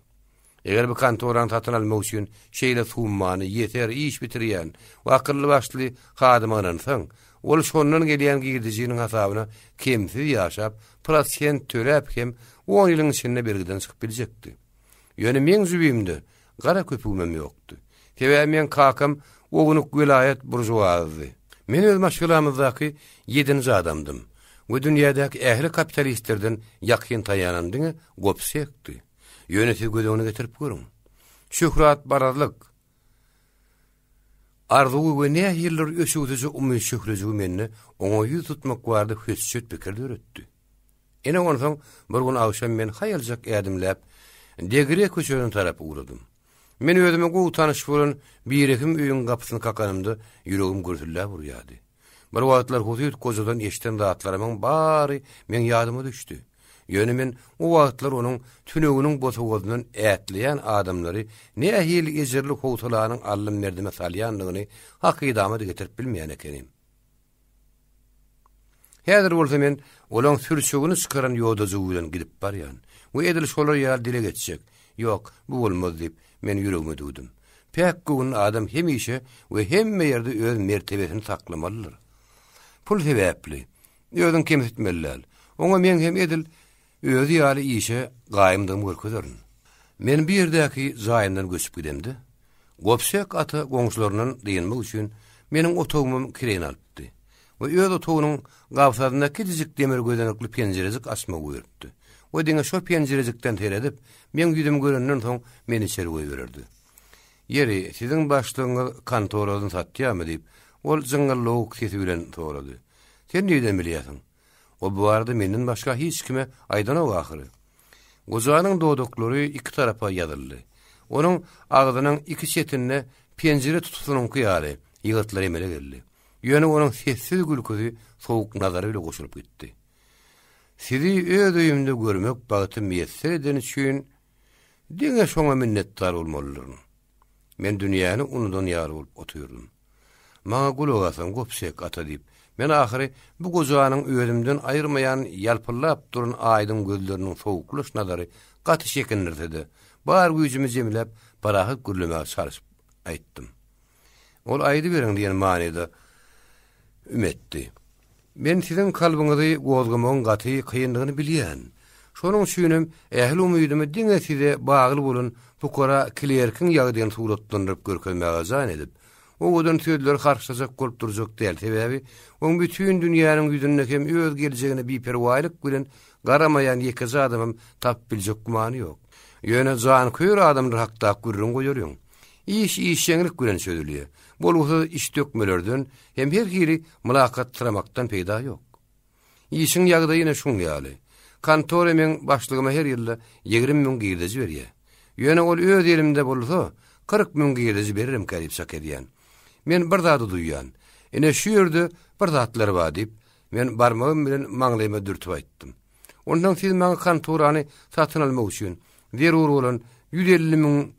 Eger bu kontorany satyn almak üçin şeýle summany ýeser iş bitirýän we akylly-başly hadyma ynansaň, ol şondan gelýän girdejiniň hasabyna kemsiz ýaşap, prosent töläp hem on ýylyň içinde bergiden çykyp biljekdi. Ýöne meň jübimde gara köpügimem ýokdy. Sebäbi meň kakam ownuk welaýat buržuazydy. Men öz maşgalamyzdaky ýedinji adamdym we dünýädäki ähli kapitalistlerden ýakyn taýanan diňe gobsekdi. Ýöne siz göz öňüne getirip görüň. Şöhratparazlyk arzuwy we nähilidir öçügsije umyt şöhlejigi mende oňa ýüz tutmak barada hötjet pikir döretdi. Ine onsoň bir gün agşam men haýaljak ädimläp Degre köçesine tarap ugradym. Men özüme gowy tanyş bolan birehim öýüň gapysyny kakanymda ýüregim gürsülläp urýardy. Bir wagtlar husyt gojadan eşiden zatlarymyň bary meň ýadyma düşdi. Ýöne men o wagtlar onuň tüneginiň bosagazyndan ätleýän adamlary nähili ejirli howsalanyň aldym-berdime salýandygyny hakydama-da getirip bilmeýän ekenim. Häzir bolsa men olaň sürçegini çykaran ýodajygy bilen gidip barýan we edil şolar ýaly dileg etjek. Ýok, bu bolmaz diýip, men ýüregime düwdüm. Päk göwünli adam hemişe we hemme ýerde öz mertebesini saklamalydyr. Pul sebäpli, özüňi kemsitmeli däl. Oňa meň hem edil özi ýaly işe gaýymdygymy görkezerin. Men bu ýerdäki jaýymdan göçüp gidemde, Gobsek ata goňşularyndan dynmak üçin meniň otagymam kireýine alypdy we öz otagynyň gabsadynda kiçijik demir gözenekli penjirejik açmagy buýrupdy we diňe şo penjirejikden seredip, meň ýüzümi görenden soň meni içeri goýbererdi. Ýeri, siziň başlygyňyz kontorasyny satýarmy? diýip, ol jyňňyllawuk sesi bilen sorady. Sen nirden bilýärsiň? O bu barada menden başga hiç kime aýdanok ahyry. Gojanyň dodaklary iki tarapa ýazyldy. Onuň agzynyň iki çetinde penjire tutusynyňky ýaly ýygyrtlar emele geldi. Ýöne onuň sessiz gülküsi sowuk nazary bile goşulyp gitdi. Sizi öz öýümde görmek bagty miýesser edeni üçin diňe şoňa minnetdar bolmalydyryn. Men dünýäni unudan ýaly bolup otyrdym. Maňa gulak asaň, Gopsek ata diýip, men ahyry bu gojanyň özümden aýyrmaýan ýalpyldap duran aýdyň gözleriniň sowuklaş nazary gaty çekindirse-de, bar güýjümi jemläp, parahat gürlemäge çalşyp aýtdym. Ol aýdyberiň diýen manyda üm etdi. Men siziň kalbyňyzy gozgamagyň gaty kyndygyny bilýän. Şonuň üçinem ähli umydymy diňe size bagly bolan pukara klerkiň ýagdaýyny suratlandyryp görkezmäge jan edip, owadan sözleri harçlajak bolup durjak däl, sebäbi oň bütin dünýäniň ýüzünde hem öz geljegine biperwaýlyk bilen garamaýan ýekeje adamam tapyp biljek gümany ýok. Ýöne janköýer adamlar hakdaky gürrüň goýalyň. Iş işjeňlik bilen çözülýär. Bolgusyz iş dökmelerden hem her hili mylakatsyramakdan peýda ýok. Işiň ýagdaýy ine şuň ýaly. Kontora meň başlygyma her ýylda 20 müň girdeji berýär. Ýöne ol öz elimde bolsa, 40 müň girdeji bereremkä diýip çak edýän. Men bir zady duýýan. Ine şu ýerde bir zatlar bar diýip, men barmagym bilen maňlaýyma dürtüp aýtdym. Onsoň siz maňa kontorany satyn almak üçin zerur bolan 150 müň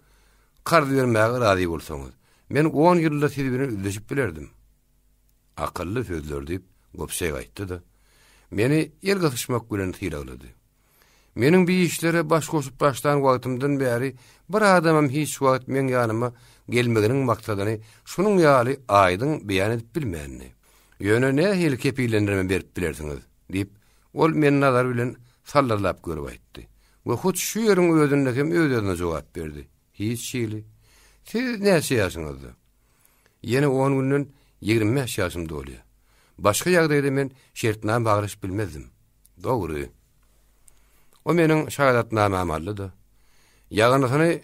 karz bermäge razy bolsaňyz, men on ýylda siz bilen üzlüşip bilerdim. Akylly sözler diýip, Gobsek aýtdy-da, meni el gysyşmak bilen sylaglady. Meniň bi işlere baş goşup başlan wagtymdan bäri bir adamam hiç wagt meň ýanyma gelmeginiň maksadyny şunuň ýaly aýdyň beýan edip bilmändi. Ýöne nähili kepillendirme berip bilersiňiz? Diýip, ol meni nazar bilen salyrlap görüp aýtdy we hut şu ýeriň özünde hem öz-özüne jogap berdi, Hiç hili. Siz näçe ýaşyňyzda? Ýene on günden 25 ýaşym dolýar. Başga ýagdaýda men şertnama baglaşyp bilmezdim. Dogry. O meniň şahadatnamamy aldy-da, ýagynysyny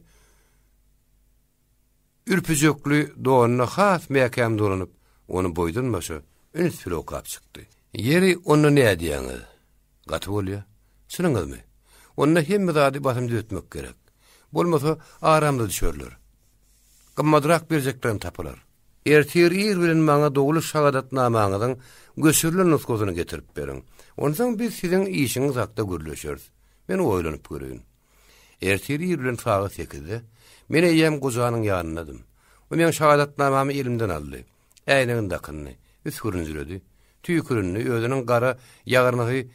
Ürpüjekli donuna has mäkäm dolanyp, ony boýdan-başa üns bile okap çykdy. Ýeri, onda nädýäňiz? Gaty bolýa. Çynyňyzmy? Onda hemme zady basym düzetmek gerek. Bolmasa, aramyza düşerler. Gymmadrak berjeklerem tapylar. Ertir ir bilen maňa dogluş şahadatnamaňyzyň göçürilen nusgasyny getirip beriň. Onsoň biz siziň işiňiz hakda gürleşeris. Men oýlanyp göreýin. Ertir ir bilen sagat sekizde men eýýäm gojanyň ýanyndadym. O meň şahadatnamamy elimden aldy. Äýnegini dakyndy. Üsgürinjiredi. Tüýkürindi, özüniň gara ýagyrnysy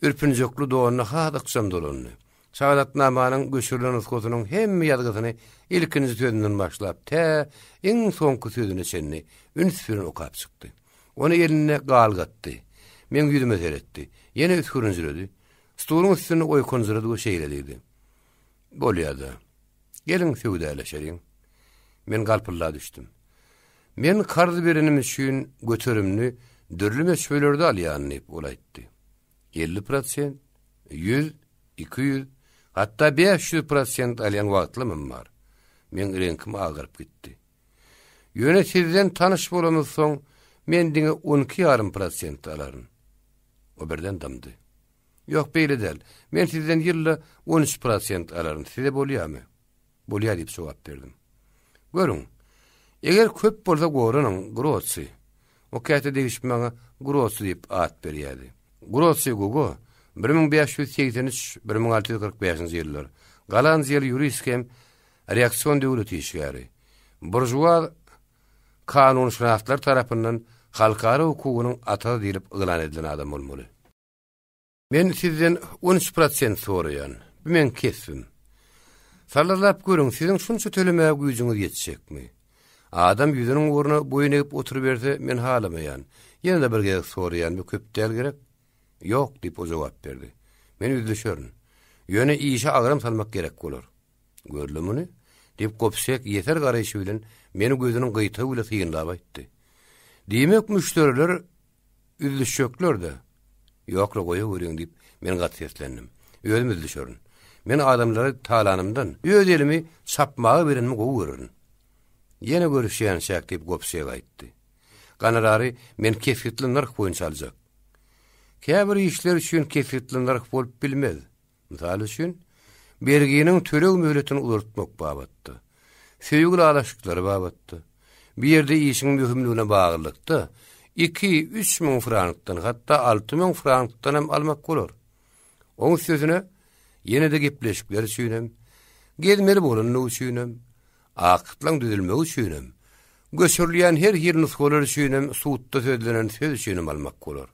ürpünjekli donuna has ykjam dolandy. Şahadatnamanyň göçürilen nusgasynyň hemme ýazgysyny ilkinji sözünden başlap, tä iň soňky sözüne çenli üns bilen okap çykdy. Ony elinde galgatdy. Meň ýüzüme seretdi. Ýene üsgürinjiredi. Stoluň üstünde oýkanjyrady we şeýle diýdi. Bolýa-da. Geliň söwdäleşeliň. Men galpylda düşdüm. Men karz berenim üçin göterimini dürli möçberlerde alýan diýip, ol aýtdy. 50 prosent, 100, 200, hatda 500 prosent alýan wagtlamam bar. Meň reňkim agaryp gitdi. Ýöne sizden tanyş bolamyzsoň, men diňe on iki ýarym prosent alaryn. O birden dymdy. Ýok, beýle däl. Men sizden ýylda 13 prosent alaryn. Size bolýarmy? Bolýar diýip jogap berdim. Görüň, eger köp bolsa goranyň, Grotsi. O käte degişip maňa Grotsi diýip at berýärdi. Grotsi Gugo, 1583, 1645-nji ýyllar, gollandiýaly ýurist hem reaksion döwlet işgäri. Buržuaz kanunşynaslar tarapyndan halkara hukugynyň atasy diýlip yglan edilen adam bolmaly. Men sizden 13 prosent soraýan. Bu meň kesbim. Salyrlap görüň, siziň şunça tölemäge güýjüňiz ýetjekmi? Adam ýüzüniň ugruna boýun egip oturyberse, men halamaýan. Ýene-de bir gezek soraýan, bu köp däl gerek? Ýok, diýip, o jogap berdi. Men üzlüşerin. Ýöne işe agram salmak gerek bolar. Gör-le muny, diýip, Gobsek ýeser garaýşy bilen meni gözüniň gyýtagy bile synlap aýtdy. Diýmek, müşderiler üzlüşjekler-dä? Ýok-la, goýaweriň, diýip, men gaty seslendim. Özüm üzlüşerin. Men adamlary talanymdan, öz elimi çapmaga berenimi gowy görerin. Ýene görüşýänçäk, diýip, Gobsek aýtdy. Gonorary men kesgitli nyrh boýunça aljak. Käbir işler üçin kesgitli nyrh bolup bilmez. Mysal üçin, berginiň töleg möhletini uzaltmak babatda, söýgi ylalaşyklary babatda, bir ýerde işiň möhümligine baglylykda iki, 3000 frankdan, hatda 6000 frankdan hem almak bolar. Oň üstesine, ýene-de gepleşikler üçin hem, gezmeli bolanlygy üçin hem, aktlaň düzülmegi üçin hem, göçürilýän her hili nusgalar üçin hem sudda sözlenen söz üçin hem almak bolar.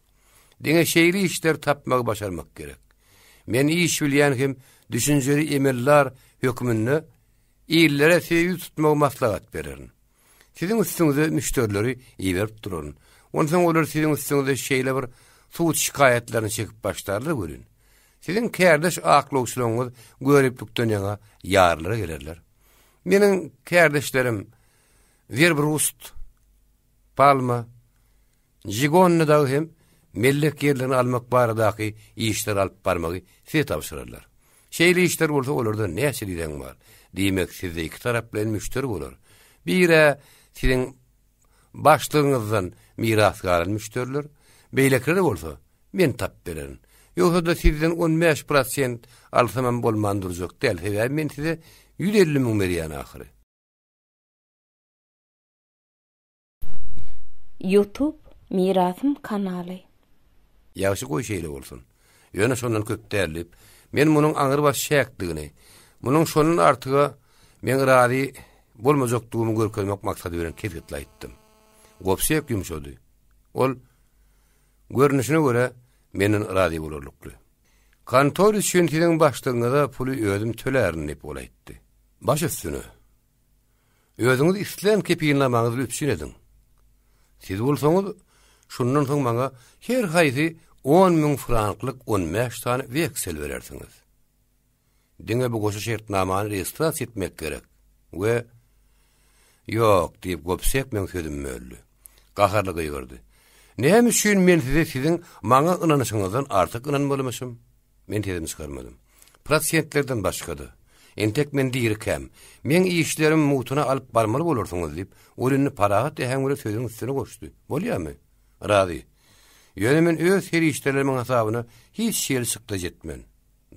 Diňe şeýle işleri tapmagy başarmak gerek. Men iş bilýän hem düşünjeli emeldar hökmünde illere size ýüz tutmagy maslahat bererin. Siziň üstüňize müşderileri iberip duraryn. Onsoň olar siziň üstüňize şeýle bir sud şikaýatlaryny çekip başlarlar welin, siziň kärdeş aklawçylaryňyz göriplikden ýaňa ýarylara gelerler. Meniň kärdeşlerim Werbrust, Palma, Jigonna dagy hem mellek ýerlerini almak baradaky işleri alyp barmagy size tabşyrarlar. Şeýle işler bolsa olarda näçe diýseň bar. Diýmek, sizde iki taraplaýyn müşderi bolar. Bir-ä siziň başlygyňyzdan miras galan müşderiler, beýlekileri bolsa men tapyp bererin. Ýogsa-da sizden 15 prosent alsamam bolman durjak däl, sebäbi men size 150 müň berýän ahyry. Youtube Mirasym kanaly. Ýagşy goý şeýle bolsun. Ýöne şondan köp däl diýip, men munuň aňrybaş çäkdigini, munuň şondan artyga meň razy bolmajakdygymy görkezmek maksady bilen kesgitli aýtdym. Gobsek ýumşady. Ol, görnüşine görä, menden razy bolarlykly. Kontor üçin siziň başlygyňyza puly özüm tölärin diýip, ol aýtdy. Baş üstüne. Özüňiz islän kepilnamaňyzy üpjün ediň. Siz bolsaňyz, şundan soň maňa her haýsy 10 mün franklyk 15 sany weksel berersiňiz. Diňe bu goşa şertnamany registrasiýa etmek gerek we Ýok, diýip, Gobsek meň sözümi böldi. Gaharly gygyrdy. Näme üçin men size siziň maňa ynanyşyňyzdan artyk ynanmalymyşym? Men sesimi çykarmadym. Prosentlerden başga-da, entek men dirikäm, meň işlerimi mugtuna alyp barmaly bolarsyňyz diýip, ol indi parahat äheň bilen sözüniň üstüne goşdy. Bolýamy? Razy. Ýöne men öz serişdelerimiň hasabyna hiç hili çykdajy etmen.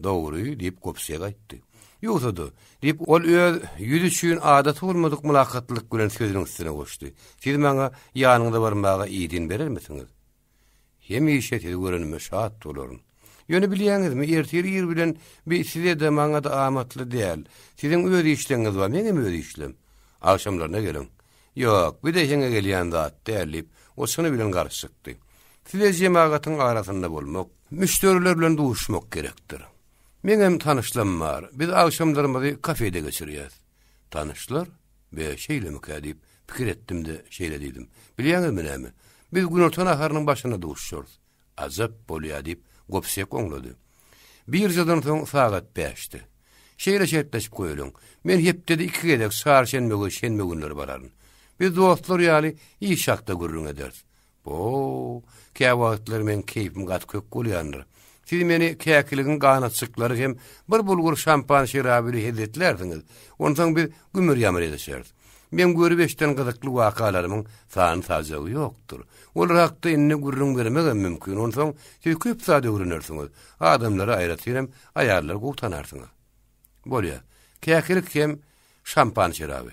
Dogry, diýip, Gobsek aýtdy. Ýogsa-da, diýip, ol öz ýüzi üçin adaty bolmadyk mylakatlylyk bilen sözüniň üstüne goşdy, siz maňa ýanyňyza barmaga izin berermisiňiz? Hemişe sizi görenime şat bolaryn. Ýöne bilýäňizmi, ertir ir bilen bi size-de, maňa-da amatly däl. Siziň öz işleňiz bar, meňem öz işlem. Agşamlaryna geliň. Ýok, bi-de heňe gelýän zat däl, diýip, o çyny bilen garşy çykdy. Size jemagatyň arasynda bolmak, müşderiler bilen duşmak gerekdir. Meňem tanyşlam bar. Biz agşamlarymyzy kafede geçirýäs. Tanyşlar? Be, şeýlemikä diýip, pikir etdim-de, şeýle diýdim. Bilýäňizmi näme? Biz günorta naharynyň başynda duşuşarys. Ajap bolýa, diýip, Gobsek oňlady. Biržadan soň sagat bäşde. Şeýle şertleşip goýalyň. Men hepdede iki gezek çarşenbe we şenbe günleri bararyn. Biz dostlar ýaly iş hakda gürrüň ederis. Bo, käwagtlar meň keýpim gaty kök bolýandyr. Siz meni käkiligiň ganatjyklary hem bir bulgur şampan şeraby bile hezzetlärsiňiz. Onsoň biz gümür-ýamyr edişeris. Meň görüp-eşiden gyzykly wakalarymyň sany-sajagy ýokdur. Olar hakda indi gürrüň bermegem mümkin. Onsoň siz köp zat öwrenersiňiz. Adamlary, aýratynam, aýallary gowy tanarsyňyz. Bolýar. Käkilik hem şampan şeraby.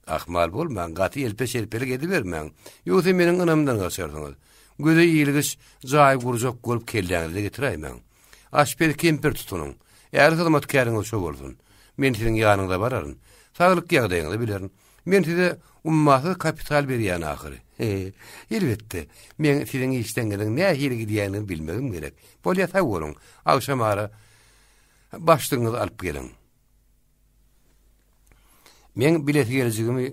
Ahmal bolmaň, gaty elpe-şelpelik edibermäň. Ýogsa meniň ynamdan gaçarsyňyz. Göze ilgiç jaý gurjak bolup kelläňize getiräýmäň. Aşpez kempir tutunyň. Äri hyzmatkäriňiz şo bolsun. Men siziň ýanyňyza bararyn. Saglyk ýagdaýyňyzy bilerin. Men size ummasyz kapital berýän ahyry. Elbetde, meň siziň işleňiziň nähili gidýändigini bilmegim gerek. Bolýa, sag boluň. Agşamara başlygyňyzy alyp geliň. Meň bilesigelijigimi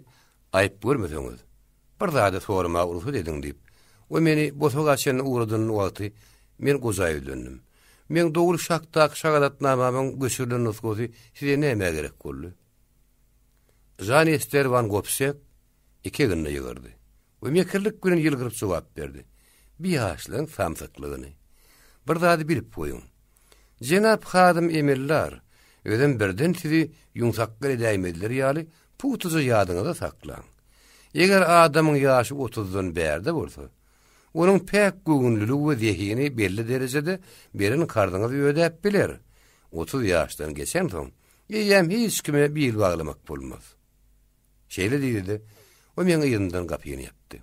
aýyp görmeseňiz, bir zady soramaga rugsat ediň diýip, o meni bosaga çenli ugradan wagty men goja ýüzlendim. Meň dogruş hakdaky şahadatnamamyň göçürilen nusgasy size nämä gerek boldy? Žan Ester wan Gobsek iki egnine ýygyrdy we mekirlik bilen ýylgyryp jogap berdi, Bi ýaşlaryň samsyklygyny. Bir zady bilip goýuň. Jenap hadym emeldar, özem birden sizi ýüňsakgal edäýmezleri ýaly pugtaja ýadyňyzda saklaň. Eger adamyň ýaşy otuzdan bärde bolsa, onuň päk göwünliligi we zehini belli derejede beren karzyňyzy ödäp biler. 30 ýaşdan geçensoň, eýýäm hiç kime bil baglamak bolmaz. Şeýle diýdi-de, o meň yzymdan gapyny ýapdy.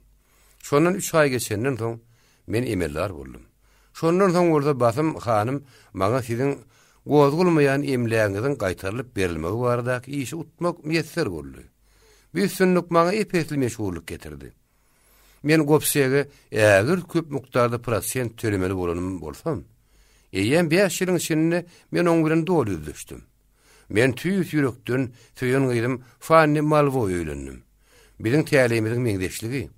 Şondan üç aý geçenden soň, men emeldar boldum. Şondan soň bolsa basym hanym maňa siziň gozgalmaýan emlägiňiziň gaýtarylyp berilmegi baradaky işi utmak miýesser boldy. Bu üstünlik maňa ep-esli meşhurlyk getirdi. Men Gobsege ägirt köp mukdarda prosent tölemeli bolanym bolsam, eýýäm bäş ýylyň içinde men oň bilen doly üzlüşdim. Men tüýs ýürekden söýen gyzym Fanni Malwo öýlendim. Biziň täleýimiziň meňzeşligi,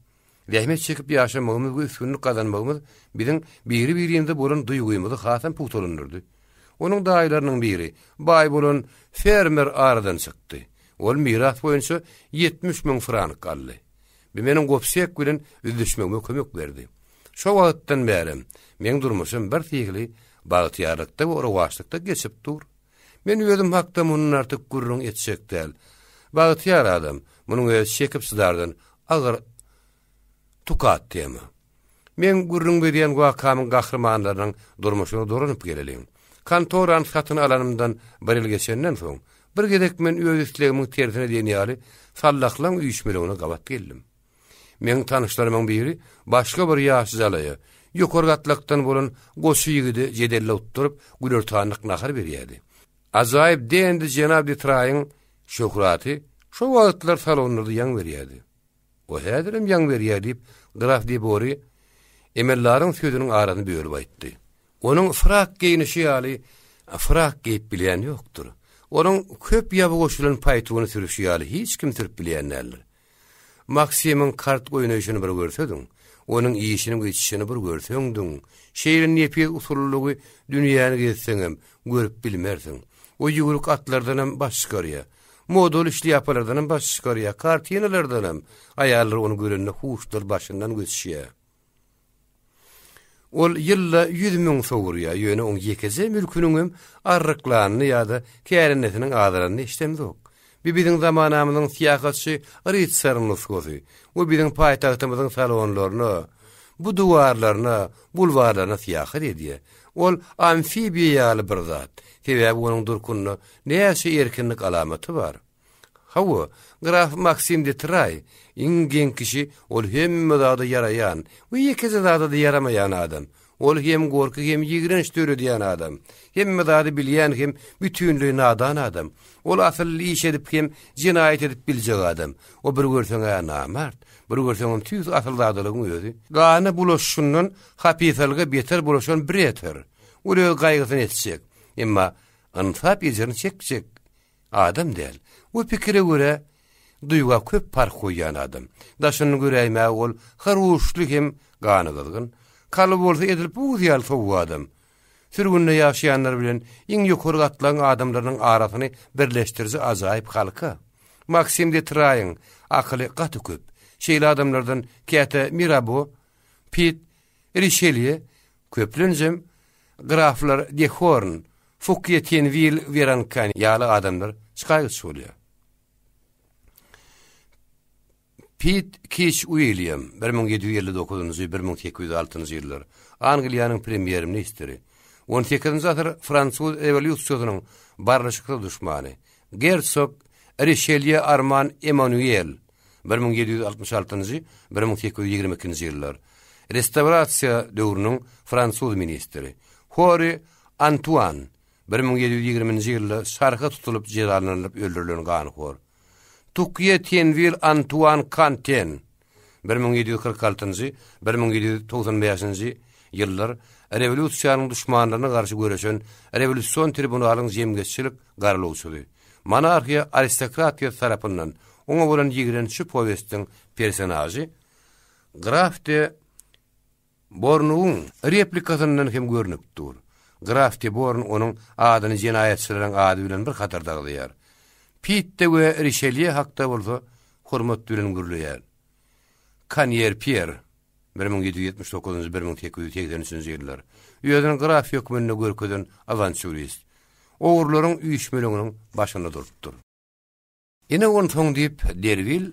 zähmet çekip ýaşamagymyz we üstünlik gazanmagymyz biziň biri-birimize bolan duýgymyzy hasam pugtalandyrdy. Onuň daýylarynyň biri, baý bolan fermer aradan çykdy. Ol miras boýunça 70 müň frank aldy. Bu meniň gopsek bilen üzlüşmegime kömek berdi. Şo wagtdan bärem meň durmuşym birhili bagtyýarlykda we rowaçlykda geçip dur. Men özüm hakda mundan artyk gürrüň etjek däl. Bagtyýar adam, munuň özi çekip-çydardan agyr tukat tema. Meň gürrüň berýän wakamyň gahrymanlarynyň durmuşyna dolanyp geleliň. Kontorany satyn alanymdan bir ýyl geçenden soň, bir gezek men öz islegimiň tersine diýen ýaly sallahlaň üýşmeleňine gabat geldim. Meň tanyşlarymyň biri başga bir ýaş jalaýa, ýokary gatlakdan bolan goçy ýigide jedelde utduryp, günortanlyk nahar berýärdi. Ajaýyp dendi jenap Detraýyň şöhraty şo wagtlar salonlarda ýaň berýärdi. O häzirem ýaň berýär diýip, graf Debori emeldaryň sözüniň arasyny bölüp aýtdy. Onuň frak geýnişi ýaly frak geýip bilýän ýokdur. Onuň köp ýaby goşulan paýtuny sürüşi ýaly hiç kim sürüp bilýän däldir. Maksimiň kart oýnaýşyny bir görsediň, onuň işiniň ösüşini bir görseňdiň, şeýle nepis usullylygy dünýäni gezseňem, görüp bilmersiň. O ýüwrük atlardanam baş çykarýar. Modaly şlýapalardanam baş çykarýar, kartinalardanam. Aýallar ony görende huşlary başyndan göçýär. Ol ýylda 100 müň sowurýar, ýöne oň ýekeje mülküniňem arryklanyny ýa-da kärendesiniň azalanyny eşidemzok. Bu biziň zamanamyzyň syýahatçy rytsaryň nusgasy we biziň paýtagtymyzyň salonlaryna. buduarlaryna, bulwarlaryna syýahat edýär. Ol amfibiýa ýaly bir zat. Sebäbi onuň durkunda näçe erkinlik alamaty bar. Hawa, graf Maksim de Traý, iň geň kişi, ol hemme zada ýaraýan we ýekeje zada-da ýaramaýan adam. Ol hem gorky hem ýigrenç döredýän adam. Hemme zady bilýän hem bütinleý nadan adam. Ol asylly iş edip hem jenaýat edip biljek adam. O bir görseň-ä namart, bir görseňem tüýs asylzadalygyň özi. Gana bulaşyşyndan hapisalyga beter bulaşan bireter. Ol öz gaýgysyny etjek. Emma ynsap ejirini çekjek. Adam däl. O pikire görä, duýga köp parh goýýan adam. Daşyny göräýmäge ol hyruşly hem ganygyzgyn. Kalby bolsa edil buz ýaly sowuk adam. Sürgünde ýaşaýanlar bilen iň ýokary gatlagyň adamlarynyň arasyny birleşdiriji ajaýyp halka. Maksim de Traýyň akyly gaty köp. Şeýle adamlardan käte Mirabo, Pit, Rişelýe, köplenjem graflar de Horn, Fukýe Tenwil Werankan ýaly adamlar çykaýgyç bolýar. Pit Kiç Uilýam, 1759-njy, 1806-njy ýyllar, Angliýanyň premýer-ministri. On sekizinji asyr fransuz rewolýusiýasynyň barlyşyksyz duşmany. Gersog Rişelýe Arman Emmanuel, 1766-njy, 1822-nji ýyllar, Restawrasiýa döwrüniň fransuz ministri. Hori Antuan, 1720-nji ýylda şarha tutulyp jezalandyrylyp öldürilen ganhor. Tukýe Tenwil Antuan Kanten, 1746-njy, 1795-nji ýyllar rewolýusiýanyň duşmanlaryna garşy göreşen rewolýusion tribunalyň jemgyýetçilik garalawçysy. Monarhiýa aristokratiýasy tarapyndan oňa bolan ýigrenç şu powestiň personažy graf de Bornuň replikasyndan hem görnüp dur. Graf de Born onuň adyny jenaýatçylaryň ady bilen bir hatarda agzaýar. Pitte we Rişelýe hakda bolsa hormat bilen gürleýär. Kanýer Pýer, 1779-njy, 1883-nji ýyllar, özüni graf hökmünde görkezen awantýurist. Ogurlaryň üýşmeleňiniň başynda durupdyr. Ine onsoň, diýip, Derwil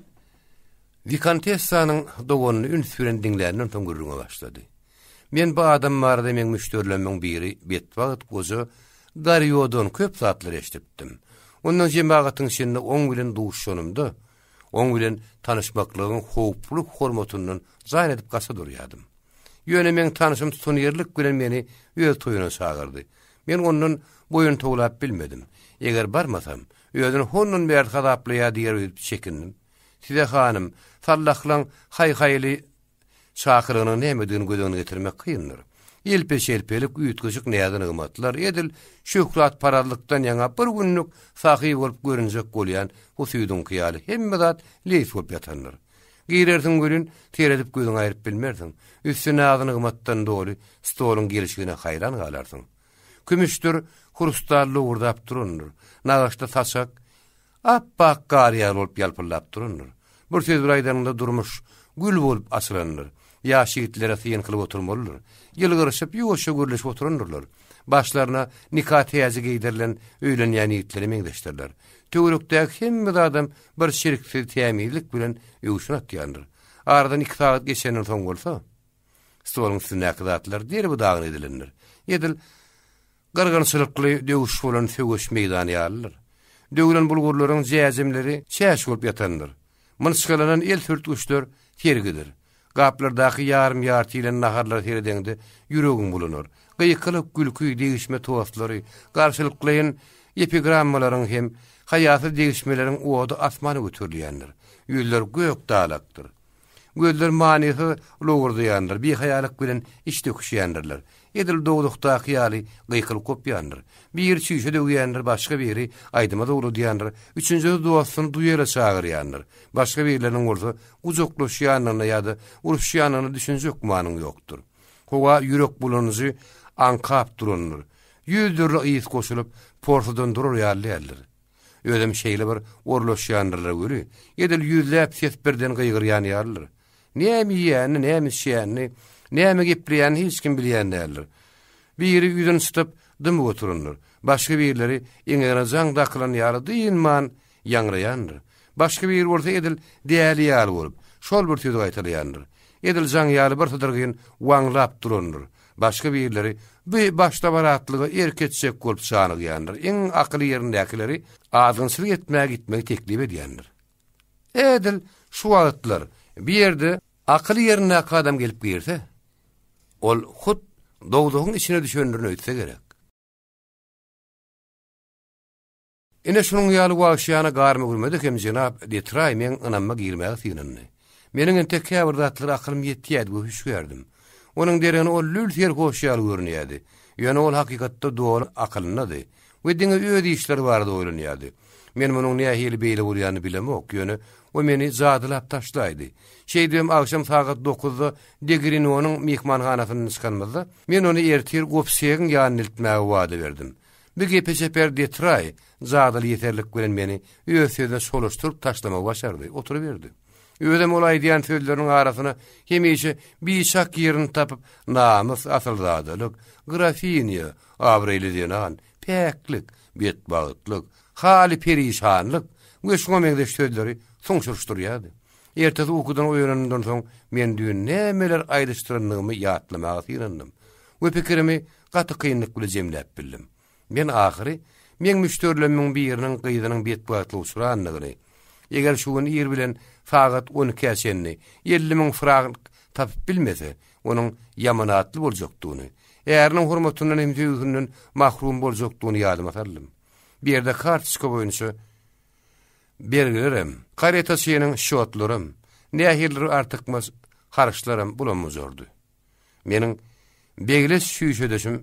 wikontessanyň doganyny üns bilen diňländen soň gürrüňe başlady. Men bu adam barada meň müşderilerimiň biri betbagt goja Garýodan köp zatlar eşidipdim. Ondan jemagatyň içinde oň bilen duşanymda, oň bilen tanyşmaklygyň howply hormatyndan jan edip gaça durýardym. Ýöne meň tanşym tutanýerlik bilen meni öz toýuna çagyrdy. Men ondan boýun towlap bilmedim. Eger barmasam, Özüni hondan bärsi hasaplaýar diýer öýdüp çekindim. Size hanym, sallahlaň haý-haýly çakylygynyň nämedigini göz öňüne getirmek kyndyr. Ýelpe-şelpelik, üýtgeşik näzi-nygmatlar, edil şöhratparazlykdan ýaňa bir günlük sahy bolup görünjek bolýan husydyňky ýaly hemme zat leýs bolup ýatandyr. Girersiň welin, seredip gözüňi aýryp bilmersiň. Üsti nazy-nygmatdan doly stoluň gelşigine haýran galarsyň. Kümüşdir, hrustal lowurdap durandyr. Nagyşly saçak ap-ak gar ýaly bolup ýalpyldap durandyr. Bir söz bilen aýdanyňda durmuş gül bolup açylandyr. Ýaş ýigitlere syn kylyp oturmalydyr. Ýylgyryşyp, ýuwaşja gürleşip oturandyrlar. Başlaryna nika täji geýdirilen öýlenýän ýigitlere meňzeşdirler. Töwerekdäki hemme zadam bir çirksiz tämizlik bilen öwşün atýandyr. Aradan iki sagat geçenden soň bolsa, Stoluň üstündäki zatlar derbi-dagyn edilendir. Edil gyrgynçylykly döwüş bolan söweş meýdany ýalydyr. Döwlen bulgurlaryň jäjemleri çäş bolup ýatandyr. Mynçgalanan el sürtgüçler sergidir. Gaplardaky ýarym-ýarty iýlen naharlara seredeňde ýüregiň bulanar. Gykylyk, gülki, degişme tostlary, garşylyklaýyn epigrammalaryň hem haýasyz degişmeleriň ody asmana göterilýändir. Ýüzler gök dalakdyr. Gözler manysyz lowurdaýandyr, bihaýalyk bilen iç döküşýändirler. Edil dowzahdaky ýaly gykylyk gopýandyr. Biri çüýşe döwýändir, başga biri aýdyma zowladýandyr, üçünjisi dostuny duele çagyrýandyr. Başga birleriniň bolsa gujaklaşýandygyna ýa-da uruşýandygyna düşünjek gümanyň ýokdur. Howa ýürek bulanyjy aňkap durandyr. Ýüz dürli ys goşulyp, porsudan durar ýaly däldir. Özem şeýle bir orlaşýandyrlar weli, edil ýüzläp ses birden gygyrýan ýalydyr. Näme iýýänini, näme içýänini, näme gepleýänini hiç kim bilýän däldir. Biri ýüzüni çytyp, dymyp oturandyr. Başga birleri eňegine jaň dakylan ýaly dynman ýaňraýandyr. Başga biri bolsa edil däli ýaly bolup, şol bir sözi gaýtalaýandyr. Edil jaň ýaly bir sydyrgyn waňlap durandyr. Başga birleri bu başdabaratlyga erk etjek bolup janygýandyr. Iň akyly ýerindäkileri azgynçylyk etmäge gitmegi teklip edýändir. Edil şu wagtlar bir ýerde akyly ýerindäki adam gelip girse, ol hut dowzahyň içine düşendirin öýtse gerek. Ine şunuň ýaly wagşyýana garma-gürmede hem jenap Detraý meň ynamyma girmäge synandy. Meniň entek käbir zatlara akylym ýetýärdi we hüşgärdim. Onuň deregine ol lül serhoş ýaly görünýärdi. Ýöne ol hakykatda doly akylyndady we diňe öz işleri barada oýlanýardy. Men munuň nähili beýle bolýanyny bilemok, ýöne o meni jadylap taşlaýdy. Şeýdibem agşam sagat dokuzda De Grinonyň myhmanhanasyndan çykanymyzda, men ony ertir Gobsegiň ýanyna eltmäge wada berdim. Bu gepe çeper Detraý jadyly ýeserlik bilen meni öz sözüne çolaşdyryp taşlamagy başardy, oturyberdi. Özem ol aýdýan sözleriniň arasyna hemişe biçak ýerini tapyp, namys, asylzadalyk, grafinýa, abraýly zenan, päklik, betbagtlyk, haly perişanlyk we şuňa meňzeş sözleri suňşuryşdyrýardy. Ertesi ukudan oýananymdan soň men düýn nämeler aýdyşdyrandygymy ýatlamaga synandym we pikirimi gaty kynlyk bile jemläp bildim. Men ahyry meň müşderilerimiň biriniň gyzynyň betbagtlyga uçrandygyny, eger şu gün ir bilen sagat on ikä çenli 50 mün frank tapyp bilmese, onuň ýamanatly boljakdygyny, äriniň hormatyndan hem söýgüsinden mahrum boljakdygyny ýadyma saldym. Bu ýerde kartoçka boýunça bergilerem, karetaçynyň şotlaram, nähilidir artykmaç harçlaram bulam-bujardy. Meniň begles çüýşedeşim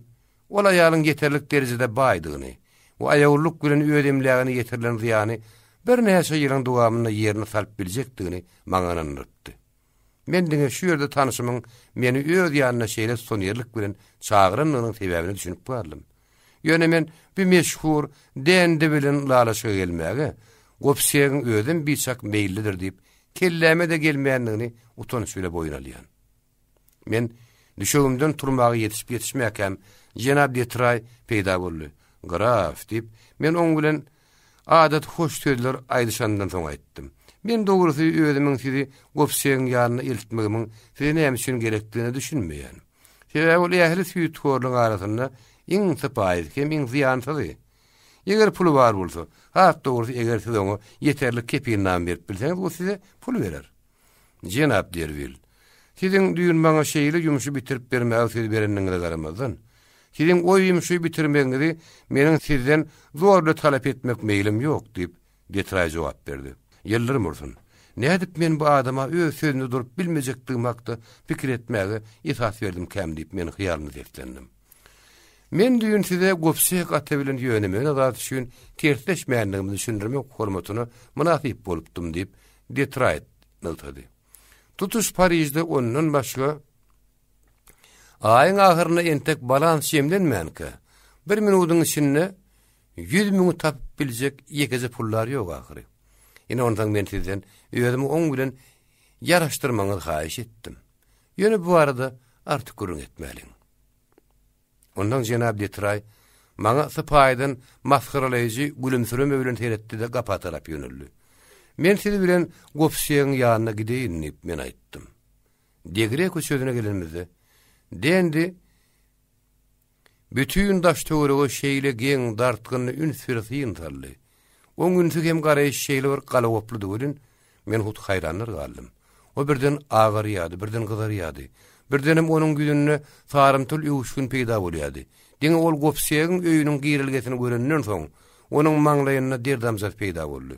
ol aýalyň ýeterlik derejede baýdygyny we aýawlylyk bilen öz emlägine ýetirilen zyýany birnäçe ýylyň dowamynda ýerine salyp biljekdigini maňa ynandyrypdy. Men diňe şu ýerde tanşymyň meni öz ýanyna şeýle tutanýerlik bilen çagyrandygynyň sebäbine düşünip galdym. Ýöne men bu meşhur Dendi bilen ylalaşyga gelmäge Gobsegiň özem biçak meýillidir diýip, kelläme-de gelmändigini utanç bile boýun alýan. Men düşegimden turmaga ýetişip-ýetişmäkäm, jenap Detraý peýda boldy. Graf, diýip, men oň bilen adaty hoş sözler aýdyşandan soň aýtdym. Men dogrusy özümiň sizi Gobsegiň ýanyna eltmegimiň size näme üçin gerekdigine düşünmeýän. Sebäbi ol ähli süýthorlaryň arasynda iň sypaýysy hem iň zyýansyzy. Eger puly bar bolsa, has dogrusy eger siz oňa ýeterlik kepilnama berip bilseňiz, ol size pul berer. Jenap Derwil, siziň düýn maňa şeýle ýumşy bitirip bermäge söz berendigiňize garamazdan, siziň o ýumşy bitirmegiňizi meniň sizden zor bilen talap etmek meýlim ýok, diýip, Detraý jogap berdi. Ýyldyrym ursun! Nädip men bu adama öz sözünde durup bilmejekdigim hakda pikir etmäge esas berdimkäm diýip, men hyýalymda seslendim. Men düýn size Gobsek ata bilen ýöne-möne zat üçin tersleşmändigimizi düşündirmek hormatyna mynasyp bolupdym, diýip, Detraýt nygtady. Tutuş Parižde ondan başga aýyň ahyrynda entek balans jemlenmänkä, bir minudyň içinde ýüz müňi tapyp biljek ýekeje pullar ýok ahyry. Ine onsoň men sizden özümi oň bilen ýaraşdyrmagyňyzy haýyş etdim. Ýöne bu barada artyk gürrüň etmäliň. Ondan jenap Detraý maňa sypaýydan masgaralaýjy gülümsireme bilen seretdi-de gapa tarap ýöneldi. Men siz bilen Gobsegiň ýanyna gideýin, diýip, men aýtdym. Degre köçesine gelenimizde, Dendi bütin daş-töwerege şeýle geň, dartgynly üns bile syn saldy. Oň ünsi hem garaýşy şeýle bir galagopludy welin, men hut haýranlar galdym. O birden agarýardy, birden gyzarýardy. Birdenem onuň ýüzünde sarymtyl öwüşgin peýda bolýardy. Diňe ol Gobsegiň öýüniň girelgesini görenden soň, onuň maňlaýynda der damjasy peýda boldy.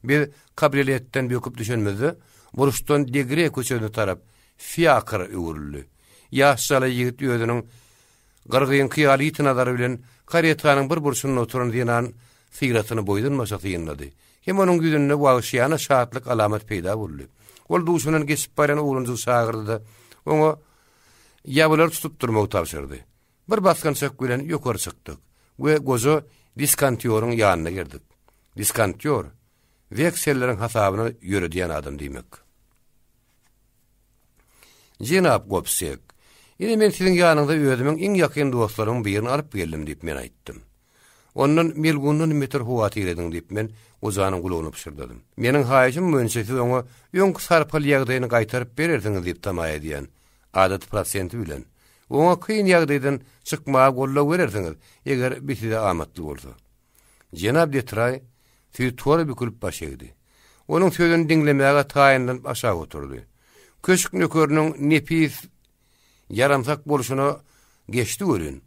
Biz kabrioletden böküp düşenimizde, burçdan Degre köçesine tarap fiakr öwrüldi. Ýaş jala ýigit özüniň Gyrgyňky ýaly ýiti nazary bilen karetanyň bir burçunda oturan zenan syratyny boýdan-başa synlady. Hem onuň ýüzünde wagşyýana şatlyk alamaty peýda boldy. Ol duşundan geçip barýan oglanjygy çagyrdy-da, oňa ýabylary tutup durmagy tabşyrdy. Bir basgançak bilen ýokary çykdyk we goja diskontýoryň ýanyna girdik. Diskontýor, wekselleriň hasabyny ýöredýän adam diýmek. Jenap Gobsek, ine men siziň ýanyňyza özümiň iň ýakyn dostlarymyň birini alyp geldim, diýip, men aýtdym. Ondan melgundan beter howatyr ediň diýip, men gojanyň gulagyna pyşyrdadym. Meniň haýyşym boýunça siz oňa öňki sarpaly ýagdaýyny gaýtaryp berersiňiz diýip tama edýän. Adaty prosenti bilen. Oňa kyn ýagdaýdan çykmaga goldaw berersiňiz, eger bi size amatly bolsa. Jenap Detraý süýthora bükülip baş egdi. Onuň sözüni diňlemäge taýynlanyp aşak oturdy. Köşk nökeriniň nepis ýaramsak bolşuna geçdi welin,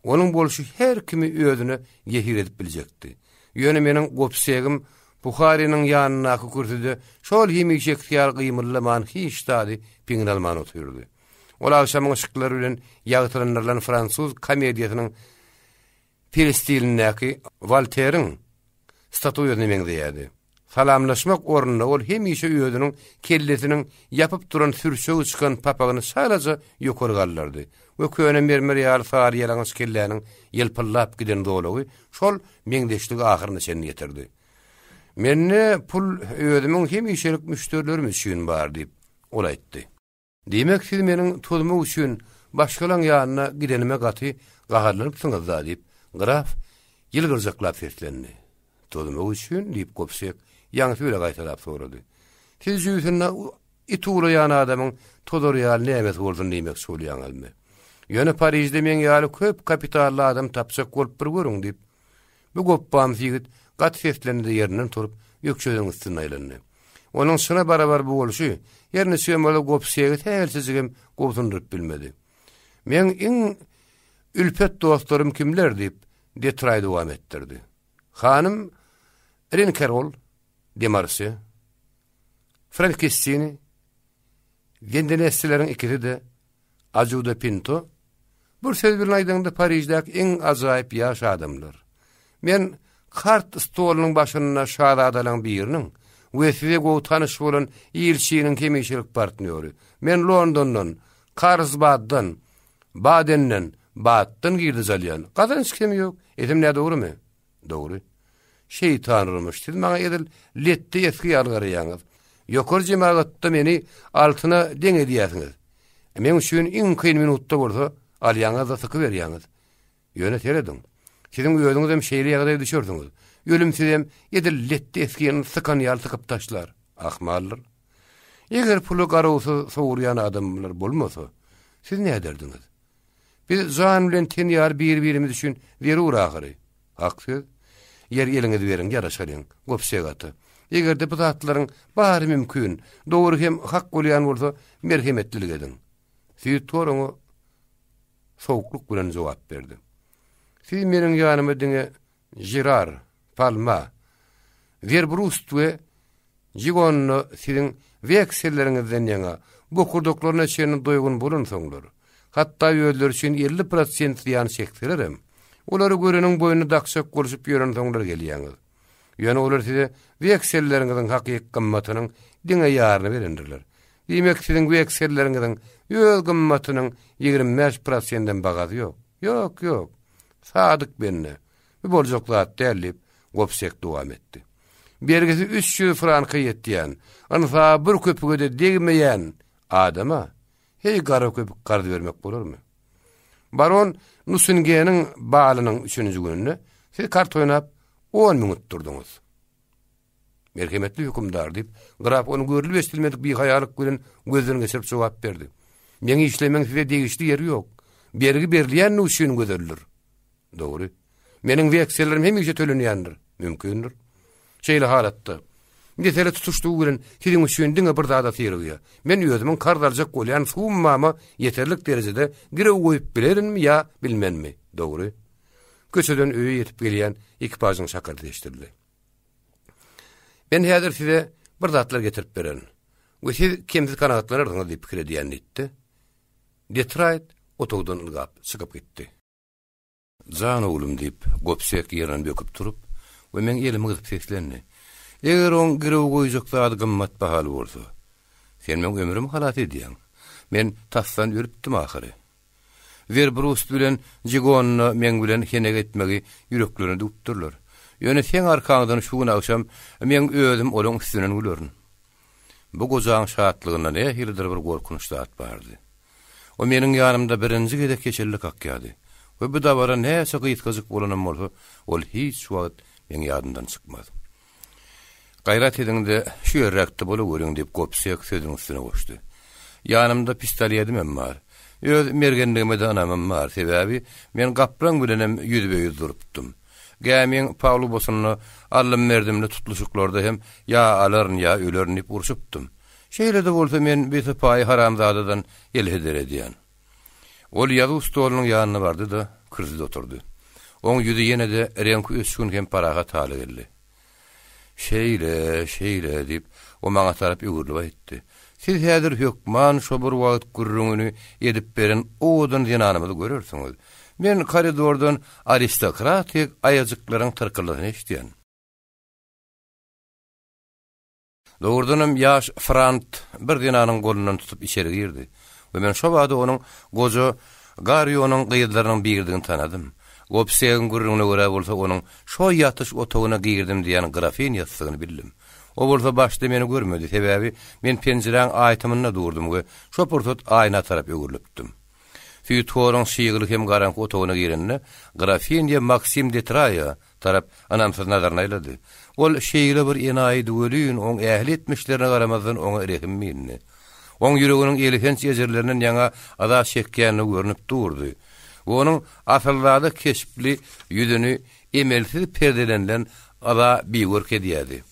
onuň bolşy her kimi özüne ýesir edip biljekdi. Ýöne meniň gobsegim Buharynyň ýanyndaky kürsüde şol hemişekisi ýaly gymyldaman hiç zady piňine alman otyrdy. Ol agşamyň yşyklary bilen ýagtylandyrylan fransuz komediýasynyň Peristilindäki Wolteriň statuýasyna meňzeýärdi. Salamlaşmak ornuna ol hemişe özüniň kellesiniň ýapyp duran sürçegi çykan papagyny çalaja ýokary galdyrdy we köne mermer ýaly sary ýalaňaç kelläniň ýylpyldap giden zolagy şol meňzeşligi ahyryna çenli ýetirdi. Mende pul özümiň hemişelik müşderilerim üçin bar diýip, ol aýtdy. Diýmek, siz meniň tozmak üçin başgalaň ýanyna gidenime gaty gaharlanypsyňyz-da, diýip, graf ýylgyrjaklap seslendi. Tozmak üçin? diýip, Gobsek ýaňsy bile gaýtalap sorady. Siz jübüsinde it uwlaýan adamyň tozar ýaly nämesi bolsun diýmekçi bolýaňyzmy? Ýöne Parižde meň ýaly köp kapitally adam tapjak bolup bir görüň, diýip, Bu gopbamsy ýigit gaty seslendi-de ýerinden turup, ökjesiniň üstünde aýlandy. Onuň çyna barabar bu bolşy, her niçigem bolsa gopsegi sähelçejigem gobsundyryp bilmedi. Meň iň ülpet dostlarym kimler? diýip, Detraý dowam etdirdi. Hanym Rinkerol, Demarse, Frankessini, Wendenessileriň ikisi-de, Ajuda Pinto, bir söz bilen aýdaňda Pariždäki iň ajaýyp ýaş adamlar. Men kart stolunyň başynda şazadalaň biriniň we size gowy tanyş bolan ilçiniň hemişelik partnýory. Men Londondan, Karlsbaddan, Badenden, Baddan girdeji alýan. Gazanç kemi ýok. Eýsem nädogrymy? Dogry. Şeýtan urmuş, siz maňa edil letde esgi ýaly garaýaňyz. Ýokary jemagatda meni altyna deň edýäsiňiz. Meň üçin iň kyn minutda bolsa alýaňyz-da sykyberýäňiz. Ýöne serediň, siziň özüňizem şeýle ýagdaýa düşersiňiz. Ölüm sizem edil letde esgini sykan ýaly sykyp taşlar. Ahmaldyr. Eger puly garawsyz sowurýan adamlar bolmasa, siz näderdiňiz? Biz jan bilen ten ýaly bir-birimiz üçin zerur ahyry. Hak söz. Ýer eliňizi beriň, ýaraşalyň, Gopsek ata. Eger-de bu zatlaryň bary mümkin, dogry hem hak bolýan bolsa, merhemetlilik ediň. Süýthor oňa sowuklyk bilen jogap berdi. Siz meniň ýanyma diňe Žirar, Palma, Werbrust we Jigonna siziň wekselleriňizden ýaňa bokurdaklaryna çenli doýgun bolansoňlar, hatda özleri üçin 50 prosent zyýan çekselerem, olary göreniň boýnuna dakjak bolşup ýörensoňlar gelýäňiz. Ýöne olar size wekselleriňiziň hakyky gymmatynyň diňe ýaryny berendirler. Diýmek, siziň wekselleriňiziň öz gymmatynyň 25 prosendem bagasy ýok. Ýok, ýok. Sadyk bende. Bu boljak zat däl, diýip, Gobsek dowam etdi. Bergisi 300 franka ýetýän, ynsaby bir köpüge-de degmeýän adama, heý, gara köpük karz bermek bolarmy? Baron Nusingeniň balynyň üçünji gününde siz kart oýnap, on müň utdurdyňyz. Merhemetli hökümdar, diýip, graf ony görlüp-eşidilmedik bihaýalyk bilen gözden geçirip jogap berdi. Meň işlemeň size degişli ýeri ýok. Bergi berilýänligi üçin gözeldir. Dogry. Meniň weksellerim hemişe tölenýändir. Mümkindir. Şeýle halatda, mesele tutuşlygy bilen siziň üçin diňe bir zada syrygýar. Men özümiň karz aljak bolýan summama ýeterlik derejede girew goýup bilerinmi ýa bilmenmi? Dogry. Köçeden öýe ýetip gelýän ekipažyň şakyrdysy eşidildi. Men häzir size bir zatlar getirip bererin we siz kemsiz kanagatlanarsyňyz diýip pikir edýän diýdi. Detraýt otagdan ylgap çykyp gitdi. Jan oglum, diýip, Gobsek ýerinden böküp turup we meň elimi gysyp seslendi. Eger oň girew goýjak zady gymmat bahaly bolsa, sen meň ömrümi halas edýäň. Men tasdan ölüpdim ahyry. Werbrust bilen Jigonna meň bilen henek etmegi ýüreklerine düwüpdirler. Ýöne seň arkaňdan şu gün agşam meň özüm olaň üstünden gülerin. Bu gojaň şatlygynda nähilidir bir gorkunç zat bardy. O meniň ýanymda birinji gezek keçellik kakýardy. We bu dabara näçe gysgajyk bolanam bolsa, ol hiç wagt meň ýadymdan çykmaz. Gaýrat ediň-de, şu ýerräkde bolaweriň, diýip, Gobsek sözüniň üstüne goşdy. Ýanymda pistoledimem bar. Öz mergenligime-de ynamym bar, sebäbi men gaplaň bilenem ýüzbe-ýüz durupdym. Gämiň palubasynda aldym-berdimli tutluşyklarda hem ýa alaryn, ýa ölerin diýip urşupdym. Şeýle-de bolsa men bi sypaýy haramzadadan elheder edýän. Ol ýazuw stolunyň ýanyna bardy-da, kürsüde oturdy. Oň ýüzi ýene-de reňki öçgün hem parahat hala geldi. Şeýle, şeýle, diýip, o maňa tarap öwrülip aýtdy. Siz häzir hökman şo bir wagt gürrüňini edip beren owadan zenanymyzy görersiňiz. Men koridordan aristokratik aýajyklaryň tyrkyldysyny eşidýän. Dogrudanam ýaş Frant bir zenanyň golundan tutup içeri girdi we men şo bada onuň goja Garionyň gyzlarynyň biridigini tanadym. Gobsegiň gürrüňine görä bolsa onuň şo ýatyş otagyna girdim diýen grafinýasydygyny bildim. O bolsa başda meni görmedi, sebäbi men penjiräň aýtymynda durdum we şo pursat aýna tarap öwrülipdim. Süýthoryň çygly hem garaňky otagyna girende grafinýa Maksim de Traýa Tarap ynamsyz nazaryny aýlady. Ol şeýle bir enaýydy welin, oň ähli etmişlerine garamazdan oňa rehim indi. Oň ýüreginiň elhenç ejirlerinden ýaňa yza çekýändigi görnüp durdy we onuň asylzada keşpli ýüzüni emelsiz perdelenilen yza bigörk edýärdi.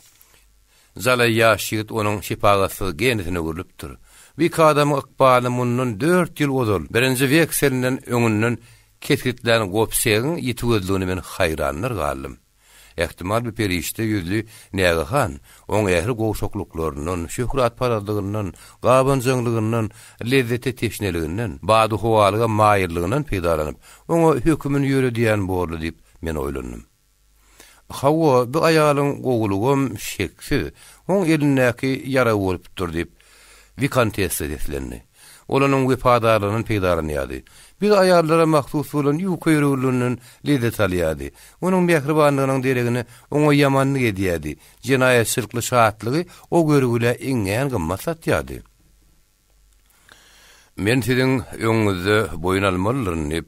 Jalaý ýaş ýigit onuň şepagatsyz genisine öwrülipdir. Bu iki adamyň ykbalyny mundan dört ýyl ozal, birinji wekselinden öňünden kesgitlän Gobsegiň ýiti gözlügine men haýranlar galdym. Ähtimal bu perişde ýüzli nägehan oň ähli gowşaklyklaryndan, şöhratparazlygyndan, gabanjaňlygyndan, lezzete teşneliginden, badyhowalyga maýyllygyndan peýdalanyp, oňa hökümini ýöredýän borly diýip, men oýlandym. Hawa, bu aýalyň gowulygam şeksiz, oň elindäki ýarag bolupdyr, diýip, wikontessa seslendi. Ol onuň wepadarlygyndan peýdalanýardy. Biz aýallara mahsus bolan ýuka ýüregliliginden lezzet alýardy. Onuň mähribanlygynyň deregine oňa ýamanlyk edýärdi, jenaýatçylykly şatlygy o görgülä iňňän gymmat satýardy. Men siziň öňüňizde boýun almalydyryn, diýip,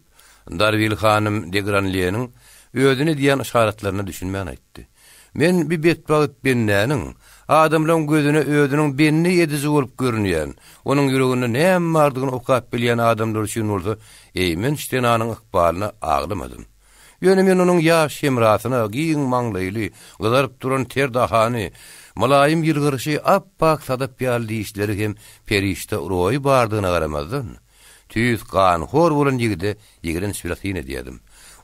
Darwil hanym de Granlýeniň özüne edýän yşaratlaryna düşünmän aýtdy. Men bi betbagt bendäniň, adamlaryň gözüne özüniň bendi ediji bolup görünýän, onuň ýüreginde näme bardygyny okap bilýän adamlar üçin bolsa eýmenç zenanyň ykbalyna aglamadym. Ýöne men onuň ýaş hemrasyna giň maňlaýly, gyzaryp duran ter dahany, mylaýym ýylgyryşy, ap-ak sadap ýaly dişleri hem perişde roýy bardygyna garamazdan, tüýs ganhor bolan ýigide ýigrenç bilen syn edýärdim.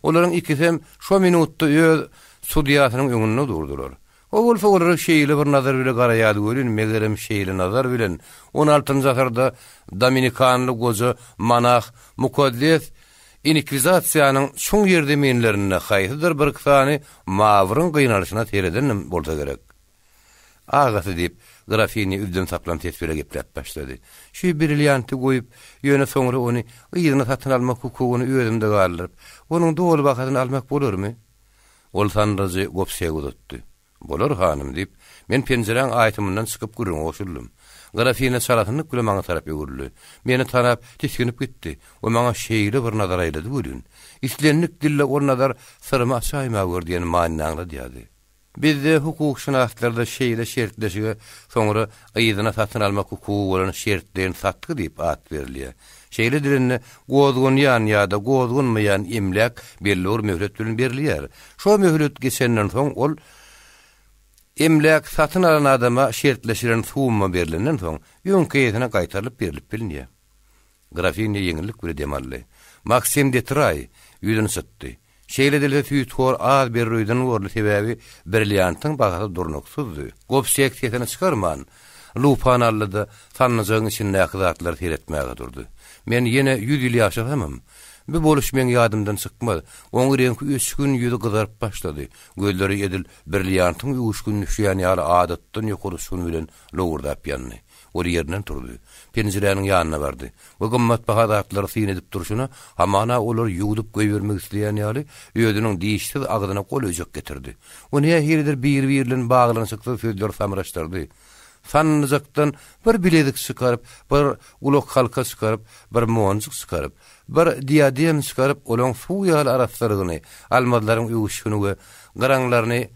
Olaryň ikisem şo minutda öz sudýasynyň öňünde durdular. O bolsa olara şeýle bir nazar bile garaýardy welin, megerem şeýle nazar bilen on altynjy asyrda dominikanly goja monah mukaddes inkwizasiýanyň çuň ýerzeminlerinde haýsydyr birki sany mawryň gynalyşyna seredenem bolsa gerek. Agasy, diýip, grafinýa üzlem-saplam ses bile gepläp başlady. Şu brillianty goýup, ýöne soňra ony yzyna satyn almak hukugyny özümde galdyryp, onuň doly bahasyny almak bolarmy? Ol sandyjy Gobsege uzatdy. Bolar, hanym, diýip, men penjiräň aýtymyndan çykyp gürrüňe goşuldym. Grafina çalasynlyk bilen maňa tarap öwrüldi. Meni tanap, tisginip gitdi we maňa şeýle bir nazar aýlady welin, islendik dilde ol nazar syrymy açaýma gör diýen manyny aňladýardy. Bizde hukukşynaslarda şeýle şertleşige soňra yzyna satyn almak hukugy bolan şertleýin satgy diýip at berilýär. Şeýle edilende gozganýan ýa-da gozganmaýan emläk belli bir möhlet bilen berilýär. Şo möhlet geçenden soň ol emläk satyn alan adama şertleşilen summa berlenden soň öňki eýesine gaýtarylyp berlip bilinýär. Grafinýa ýeňillik bile dem aldy. Maksim de Traý ýüzüni çytdy. Şeýle edilse süýthor az berroýdan borly, sebäbi brilliantyň bahasy durnuksyzdy. Gobsek sesini çykarman, lupany aldy-da, sandyjagyň içindäki zatlary seretmäge durdy. Men ýene ýüz ýyl ýaşasamam, bu boluş meň ýadymdan çykmaz. Oň reňki öçgün, ýüzi gyzaryp başlady. Gözleri edil brilliantyň öwüşgini düşýän ýaly adatdan ýokary uçgun bilen lowurdap ýandy. Ol ýerinden turdy. Penjiräniň ýanyna bardy we gymmatbaha zatlary syn edip durşuna, hamana olary ýuwdup goýbermek isleýän ýaly, özüniň dişsiz agzyna golaýjak getirdi. O nähilidir biri-biri bilen baglanyşyksyz sözleri samraşdyrdy. Sandyjakdan bir bilezik çykaryp, bir gulakhalka çykaryp, bir monjuk çykaryp, bir diadem çykaryp, olaň suw ýaly arassalygyny, almazlaryň öwüşgini we gyraňlaryny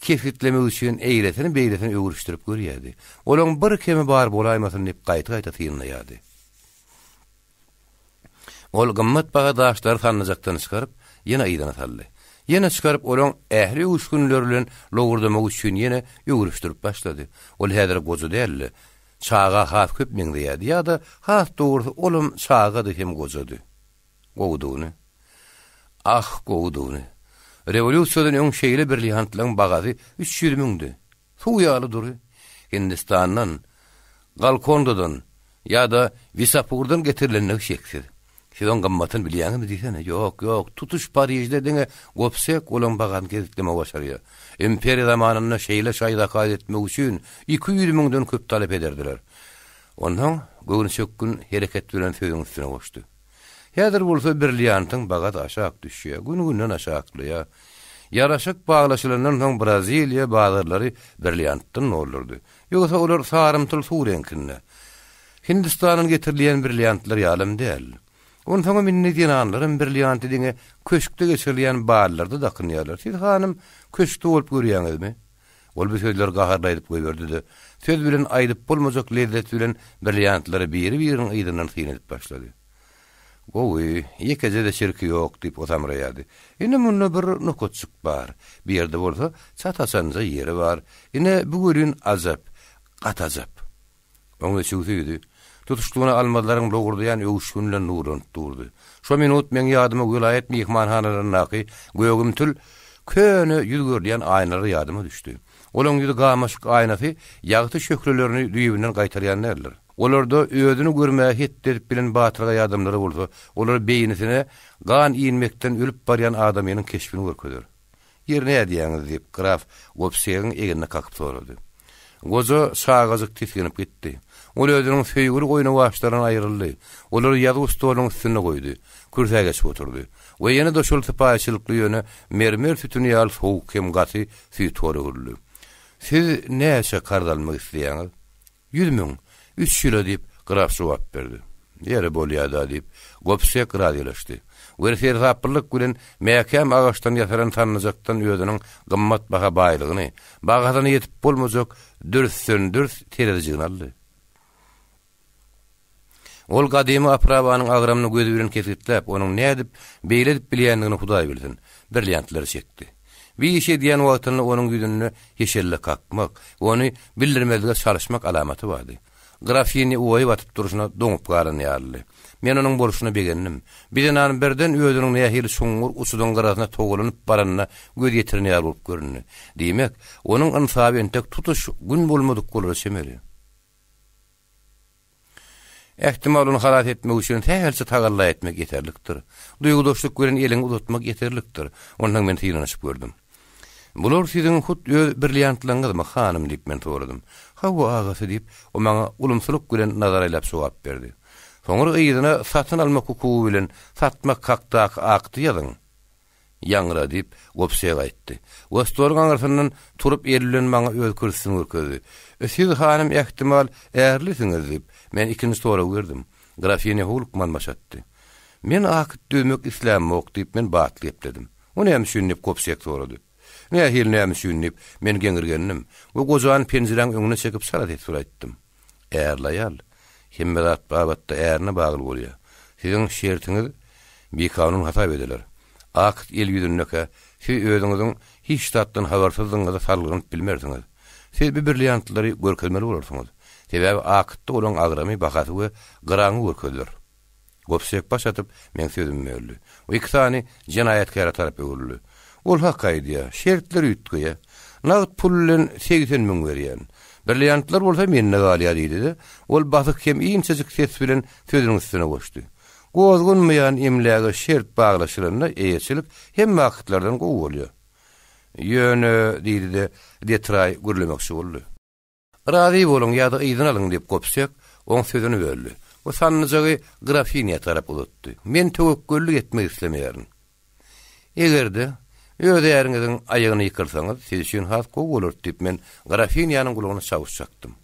kesgitlemek üçin eýlesini-beýlesini öwrüşdirip görýärdi. Olaň bir kemi bar bolaýmasyn diýip gaýta-gaýta synlaýardy. Ol gymmatbaha daşlary sandyjakdan çykaryp, ýene yzyna saldy. Ýene çykaryp, olaň ähli öwüşginleri bilen lowurdamak üçin ýene öwrüşdirip başlady. Ol häzir goja däldi. Çaga has köp meňzeýärdi ýa-da has dogrusy olam çagady hem gojady. Gowudygyny. Ah, gowudygyny. Rewolýusiýadan öň şeýle brilliantlaryň bagasy 300 müňdi. Suw ýaly dury. Hindistandan, Golkondadan ýa-da Wisapurdan getirilendigi şeksiz. Siz oň gymmatyny bilýäňizmi diýsene? Ýok, ýok, tutuş Parižde diňe Gobsek olaň bagasyny kesgitlemegi başarýar. Imperiýa zamanynda şeýle şaý zakaz etmek üçin 200 müňden köp talap ederdiler. Onsoň göwnüçökgün hereket bilen sözüň üstüne goşdy. Häzir bolsa brilliantyň bagasy aşak düşýär, gün-günden aşaklaýar. Ýaraşyk baglaşylandan soň Braziliýa bazarlary brilliantdan doldurdy. Ýogsa olar sarymtyl suw reňkinde. Hindistandan getirilýän brilliantlar ýalam däl. Onsoňam indi zenanlaram brillianty diňe köşkde geçirilýän ballarda dakynýarlar. Siz hanym köşkde bolup görýäňizmi? Ol bu sözleri gaharly aýdyp goýberdi-de, söz bilen aýdyp bolmajak lezzet bilen brilliantlary biri-biriniň yzyndan syn edip başlady. Gowy, ýekeje-de çirki ýok, diýip, o samraýardy. Ine, munda bir nokatjyk bar. Bu ýerde bolsa çat açanja ýeri bar. Ine, bu welin ajap, gaty ajap. Oň öçügsi ýüzi, tutuşlygyna almazlaryň lowurdaýan öwüşgini bilen nurlanyp durdy. Şo minut meň ýadyma welaýat myhmanhanalaryndaky gögümtil, köne ýüz görülýän aýnalar ýadyma düşdi. Olaň ýüzi gamaşyk aýnasy ýagty şöhlelerini düýbünden gaýtarýan däldir. Olarda özüni görmäge hetdi edip bilen batyrgaý adamlary bolsa, olar beýnisine gan inmekden ölüp barýan adamynyň keşbini görkezer. Ýeri nädýäňiz? diýip, graf Gobsegiň egnine kakyp sorady. Goja çagajyk tisginip gitdi. Ol özüniň söýgüli oýnawaçlaryndan aýryldy. Olary ýazuw stolunyň üstünde goýdy. Kürsä geçip oturdy. We ýene-de şol sypaýyçylykly ýöne mermer sütüni ýaly sowuk hem gaty süýthora öwrüldi. Siz näçe karz almak isleýäňiz? 100 müň, üç ýyla, diýip, graf jogap berdi. Ýeri, bolýa-da, diýip, Gobsek razylaşdy. Wer seresaplylyk bilen mäkäm agaçdan ýasalan sandyjakdan özüniň gymmatbaha baýlygyny, bahasyna ýetip bolmajak dürsden-dürs terezijigini aldy. Ol gadymy opravanyň agramyny gözi bilen kesgitläp, onuň nädip beýle edip bilýändigini Hudaý bilsin, brilliantlary çekdi. Bir iş edýän wagtynda onuň ýüzünde heşelle kakmak we ony bildirmezlige çalyşmak alamaty bardy. Grafinýa oýa batyp durşuna doňup galan ýalydy. Men onuň bolşuna begendim. Bir zenan birden özüniň nähili çuňňur uçudyň gyrasyna togalanyp baranyna göz ýetiren ýaly bolup göründi. Diýmek, onuň ynsaby entek tutuş gün bolmadyk bolara çemeli. Ähtimal ony halas etmek üçin sähelçe tagalla etmek ýeterlikdir. Duýgudaşlyk bilen eliňi uzatmak ýeterlikdir. Onsoň men synanyşyp gördüm. Bular siziň hut öz brilliantlaryňyzmy, hanym diýip men soradym. Hawa, agasy diýip, o maňa ulumsylyk bilen nazar aýlap jogap berdi. Soňra yzyna satyn almak hukugy bilen satmak hakdaky akty ýazyň. Ýaňra, diýip, Gobsek aýtdy. We stoluň aňyrsyndan turup eli bilen maňa öz kürsüsini görkezdi. Siz, hanym, ähtimal, ärlisiňiz, diýip, men ikinji soragy berdim. Grafinýa howlukman baş atdy. Men akt düzmek islämok, diýip, men batly gepledim. O näme üçin, diýip, Gobsek sorady. Nähili näme üçin, diýip, men geňirgendim we gojany penjiräň öňüne çekip çala ses bilen aýtdym. Ärli aýal, hemme zat babatda ärine bagly bolýar. Siziň şertiňiz bikanun hasap ediler. Akt el ýüzündekä, siz özüňiziň hiç zatdan habarsyzdygyňyza salgylanyp bilmersiňiz. Siz bu brilliantlary görkezmeli bolarsyňyz. Sebäbi aktda olaň agramy, bahasy we graňy görkeziler. Gobsek baş atyp, meň sözümi böldi. O iki sany jenaýatkäre tarap öwrüldi. Ol hak aýdýar, şertler üýtgeýär. Nagt pul bilen 80 müň berýän. Brilliantlar bolsa mende galýar diýdi-de, ol basyk hem inçejik ses bilen sözüniň üstüne goşdy. Gozganmaýan emläge şert baglaşylanda eýeçilik hemme aktlardan gowy bolýar. Ýöne, diýdi-de, Detraý gürlemekçi boldy. Razy boluň ýa-da yzyny alyň, diýip, Gobsek oň sözüni böldi we sandyjagy grafinýa tarap uzatdy. Men töwekgellik etmek islemeýärin. Eger-de, öz äriňiziň aýagyna ýykylsaňyz, siz üçin has gowy bolardy, diýip, men grafinýanyň gulagyna çawuş çakdym.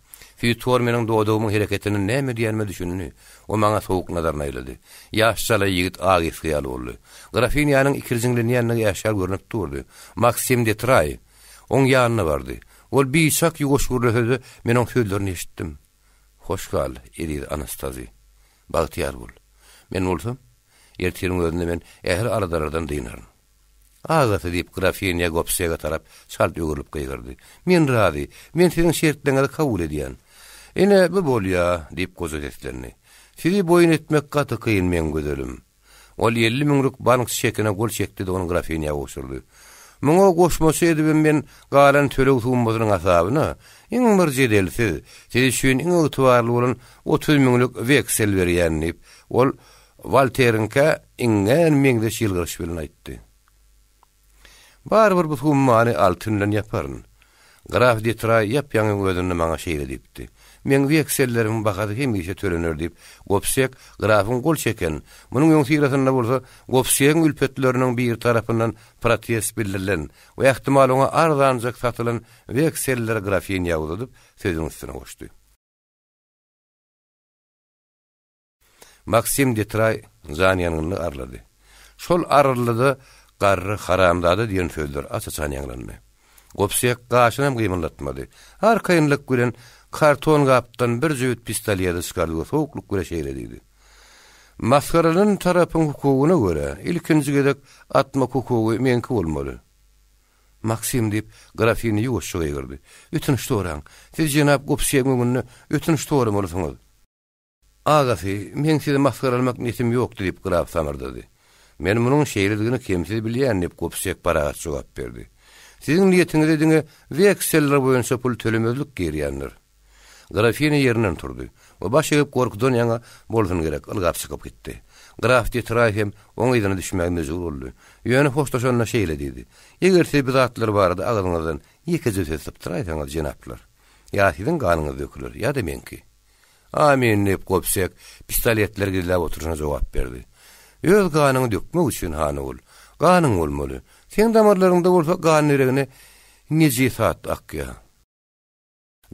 Süýthor meniň dodagymyň hereketinden näme diýenime düşündi. O maňa sowuk nazaryny aýlady. Ýaş jalaý ýigit ak esgi ýaly boldy. Grafinýanyň ikirjiňlenýändigi äşgär görnüp durdy. Maksim de Traý oň ýanyna bardy. Ol biçak ýuwaş gürlese-de, men oň sözlerini eşitdim. Hoş gal, eziz Anastazi. Bagtyýar bol. Men bolsam, ertiriň özünde men ähli aladalardan dynaryn. Agasy, diýip, grafinýa Gobsege tarap çalt öwrülip gygyrdy. Men razy. Men siziň şertleriňizi kabul edýän. Ine, bu bolýa, diýip, goja seslendi. Sizi boýun etmek gaty kyn, meň gözelim. Ol 50 müňlük bank çekine gol çekdi-de, ony grafinýa gowşurdy. Muňa goşmaça edibem men galan töleg summasynyň hasabyna iň bir jedelsiz, siz üçin iň ygtybarly bolan 30 müňlük weksel berýän, diýip, ol Walteriňkä iňňän meňzeş ýylgyryş bilen aýtdy. Barybir bu summany altyn bilen ýaparyn. Graf de Traý ýap-ýaňy özünde maňa şeýle diýipdi. Meň weksellerimiň bahasy hemişe tölener diýip, Gobsek grafyň gol çeken, munuň öňüsyrasynda bolsa Gobsegiň ülpetleriniň biri tarapyndan protest bildirilen we ähtimal oňa arzanjak satylan wekselleri grafinýa uzadyp, sözüniň üstüne goşdy. Maksim de Traý janyýangynly arlady. Şol arryldyda garry haramzada diýen sözler aç-açan ýaňlandy. Gobsek gaşynam gymyldatmady. Arkaýynlyk bilen karton gapdan bir jübüt pistolýeti çykardy we sowuklyk bile şeýle diýdi. Masgaralan tarapyň hukugyna görä, ilkinji gezek atmak hukugy meňki bolmaly. Maksim, diýip, grafini ýuwaşja gygyrdy. Ötünç soraň. Siz jenap Gobsegiň öňünde ötünç soramalysyňyz. Agasy, meň sizi masgaralamak niýetim ýokdy, diýip, graf samyrdady. Men munuň şeýledigini kemsiz bilýän, diýip, Gobsek parahat jogap berdi. Siziň niýetiňize diňe wekseller boýunça pul tölemezlik girýändir. Grafiniýa ýerinden turdy we baş egip gorkudan ýaňa bolsun gerek, ylgap çykyp gitdi. Graf de Traý hem oň yzyna düşmäge mejbur boldy. Ýöne hoşlaşanda şeýle diýdi, Eger siz bu zatlar barada agzyňyzdan ýekeje söz sypdyraýsaňyz, jenaplar, ýa siziň ganyňyz döküler, ýa-da meňki. Amin, diýip, Gobsek pistoletleri gizläp oturyşyna jogap berdi. Öz ganyňy dökmek üçin, han ogul, ganyň bolmaly. Seň damarlaryňda bolsa gan deregine nejisat akýar.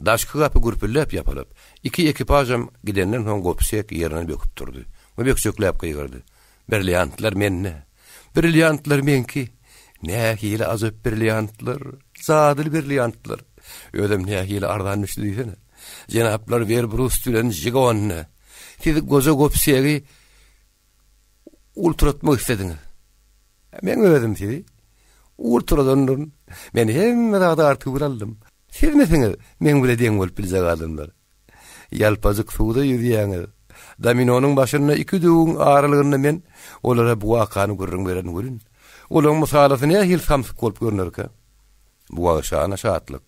Daşky gapy gürpüldäp ýapylyp, iki ekipažam gidenden soň Gobsek ýerinden böküp turdy we bökjekläp gygyrdy, Brilliantlar mende! Brilliantlar meňki! Nähili ajap brilliantlar! Jadyly brilliantlar! Özem nähili arzan düşdi diýsene! Jenaplar Werbrust bilen Žigonne, siz goja Gobsegi ulturatmak islediňiz. Meň özüm sizi ulturadandyryn. Men hemme zady artybir aldym. Sizmisiňiz meň bile deň bolup biljek adamlar? Ýalpajyk suwda ýüzýäňiz. Dominonyň başynda iki döwüň aralygynda men olara bu wakany gürrüň beren welin, olaň mysalasy nähili samsyk bolup görnerkä? Bu wagşyana şatlyk.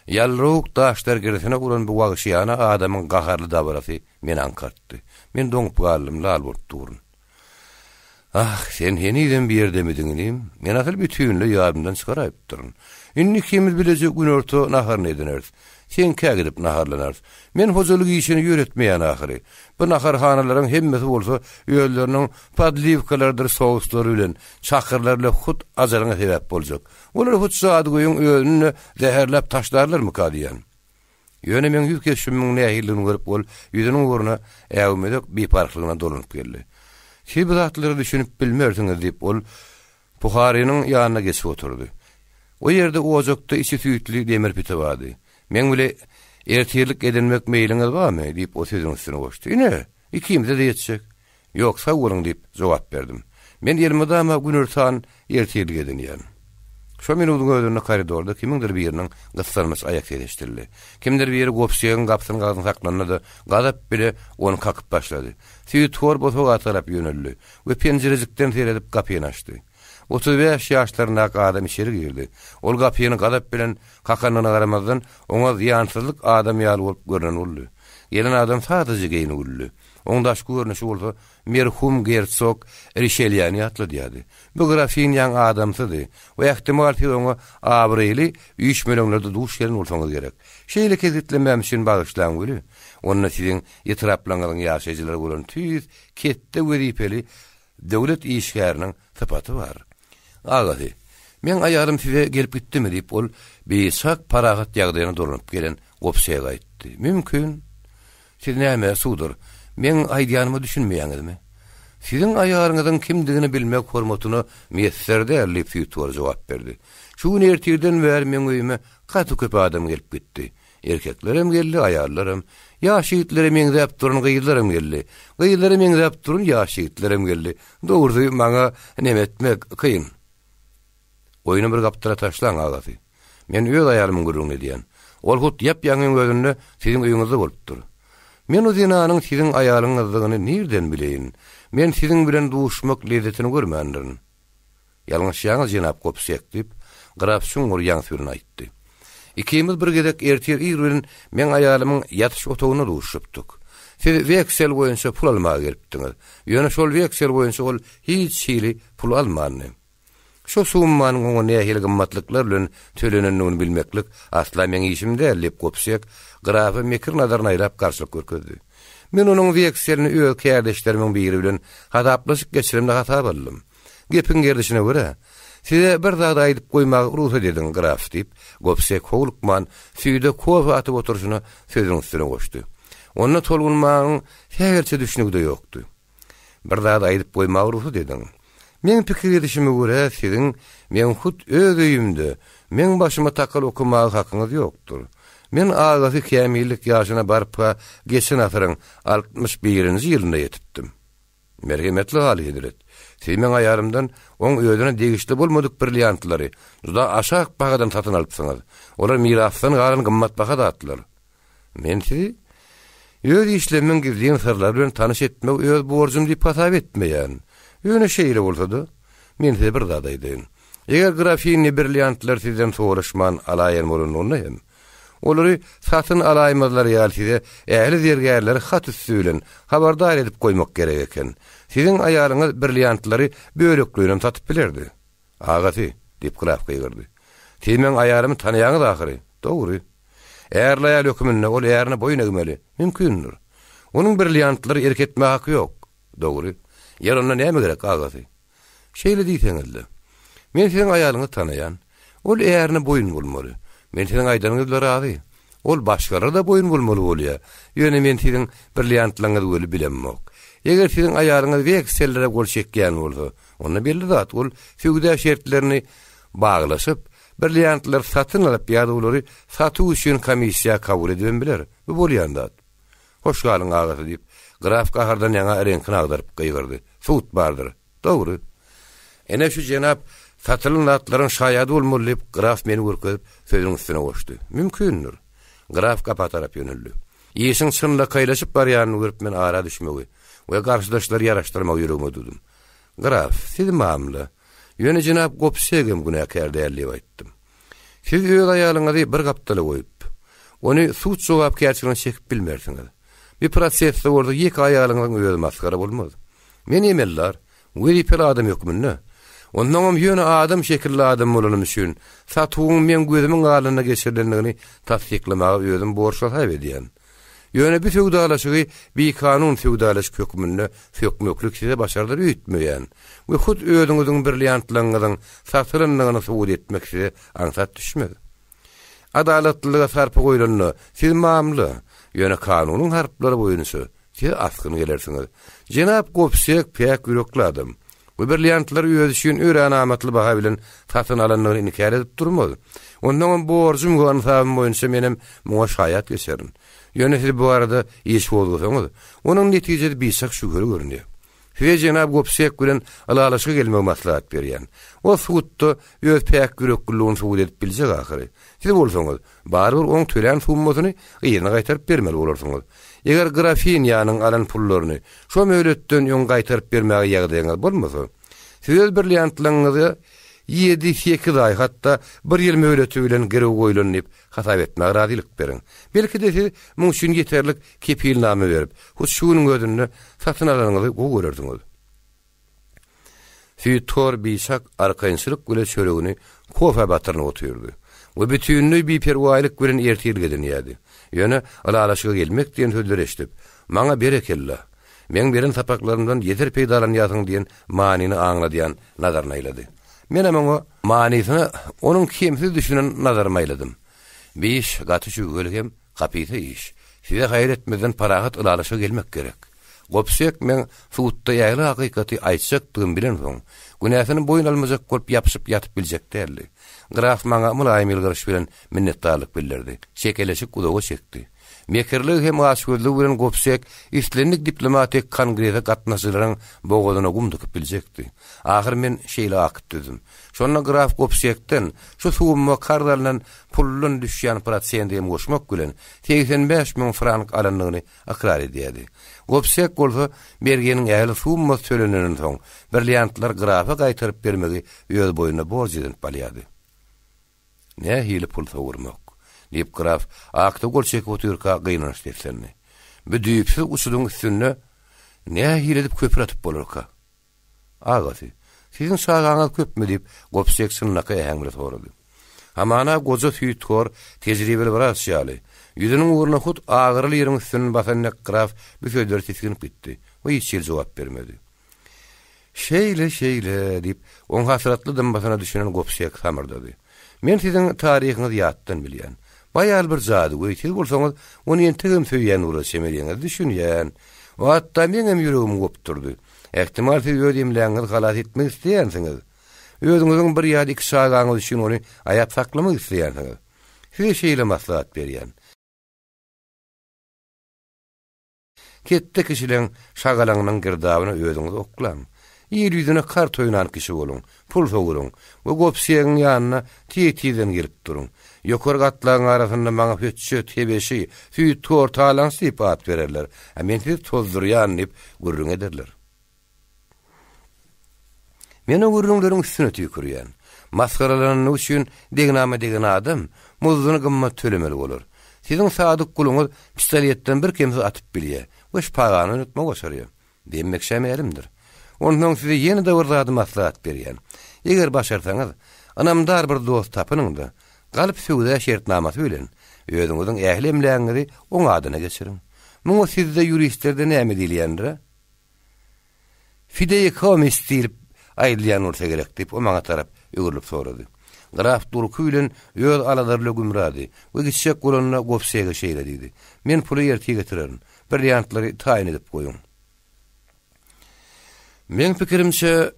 Ýalrawuk daşlar girisine uran bu wagşyýana adamyň gaharly dabarasy meni aňkartdy. Men doňup galdym, lal bolup durun. Ah, sen henizem bir ýerdemidiň, inim? Men asyl bütinleý ýadymdan çykaraýypdyryn. Indi ikimiz bileje günorta naharyny edineris. Seňkä gidip naharlanarys. Men hojalyk işini ýöretmeýän ahyry. Bu naharhanalaryň hemmesi bolsa özleriniň podliwkalarydyr souslary bilen, çakyrlary bilen hut ajalyňa sebäp boljak. Olar hut jadygöýüň özüni-de zäherläp taşlarlarmyka diýýän. Ýöne meň ýüz keşbimiň nähilidigini görüp ol ýüzüniň ugruna äwmezek biparhlygyna dolanyp geldi. Siz bu zatlara düşünip bilmersiňiz diýip ol Puharynyň ýanyna geçip oturdy. O ýerde ojakda içi süýtli demir pite bardy. Meň bile ertirlik edinmek meýliňiz barmy? diýip o sözüniň üstüne goşdy. Ine, ikimize-de ýetjek. Ýok, sag boluň diýip, jogap berdim. Men elmydama günortan ertirlik edinýän. Şo minudyň özünde koridorda kimiňdir biriniň gyssanmaç aýak sesi eşidildi. Kimdir biri gobsegiň gapysynyň agzyny saklanda-da, gazap bile ony kakyp başlady. Süýthor bosaga tarap ýöneldi we penjirejikden seredip gapyny açdy. 35 ýaşlaryndaky adam içeri girdi. Ol gapyny gazap bilen kakanyna garamazdan, oňa zyýansyzlyk adam ýaly bolup görnen boldy. Gelen adam sadaja geýnüldi. Oň daşky görnüşi bolsa merhum gersog Rişelýäni ýatladýardy. Bu grafinýaň adamsydy we ähtimal siz oňa abraýly üýşmeleňlerde duş gelen bolsaňyz gerek. Şeýle kesgitlemäm üçin bagyşlaň weli, onda siziň etraplaryňyzyň ýaşaýjylary bolan tüýs ketde wezipeli döwlet işgäriniň sypaty bar. Agasy, meň aýalym size gelip gitdimi diýip, ol biçak parahat ýagdaýyna dolanyp gelen Gobsege aýtdy. aýtdy. Mümkin. Siz näme, sudar, meň aýdýanyma düşünmeýäňizmi? Siziň aýalyňyzyň kimdigini bilmek hormatyna miýesser däl, diýip, süýthor jogap berdi. Şu gün ertirden bäri meň öýüme gaty köp adam gelip gitdi. Erkeklerem geldi, aýallaram. Ýaş ýigitlere meňzäp duran gyzlaram geldi. Gyzlara meňzäp duran ýaş ýigitlerem geldi. Dogrusy, maňa neme etmek kyn. Oýny bir gapdala taşlaň, agasy. Men öz aýalymyň gürrüňini edýän. Ol hut ýap-ýaňyň özünde siziň öýüňizde bolupdyr. Men o zenanyň siziň aýalyňyzdygyny nirden bileýin? Men siziň bilen duşmak lezzetini görmändirin. Ýalňyşýaňyz, jenap Gobsek, diýip, graf çuňňur ýaňsy bilen aýtdy. Ikimiz bir gezek ertir ir bilen meň aýalymyň ýatyş otagynda duşupdyk. Siz weksel boýunça pul almaga gelipdiňiz. Ýöne şol weksel boýunça ol hiç hili pul almandy. Şo summanyň oňa nähili gymmatlyklar bilen tölenendigini bilmeklik asla meň işim däl, diýip, Gobsek grafa mekir nazaryny aýlap garşylyk görkezdi. Men onuň wekselini öz kärdeşlerimiň biri bilen hasaplaşyk geçiremde hasaba aldym. Gepiň gerdişine görä, size bir zady aýdyp goýmaga rugsat ediň, graf, diýip, Gobsek howlukman, süýde kofe atyp oturyşyna sözüniň üstüne goşdy. Onda tolgunmagyň sähelçe düşnügi-de ýokdy. Bir zady aýdyp goýmaga rugsat ediň. Meň pikir edişime görä, siziň meň hut öz öýümde, meň başyma takal okamaga hakyňyz ýokdur. Men agasy kämillik ýaşyna barypga geçen asyryň 61-nji ýylynda ýetipdim. Merhemetli Aly hezret, siz meň aýalymdan oň özüne degişli bolmadyk brilliantlary juda aşak bahadan satyn alypsyňyz. Olar mirasdan galan gymmatbaha zatlar. Men sizi öz işlerimiň gizlin syrlary bilen tanyş etmegi öz borjum diýip hasap etmeýän. Ýöne şeýle bolsa-da, men size bir zat aýdaýyn. Eger grafinýa brilliantlary sizden soraşman alaýan bolanlygynda hem, olary satyn alaýmazlary ýaly size ähli zergärleri hat üsti bilen habardar edip goýmak gerek eken. Siziň aýalyňyz brilliantlary bölekleýinem satyp bilerdi. Agasy, diýip graf gygyrdy. Siz meň aýalymy tanaýaňyz ahyry. Dogry. Ärli aýal höküminde ol ärine boýun egmeli. Mümkindir. Onuň brilliantlary erk etmäge haky ýok. Dogry. Ýer onda näme gerek, agasy? Şeýle diýseňiz-le. Men siziň aýalyňyzy tanaýan. Ol ärine boýun bolmaly. Men siziň aýdanyňyz bilen razy. Ol başgalara-da boýun bolmaly bolýar. Ýöne men siziň brilliantlaryňyzy weli bilemok. Eger siziň aýalyňyz weksellere gol çekýän bolsa, onda belli zat, ol söwda şertlerini baglaşyp, brilliantlary satyn alyp ýa-da olary satuw üçin komissiýa kabul edibem biler. Bu bolýan zat. Hoş galyň, agasy, diýip, graf gahardan ýaňa reňkini agdaryp gygyrdy. Sud bardyr. Dogry. Ene şu jenap satylan zatlaryň şaýady bolmaly, diýip, graf meni görkezip, sözüniň üstüne goşdy. Mümkindir. Graf gapa tarap ýöneldi. Işiň çynlakaýlaşyp barýanyny görüp men ara düşmegi we garşydaşlary ýaraşdyrmagy ýüregime düwdüm. Graf, siz mamla. Ýöne jenap Gobsegem günäkär däl diýip aýtdym. Siz öz aýalyňyzy bir gapdala goýup, ony sud jogapkärçiligine çekip bilmersiňiz. Bir prosesde bolsa ýeke aýalyňyzyň özi masgara bolmaz. Men emeldar, wezipeli adam hökmünde, onnoňam ýöne adam şekilli adam bolanym üçin, satuwyň meň gözümiň alnynda geçirilendigini tassyklamaga özüm borçly hasap edýän. Ýöne bu söwdalaşygy bikanun söwdalaşyk hökmünde sökmeklik size başardyr öýtmeýän we hut özüňiziň brilliantlaryňyzyň satylandygyny subut etmek size aňsat düşmez. Adalatlylyga sarpa goýlanda siz mamla, ýöne kanunyň harplary boýunça siz asgyn gelersiňiz. Jenap Gobsek päk ýürekli adam. Bu brilliantlary özi üçin örän amatly baha bilen satyn alandygyny inkär edip durmaz. Onnoňam borjum we ynsabym boýunça menem muňa şaýat geçerin. Ýöne siz bu barada iş gozgasaňyz, onuň netijesi biçak şübheli görünýär. Size jenap Gobsek bilen ylalaşyga gelmegi maslahat berýän. O sudda öz päk ýürekliligini subut edip biljek ahyry. Siz bolsaňyz, barybir oň tölän summasyny yzyna gaýtaryp bermeli bolarsyňyz. Eger grafinýanyň alan pullaryny şo möhletden öň gaýtaryp bermäge ýagdaýyňyz bolmasa, siz öz brilliantlaryňyzy ýedi-sekiz aý, hatda bir ýyl möhleti bilen girew goýlan diýip hasap etmäge razylyk beriň. Belki-de siz muň üçin ýeterlik kepilnama berip, hut şu günüň özünde satyn alanyňyzy gowy görersiňiz. Süýthor biçak arkaýynçylyk bile çöregini kofä batyrynyp otyrdy we bütinleý biperwaýlyk bilen ertirlik edinýärdi. Ýöne ylalaşyga gelmek diýen sözleri eşidip, Maňa berekella! Meň beren sapaklarymdan ýeter peýdalanýarsyň diýen manyny aňladýan nazaryny aýlady. Menem oňa manysyna onuň kemsiz düşünen nazarymy aýladym. Bi iş gaty şübheli hem. Hapysa iş. Size haýyr etmezden parahat ylalaşyga gelmek gerek. Gobsek meň sudda ähli hakykaty aýtjakdygymy bilensoň, günäsini boýun almajak bolup ýapyşyp ýatyp biljek däldi. Graf maňa mylaýym ýylgyryş bilen minnetdarlyk bildirdi. Çekeleşik uzaga çekdi. Mekirligi hem açgözlügi bilen Gobsek islendik diplomatik kongrese gatnaşyjylaryň bogazyna gum dykyp biljekdi. Ahyr men şeýle akt düzdüm. Şonda graf Gobsekden şu summa karz alnan puldan düşýän prosenti hem goşmak bilen, 85 000 frank alandygyny ykrar edýärdi. Gobsek bolsa berginiň ähli summasy tölenenden soň, brilliantlary grafa gaýtaryp bermegi öz boýnuna borç edinip alýardy. Nähili pul sowurmak? diýip, graf akta gol çekip otyrka gynanç seslendi. Bu düýpsüz uçudyň üstünde nähili edip köpri atyp bolarka? Agasy, siziň çagaňyz köpmi? diýip, Gobsek çynlakaý äheň bilen sorady. Hamana goja süýthor, tejribeli wraç ýaly, ýüzüniň ugruna hut agyryly ýeriň üstünden basan dek graf bu sözlere tisginip gitdi we hiç hili jogap bermedi. Şeýle, şeýle, diýip, oň hasratly dymmasyna düşünen Gobsek samyrdady. Men siziň taryhyňyzy ýatdan bilýän. Baýal bir jadygöý, siz bolsaňyz, ony entegem söýýän bolar çemeliňiz, düşünýän. O hatda meňem ýüregimi gopdurdy. Ähtimal siz öz emlägiňizi halas etmek isleýänsiňiz. Özüňiziň bir ýa-da iki çagaňyz üçin ony aýap saklamak isleýänsiňiz. Size şeýle maslahat berýän. Ketde kişileň şagalaňynyň girdabyna özüňizi oklaň. Il ýüzüne kart oýnan kişi boluň, pul sowuryň we gobsegiň ýanyna tiz-tizden gelip duruň. Ýokary gatlagyň arasynda maňa hötjet, hebeşi, süýthor, talaňçy diýip at bererler, a men sizi tozdurýan diýip gürrüň ederler. Men o gürrüňleriň üstüne tüýkürýän. Masgaralanany üçin degnama degen adam muzduny gymmat tölemeli bolar. Siziň sadyk guluňyz pistoletden birkemsiz atyp bilýär we şpagany oýnatmagy başarýar. Demmek-şä mälimdir. Onsoň size ýene-de bir zady maslahat berýän. Eger başarsaňyz, ynamdar bir dost tapynyň-da, galp söwda şertnamasy bilen özüňiziň ähli emlägiňizi oň adyna geçiriň. Muňa sizde ýuristlerde näme diýilýändir-ä? Fideikomis diýlip aýdylýan bolsa gerek, diýip, o maňa tarap öwrülip sorady. Graf durky bilen öz aladary gümrady we gitjek bolanda Gobsege şeýle diýdi, Men puly ertir getirerin. Brilliantlary taýyn edip goýuň. Meň pikirimçe,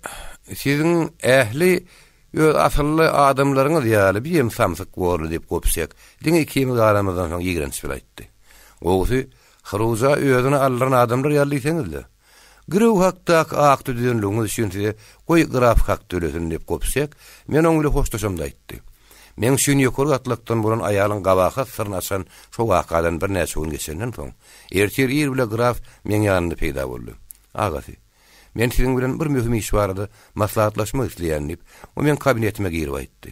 siziň ähli öz asylly adamlaryňyz ýaly birem samsyk borly, diýip, Gobsek diňe ikimiz galanymyzdan soň ýigrenç bilen aýtdy. Gowusy, Hyruja özüni aldyran adamlar ýaly diýseňiz-le. Girew hakdaky akty düzenligiňiz üçin size goý graf hak tölesin diýip Gobsek, men oň bile hoşlaşamda aýtdy. Meň üçin ýokary gatlakdan bolan aýalyň gabahat syryny açan şo wakadan birnäçe gün geçenden soň, ertir ir bile graf meň ýanymda peýda boldy. Agasy, men siziň bilen bir möhüm iş barada maslahatlaşmak isleýän diýip, o meň kabinetime girip aýtdy.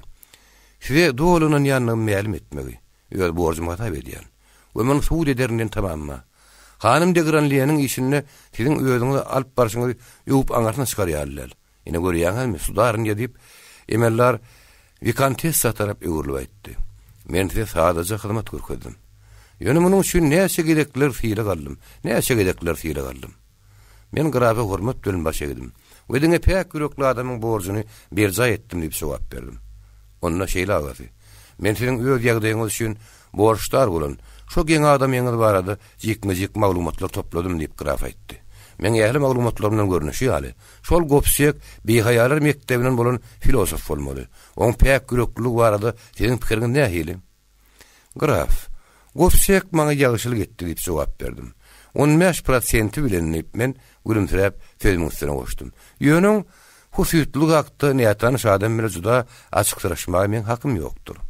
Size doly ynanýandygymy mälim etmegi, öz borjum hasap edýän we muny subut ederin diýen tamam bar. Hanym de Granlieniň işinde siziň özüňizi alyp barşyňyzy öwüp aňyrsyna çykar ýaly däl. Ine görýäňizmi, sudarynýa diýip, emeldar wikontessa tarap öwrülip aýtdy. Men size sadaja hyzmat görkezdim. Ýöne munuň üçin näçe gezekler sylag aldym, näçe gezekler sylag aldym. Men grafa hormat bilen baş egdim we diňe päk ýürekli adamyň borjuny berjaý etdim diýip jogap berdim. Onda şeýle agasy, men siziň öz ýagdaýyňyz üçin borçdar bolan şo geň adamyňyz barada jikme-jik maglumatlar topladym diýip graf aýtdy. Meň ähli maglumatlarymdan görnüşi ýaly, şol gobsek bihaýalar mekdebinden bolan filosof bolmaly. Oň päk ýürekliligi barada siziň pikiriňiz nähili? Graf, Gobsek maňa ýagşylyk etdi diýip jogap berdim. On bäş prosenti bilen diýip, men gülümsiräp sözümiň üstüne goşdum. Ýöne oň husytlygy hakda nätanyş adam bilen juda açyksyraşmaga meň hakym ýokdur.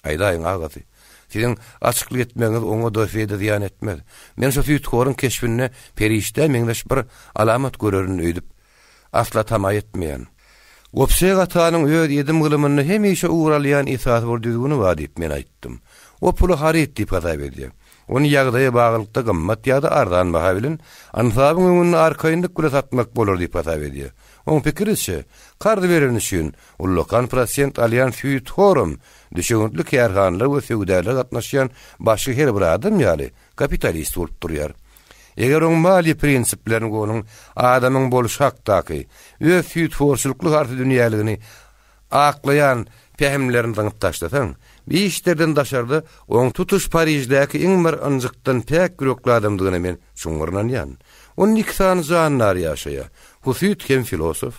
Aýdaýyň, agasy, siziň açyklyk etmegiňiz oňa-da, size-de zyýan etmez. Men şo süýthoryň keşbinde perişdä meňzeş bir alamat görerin öýdüp, asla tama etmeýän. Gobsek atanyň öz edim-gylymynda hemişe ugur alýan esasy bir düzgüni bar diýip, men aýtdym. O puly haryt diýip hasap edýär. Ony ýagdaýa baglylykda gymmat ýa-da arzan baha bilen ynsabyň öňünde arkaýynlyk bile satmak bolar diýip hasap edýär. Oň pikiriçe, karz bereni üçin ullakan prosent alýan süýthoram, düşewüntli kärhanalar we söwdagärler gatnaşýan başga her bir adam ýaly, kapitalist bolup durýar. Eger oň maliýe prinsiplerini we onuň adamyň bolşy hakdaky öz süýthorçulykly harsydünýäligini aklaýan pähimlerini zyňyp taşlasaň, Bi işlerden daşarda oň tutuş Pariždäki iň bir ynjykdan päk ýürekli adamdygyna men çuňňur ynanýan. Onda iki sany jandar ýaşaýar, husyt hem filosof,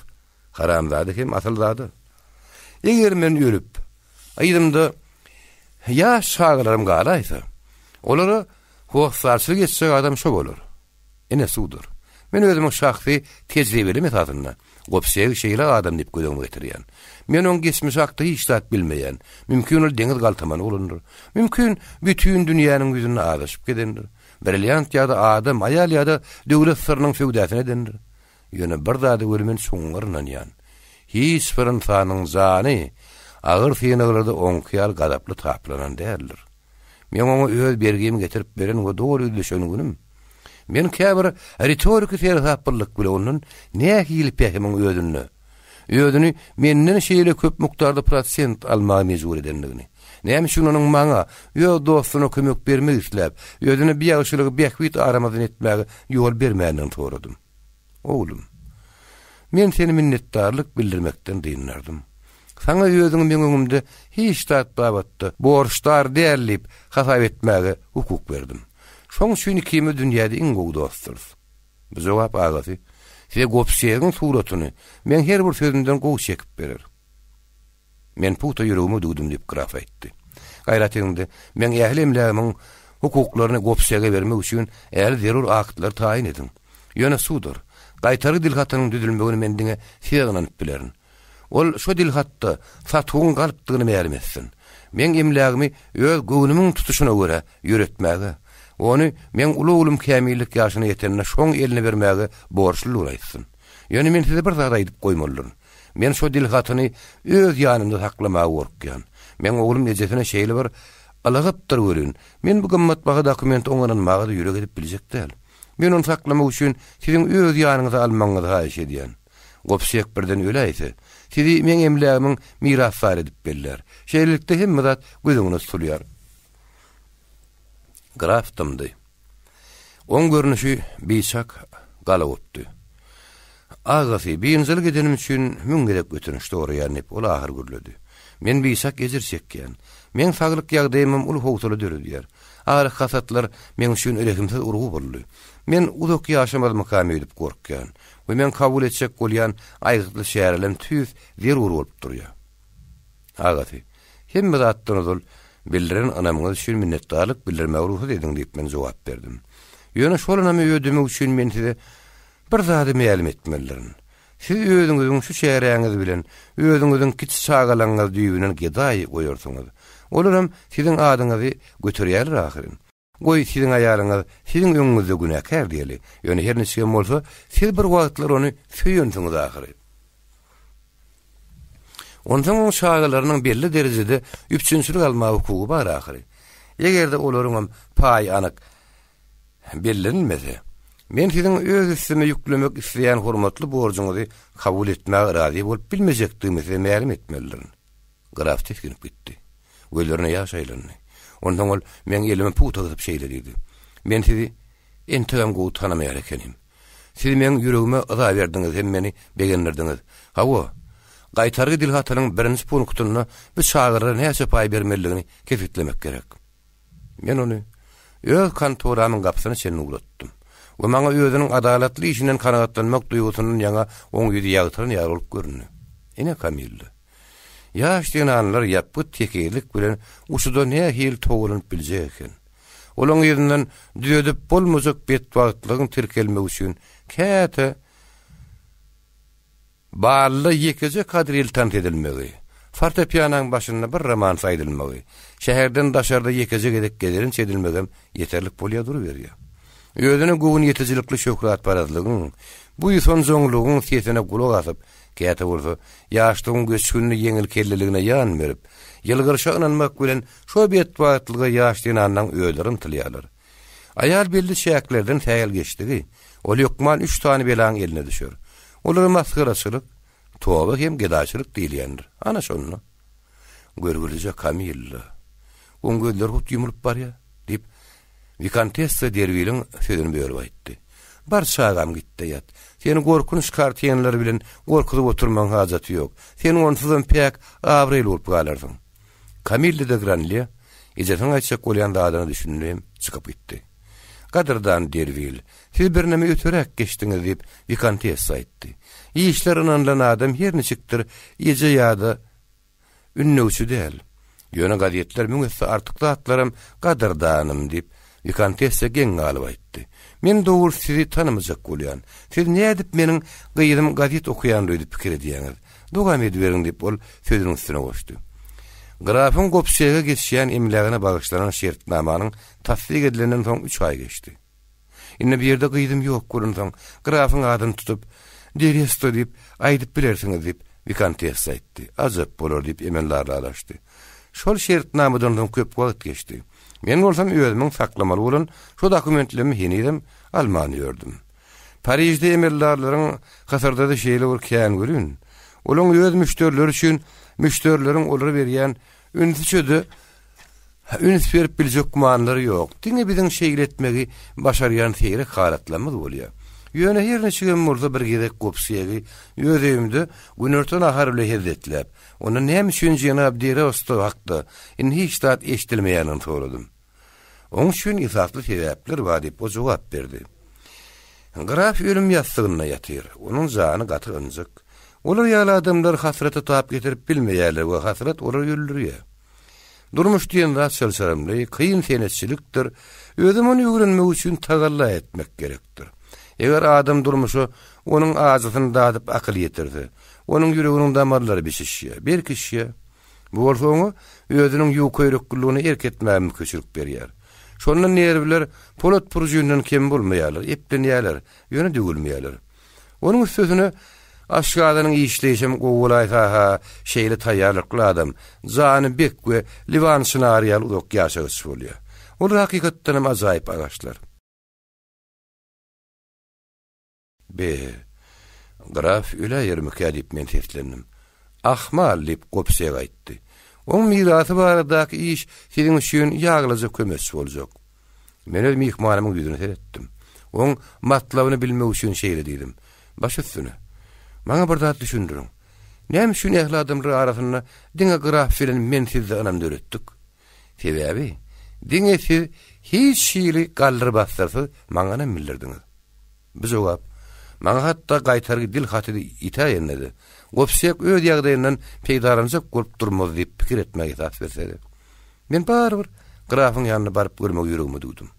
haramzada hem asylzada. Eger men ölüp, yzymda ýaş çagalarym galaýsa, olara hossarçylyk etjek adam şo bolar. Ine, sudur. Men özümiň şahsy tejribelim esasynda Gobsegi şeýle adam diýip göz öňüme getirýän. Men oň geçmişi hakda hiç zat bilmeýän. Mümkin ol deňiz galtamany bolandyr. Mümkin bütin dünýäniň ýüzünde azaşyp gezendir. Brilliant ýa-da adam, aýal ýa-da döwlet syrynyň söwdasyny edendir. Ýöne bir zada weli men çuňňur ynanýan. Hiç bir ynsanyň jany agyr synaglarda oňky ýaly gazaply taplanan däldir. Men oňa öz bergimi getirip beren we doly üzlüşen günüm, men käbir ritoriki seresaplylyk bile ondan nähili pähimiň özünde, özüni menden şeýle köp mukdarda prosent almaga mejbur edendigini, näme üçin onuň maňa, öz dostuna kömek bermek isläp, özüne bir ýagşylygy bähbit aramazdan etmäge ýol bermändigini soradym. Oglum, men seni minnetdarlyk bildirmekden dyndardym. Saňa özüňi meň öňümde hiç zat babatda borçdar däl diýip hasap etmäge hukuk berdim. Şoň üçin ikimiz dünýäde iň gowy dostdurys. Bu jogap agasy, size Gobsegiň suratyny meň her bir sözümden gowy çekip berer. Men pugta ýüregime düwdüm, diýip, graf aýtdy. Gaýrat ediň-de, meň ähli emlägimiň hukuklaryny gobsege bermek üçin ähli zerur aktlary taýyn ediň. Ýöne, sudar, gaýtargy dilhatynyň düzülmegini men diňe size ynanyp bilerin. Ol şo dilhatda satuwyň galpdygyny mälim etsin. Meň emlägimi öz göwnümiň tutuşyna görä ýöretmäge, ony meň uly oglum kämillik ýaşyna ýetende şoň eline bermäge borçludygyny aýtsyn. Ýöne men size bir zat aýdyp goýmalydyryn. Men şo dilhatyny öz ýanymda saklamaga gorkýan. Meň oglum ejesine şeýle bir ylygypdyr welin, men bu gymmatbaha dokumenti oňa ynanmaga-da ýürek edip biljek däl. Men ony saklamak üçin siziň öz ýanyňyza almagyňyzy haýyş edýän. Gobsek birden öläýse, sizi meň emlägimiň mirasdary edip bellär. Şeýlelikde hemme zat göz öňünde tutulýar. Graf dymdy. Oň görnüşi biçak galagopdy. Agasy, biynjalyk edenim üçin müň gezek ötünç soraýan diýip, ol ahyr gürledi. Men biçak ejir çekýän. Meň saglyk ýagdaýymam uly howsala döredýär. Agyr-hasatlar meň üçin rehimsiz urgy boldy. Men uzak ýaşamazmykam öýdüp gorkýan we meň kabul etjek bolýan aýgytly çärelem tüýs zerur bolup durýar. Agasy, hemme zatdan ozal, bildiren ynamyňyz üçin minnetdarlyk bildirmäge rugsat ediň diýip, men jogap berdim. Ýöne şol ynamy ödemek üçin men size bir zady mälim etmelidirin. Siz özüňiziň şu çäräňiz bilen özüňiziň kiçi çagalaryňyzy düýbünden gedaý goýarsyňyz. Olaram siziň adyňyzy göterýärler ahyryn. Goý, siziň aýalyňyz siziň öňüňizde günäkär diýeli, ýöne her niçigem bolsa, siz bir wagtlar ony söýensiňiz ahyry. Onsoň oň çagalarynyň belli derejede üpjünçilik almaga hukugy bar ahyry. Eger-de olaryňam paýy anyk bellenilmese, men siziň öz üstüme ýüklemek isleýän hormatly borjuňyzy kabul etmäge razy bolup bilmejekdigimi size mälim etmelidirin. Graf tisginip gitdi. Gözlerine ýaş aýlandy. Onsoň ol meň elimi pugta gysyp şeýle diýdi, Men sizi entegem gowy tanamaýar ekenim. Siz meň ýüregime yza berdiňiz hem meni begendirdiňiz. Hawa, gaýtargy dilhatynyň birinji punktynda bu çagalara näçe paý bermelidigini kesgitlemek gerek. Men ony öz kontoramyň gapysyna çenli ugratdym we maňa özüniň adalatly işinden kanagatlanmak duýgusyndan ýaňa oň ýüzi ýagtyran ýaly bolup göründi. Ine, Kamilla. Ýaş zenanlar ýapgyt tekizlik bilen uçuda nähili towlanyp biljek eken? Olaň yzyndan düzedip bolmajak betbagtlygyň tirkelmegi üçin käte balda ýekeje kadril tans edilmegi, fortepianoň başynda bir romans aýdylmagy, şäherden daşarda ýekeje gezek gezelenç edilmegem ýeterlik bolýar duruberýär. Özüne göwün ýetijilikli şöhratparazlygyň, buýsanjaňlygyň sesine gulak asyp, Käte bolsa, ýaşlygyň göçgünli ýeňilkelleligine ýan berip, ýylgyryşa ynanmak bilen şo betbagtlyga ýaş zenanlaň özleri ymtylýarlar. Aýal belli çäklerden sähel geçdigi, ol hökman üç sany belaň eline düşer. Olara masgaraçylyk, toba hem gedaýçylyk diýilýändir. Ana şonda. Görgülije Kamilla. Oň gözleri hut ýumulyp barýar, diýip, Wikontessa Derwiliň sözüni bölüp aýtdy. Bar çagam git-de ýat. Seni gorkunç kartinalar bilen gorkuzyp oturmagyň hajaty ýok. Sen onsuzam päk abraýly bolup galarsyň. Kamille de Granlýe ejesiniň aýtjak bolýan zadyna düşündi hem çykyp gitdi. Gadyrdan Derwil, siz birneme öteräk geçdiňiz, diýip, wikontessa aýtdy. Işler ynanylan adam her niçikdir eje ýa-da Ünnewçi däl. Ýöne gazetler müň esse artyk zatlaram gadyrdanym, diýip, wikontessa geň galyp aýtdy. Men dogrusy sizi tanamajak bolýan. Siz nädip meniň gyzym gazet okaýandyr öýdüp pikir edýäňiz? Dowam ediberiň, diýip, ol sözüniň üstüne goşdy. Grafyň gopsege geçýän emlägine bagyşlanan şertnamanyň tassyk edilenden soň üç aý geçdi. Indi bu ýerde gyzym ýok bolansoň, grafyň adyny tutup, De Resto diýip, aýdyp bilersiňiz, diýip, wikontessa aýtdy. Ajap bolar, diýip, emeldar lalaşdy. Şol şertnamadan soň köp wagt geçdi. Men bolsam özümiň saklamaly bolan şo dokumentlerimi henizem alman ýördüm. Parižde emeldarlaryň hysyrdady şeýle bir kän welin, olaň öz müşderileri üçin müşderileriň olara berýän ünsiçe-de Üns berip biljek gümanlary ýok. Diňe biziň şeýle etmegi başarýan seýrek halatlarymyz bolýar. Ýöne her niçigem bolsa bir gezek gopsegi öz öýümde günorta nahar bile hezzetläp, ondan näme üçin jenap de Rostow hakda indi hiç zat eşidilmeýändigini soradym. Oň üçin esasly sebäpler bar diýip, o jogap berdi. Graf ölüm ýassygynda ýatyr. Onuň jany gaty ynjyk. Olar ýaly adamlar hasrata tap getirip bilmeýärler we hasrat olary öldürýär. Durmuş diýen zat çylşyrymly, kyn senetçilikdir, özem ony öwrenmek üçin tagalla etmek gerekdir. Eger adam durmuşa onuň ajysyny dadyp akyl ýetirse, onuň ýüreginiň damarlary bişişýär, berkişýär. Bu bolsa oňa özüniň ýukaýürekliligine erk etmäge mümkinçilik berýär. Şonda nerwler polat pružinden kem bolmaýarlar, eplenýärler, ýöne döwülmeýärler. Onuň üstesine, aşgazanyň işleýşem gowy bolaýsa-ha, şeýle taýýarlykly adam, jany bek we liwan çynary ýaly uzak ýaşagyç bolýar. Olar hakykatdanam ajaýyp agaçlar. Be, graf öläýermikä diýip men seslendim. Ahmal, diýip, Gobsek aýtdy. Oň mirasy baradaky iş siziň üçin ýaglyja kömeçi boljak. Men öz myhmanymyň ýüzüne seretdim. Oň matlabyny bilmek üçin şeýle diýdim, Baş üstüne. Maňa bir zat düşündiriň. Näme üçin ähli adamlar arasynda diňe graf bilen men sizde ynam döretdik? Sebäbi, diňe siz hiç hili galdyr-basdyrsyz maňa ynam bildirdiňiz. Bu jogap, maňa hatda gaýtargy dil haty ýetäýende-de, Gobsek öz ýagdaýyndan peýdalanjak bolup durmaz diýip pikir etmäge esas berse-de, Men barybir grafyň ýanyna baryp görmegi ýüregime düwdüm.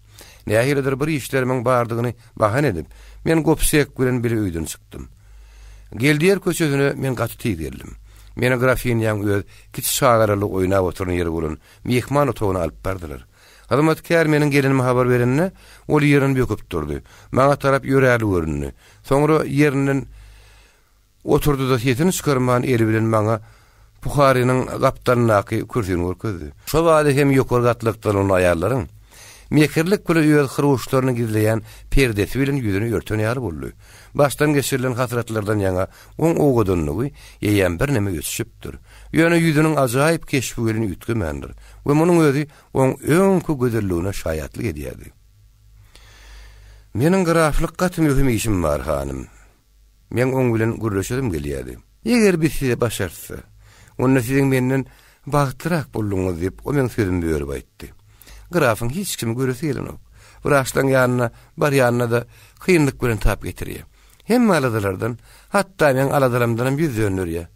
Nähilidir bir işlerimiň bardygyny bahana edip, men gopsek bilen bile öýden çykdym. Geldiýer köçesine men gaty tiz geldim. Meni grafinýaň öz kiçi çagalarly oýnap oturan ýeri bolan myhman otagyna alyp bardylar. Hyzmatkär meniň gelenimi habar berende, ol ýerinden böküp turdy. Maňa tarap ýörärli göründi. Soňra ýerinden Oturdy-da sesini çykarman eli bilen maňa Puhariniň gapdalyndaky kürsini görkezdi. Şo bada hem ýokary gatlakdan bolan aýallaryň mekirlik bilen öz hyruçlaryny gizleýän perdesi bilen ýüzüni örten ýaly boldy. Başdan geçirilen hasratlardan ýaňa oň owadanlygy eýýäm birneme öçüşipdir. Ýöne ýüzüniň ajaýyp keşbi welin üýtgemändir we munuň özi oň öňki gözelligine şaýatlyk edýärdi. Meniň graflyk gaty möhüm işim bar, hanym. Meň oň bilen gürleşesim gelýärdi. Eger bi size başartsa, onda siziň menden bagtlyrak boldugyňyz, diýip, o meň sözümi bölüp aýtdy. Grafyň hiç kimi göresi gelenok. Wraçlaryň ýanyna barýanyna-da kynlyk bilen tap getirýär. Hemme aladalardan, hatda meň aladalarymdanam ýüz dönderýär.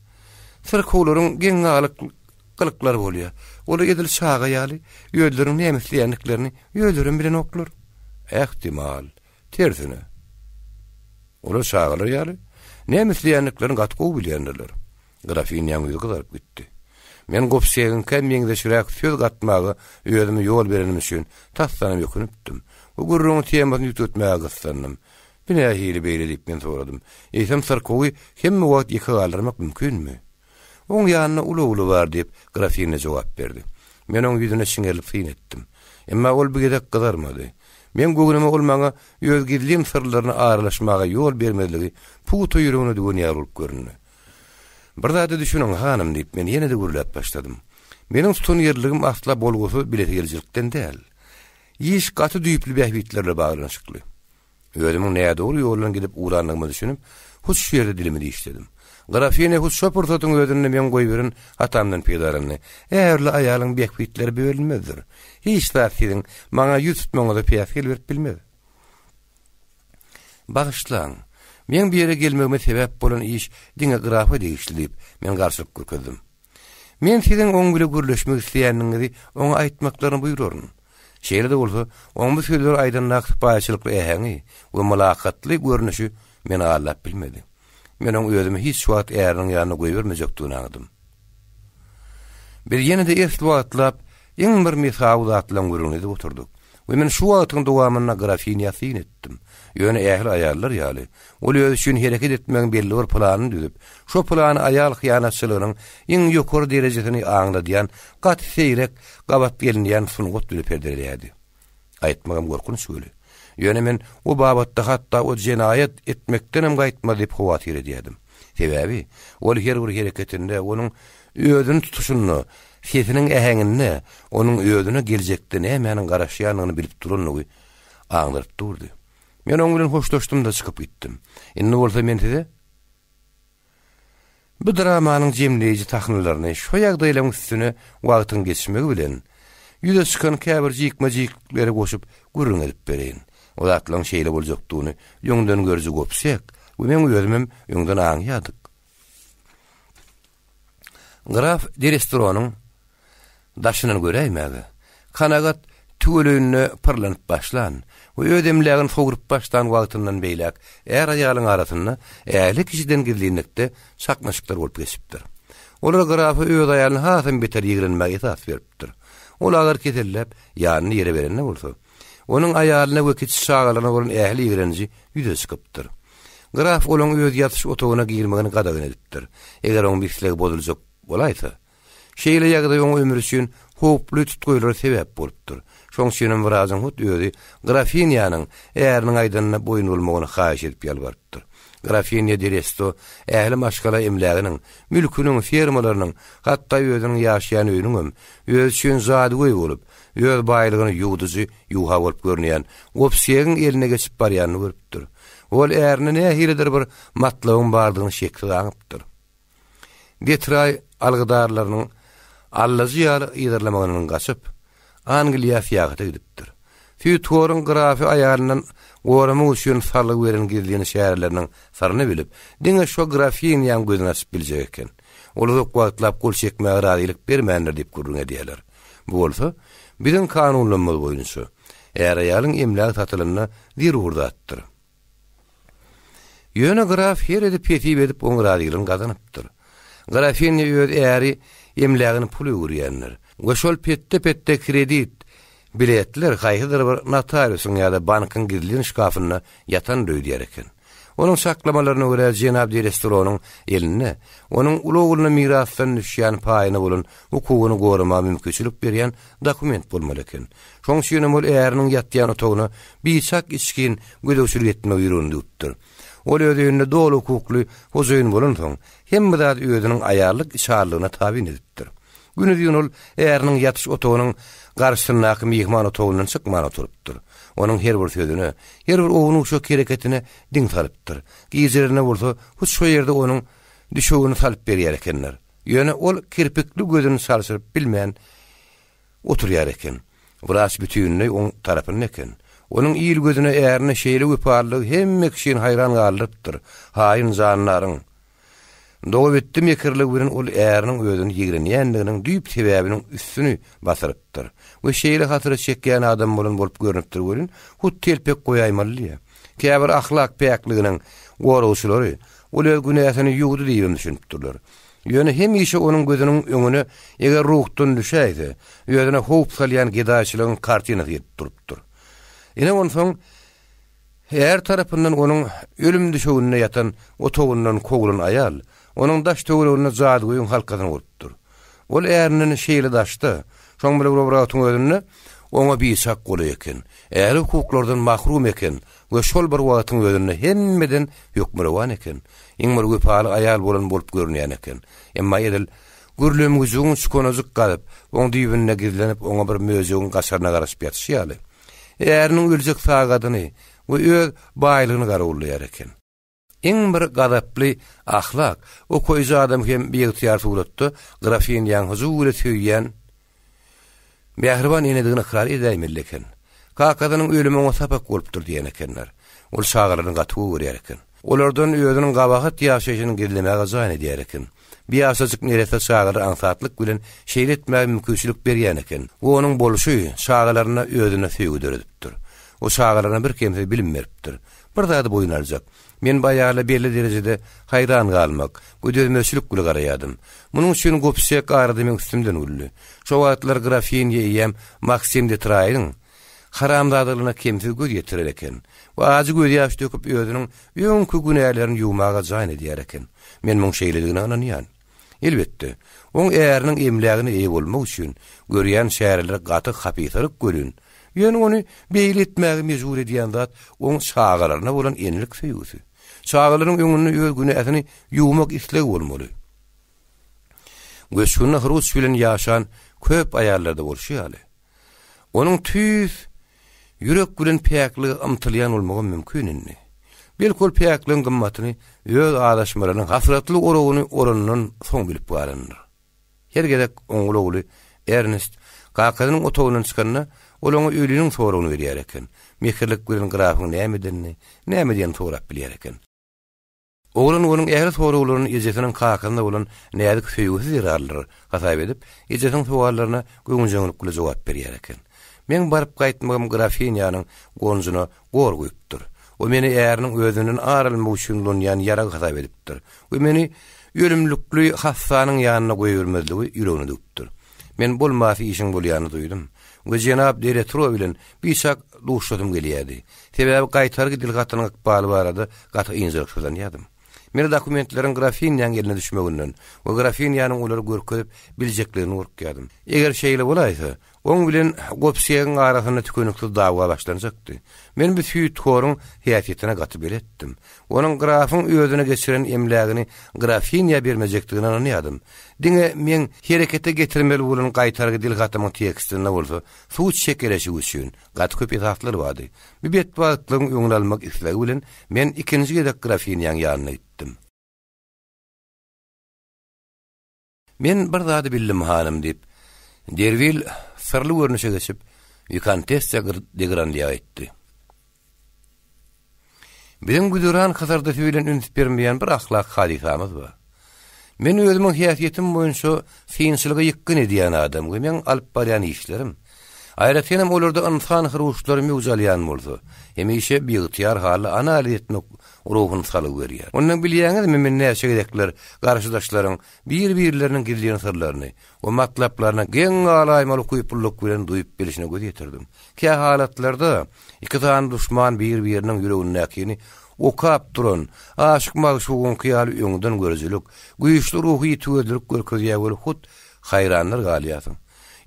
Syrkawlaryň geň galyk gylyklary bolýar. Olar edil çaga ýaly, özleriniň näme isleýändiklerini özlerem bilenoklar. Ähtimal, Tersine. Olar çagalar ýaly, näme isleýändiklerini gaty gowy bilýändirler. Grafinýaň ýüzi gyzaryp gitdi. Men gopsegiňkä meňzeşräk söz gatmaga özüme ýol berenim üçin tasdanam ökünipdim. Bu gürrüňiň temasyny üýtgetmäge gyssandym. Bu nähili beýle diýip men soradym. Eýsem syrkawy hemme wagt ýeke galdyrmak mümkinmi? Oň ýanynda uly ogly bar, diýip, grafinýa jogap berdi. Men oň ýüzüne çiňerilip syn etdim. Emma ol bu gezek gyzarmady. Meň göwnüme ol maňa öz gizlin syrlaryna aralaşmaga ýol bermezligi pugta ýüregine düwen ýaly bolup göründi. Bir zada düşüniň, hanym, diýip, men ýene-de gürläp başladym. Meniň tutanýerliligim asla bolgusyz bilesigelijilikden däl. Iş gaty düýpli bähbitler bilen baglanyşykly. Özümiň nädogry ýoldan gidip ugrandygyma düşünip, hut şu ýerde dilimi dişledim. Grafinya hut şo pursatyň özünde meň goýberen hatamdan peýdalandy. Ärli aýalyň bähbitleri bölünmezdir. Hiç zat siziň maňa ýüz tutmagyňyza päsgel berip bilmez. Bagyşlaň, meň bu ýere gelmegime sebäp bolan iş diňe grafa degişli diýip, men garşylyk görkezdim. Men siziň oň bile gürleşmek isleýändigiňizi oňa aýtmaklaryny buýraryn. Şeýle-de bolsa, oň bu sözleri aýdandaky sypaýyçylykly äheňi we mylakatly görnüşi meni aldap bilmedi. Men oň özümi hiç wagt äriniň ýanyna goýbermejekdigini aňdym. Biz ýene-de esli wagtlap iň bir mesawy zatlaryň gürrüňini edip oturdyk we men şu wagtyň dowamynda grafinýa syn etdim. Ýöne ähli aýallar ýaly, ol özi üçin hereket etmegiň belli bir planyny düzüp, şo plany aýal hyýanatçylygynyň iň ýokary derejesini aňladýan gaty seýrek gabat gelinýän sungat bile perdeleýärdi. Aýtmagam gorkunç weli. Ýöne men o babatda hatda o jenaýat etmekdenem gaýtmaz diýip howatyr edýärdim. Sebäbi, ol her bir hereketinde, onuň özüni tutuşynda, sesiniň äheňinde onuň özüne geljekde nämäniň garaşýandygyny bilip durandygy aňdyryp durdy. Men oň bilen hoşlaşdym-da çykyp gitdim. Indi bolsa men size Bu dramanyň jemleýji sahnalaryny şo ýagdaýlaryň üstüne wagtyň geçmegi bilen ýüze çykan käbir jikme-jiklikleri goşup gürrüň edip bereýin. O zatlaryň şeýle boljakdygyny öňden görüji Gobsek we meň özümem öňden aňýardyk. Graf de Restronyň daşyndan göräýmäge, kanagat tüweleýinde pyrlanyp başlan we öz emlägini sowrup başlan wagtyndan beýläk är-aýalyň arasynda ähli kişiden gizlinlikde çaknyşyklar bolup geçipdir. Olar grafa öz aýalyny hasam beter ýigrenmäge esas beripdir. Ol agyr keselläp, ýanyny ýere berende bolsa, onuň aýalyna we kiçi çagalaryna bolan ähli ýigrenji ýüze çykypdyr. Graf olaň öz ýatyş otagyna girmegini gadagan edipdir. Eger oň islegi bozuljak bolaýsa, Şeýle ýagdaý oň ömri üçin howply tutgaýlara sebäp bolupdyr. Şoň üçinem wrajyň hut özi grafinýanyň äriniň aýdanyna boýun bolmagyny haýyş edip ýalbarypdyr. Grafinýa de Resto ähli maşgala emläginiň, mülküniň, fermalarynyň, hatda özüniň ýaşaýan öýüniňem özi üçin jadygöý bolup, öz baýlygyny ýuwdujy ýuwha bolup görünýän Gobsegiň eline geçip barýanyny görüpdir. Ol ärinde nähilidir bir matlabyň bardygyny şeksiz aňypdyr. Detraý algydarlarynyň allajy ýaly yzarlamagyndan gaçyp, Angliýa syýahata gidipdir. Süýthoryň grafy aýalyndan goramak üçin salgy beren gizlin çäreleriniň syryny bilip, diňe şo grafinýaň gözüni açyp biljek eken. Ol uzak wagtlap gol çekmäge razylyk bermändir diýip gürrüň edýärler. Bu bolsa, biziň kanunlarymyz boýunça, är-aýalyň emlägi satylanda zerur zatdyr. Ýöne graf her edip hesip edip oň razylygyny gazanypdyr. Grafinýa öz äri emlägini pul öwürýändir we şol petde-petde kredit biletler haýsydyr bir notariusyň ýa-da bankyň gizlin şkafynda ýatandyr öýdýär eken. Onuň çaklamalaryna görä jenap de Restronyň elinde onuň uly ogluna mirasdan düşýän paýyna bolan hukugyny goramaga mümkinçilik berýän dokument bolmaly eken. Şoň üçinem ol äriniň ýatýan otagyna biçak içgin gözegçilik etmegi ýüregine düwüpdir. Ol öz öýünde doly hukukly hojaýyn bolansoň, hemme zady özüniň aýallyk içalylygyna tabyn edipdir. Günuzyn ol äriniň ýatyş otagynyň garşysyndaky myhman otagyndan çykman oturypdyr. Onuň her bir sözüne, her bir ownuk-uşak hereketine diň salypdyr. Gijelerine bolsa hut şo ýerde onuň düşegini salyp berýär ekenler. Ýöne ol kirpikli gözüni çalşyryp bilmän oturýar eken. Wraç bütinleý oň tarapynda eken. Onuň il gözüne ärine şeýle wepalylygy hemme kişini haýran galdyrypdyr. Haýyn jandaryň dogabitdi mekirligi bilen ol äriniň özüni ýigrenýändiginiň düýp sebäbiniň üstüni basyrypdyr we şeýle hasrat çekýän adam bolan bolup görnüpdir welin, hut telpek goýaýmaly diýýär. Käbir ahlak päkliginiň goragçylary ol öz günäsini ýuwdy diýibem düşünipdirler. Ýöne hemişe onuň gözüniň öňüne eger ruhdan düşäýse, özüne howp salýan gedaýçylygyň kartinasy gelip durupdyr. Ine onsoň är tarapyndan onuň ölüm düşeginde ýatan otagyndan kowlan aýal, onuň daş-töwereginde jadygöýüň halkasyny gurupdyr. Ol ärinden şeýle daşda, şoň bilen bir wagtyň özünde oňa biçak golaý eken, äri hukuklardan mahrum eken we şol bir wagtyň özünde hemmeden hökmürowan eken, iň bir wepaly aýal bolan bolup görünýän eken. Emma edil gürlemgüjügiň çukanajyk gazyp, oň düýbünde gizlenip oňa bir möjegiň gaçaryna garaşyp ýatyşy ýaly, äriniň öljek sagadyny we öz baýlygyny garawullaýar eken. Iň bir gazaply ahlak okaýjy adam hem biygtyýar suratda grafinýaň hyjuw bile söýýän mähriban enedigini ykrar edäýmeli eken. Kakasynyň ölümi oňa sapak bolupdyr diýen ekenler. Ol çagalaryny gaty gowy görýär eken. Olardan özüniň gabahat ýaşaýşyny gizlemäge jan edýär eken. Bu ýaşajyk neresse çagalara aňsatlyk bilen şeýle etmäge mümkinçilik berýän eken we onuň bolşy çagalaryna özüne söýgi döredipdir. O çagalaryna birkemsiz bilim beripdir. Bir zady boýun aljak. Men bu aýala belli derejede haýran galmak we dözmezçilik bile garaýardym. Munuň üçin Gobsek arada meň üstümden güldi. Şo wagtlar grafinýa eýýäm Maksim de Traýyň haramzadalygyna kemsiz göz ýetirer eken we ajy gözýaş döküp özüniň öňki günälerini ýuwmaga jan edýär eken. Men muň şeýledigine ynanýan. Elbetde, oň äriniň emlägine eýe bolmak üçin görýän çäreleri gaty hapysalyk welin, ýöne ony beýle etmäge mejbur edýän zat oň çagalaryna bolan enelik söýgüsi. Çagalaryň öňünde öz günäsini ýuwmak islegi bolmaly. Göçgünli hyruç bilen ýaşan köp aýallarda bolşy ýaly, onuň tüýs Ýürek bilen päklige ymtylýan bolmagam mümkin indi. Belki ol päkligiň gymmatyny öz azaşmalarynyň hasratly oragyny oranyndan soň bilip galandyr. Her gezek oňul ogly Ernest kakasynyň otagyndan çykanda, ol oňa öliniň soragyny berýär eken. Mekirlik bilen grafyň näme edenini, näme diýenini sorap bilýär eken. Oglan onuň ähli soraglaryny ejesiniň kakasyna bolan näzik söýgüsi zerarlydyr hasap edip, ejesiniň sowallaryna göwünjeňlik bilen jogap berýär eken. Meň baryp gaýtmagym grafinýanyň gonjuna gor guýupdyr. O meni äriniň özünden ar almak üçin ulanýan ýarag hasap edipdir we meni ölümlikli hassanyň ýanyna goýbermezligi ýüregine düwüpdir. Men bolmasy işiň bolýanyny duýdum we jenap de Retro bilen biçak duşasym gelýärdi. Sebäbi gaýtargy dilhatynyň ykbaly barada gaty ynjalyksyzlanýardym. Men dokumentleriň grafinýaň eline düşmeginden we grafinýanyň olary görkezip biljekliginden gorkýardym. Eger şeýle bolaýsa, oň bilen Gobsegiň arasynda tükeniksiz dawa başlanjakdy. Men bu süýthoruň häsiýetine gaty beletdim. Onuň grafyň özüne geçiren emlägini grafinýa bermejekdigine ynanýardym. Diňe meň herekete getirmeli bolan gaýtargy dilhatymyň tekstinde bolsa sud çekeleşigi üçin Gaty köp esaslar bardy. Bu betbagtlygyň öňüni almak islegi bilen men ikinji gezek grafinýaň ýanyna gitdim. Men bir zady bildim, hanym, diýip, Derwil syrly görnüşe geçip, wikontessa de Grandýa aýtdy. Biziň güzeran hysyrdysy bilen üns bermeýän bir ahlak hadysamyz bar. Men özümiň häsiýetim boýunça synçylyga ýykgyn edýän adam we meň alyp barýan işlerim, aýratynam olarda ynsan hyruşlary möwç alýan bolsa, hemişe biygtyýar halda analiz etmek ruhuny salgy berýär. Ondan bilýäňizmi men näçe gezekler garşydaşlaryň bir-birleriniň gizlin syrlaryny we matlaplaryny geň galaýmaly ukyplylyk bilen duýup bilşine göz ýetirdim. Kähalatlarda Iki sany duşman bir-biriniň ýüregindäkini okap duran, aşyk-magşugyňky ýaly öňden görüjilik, güýçli ruhy ýitigözlülik görkezýär weli hut haýranlar galýarsyň.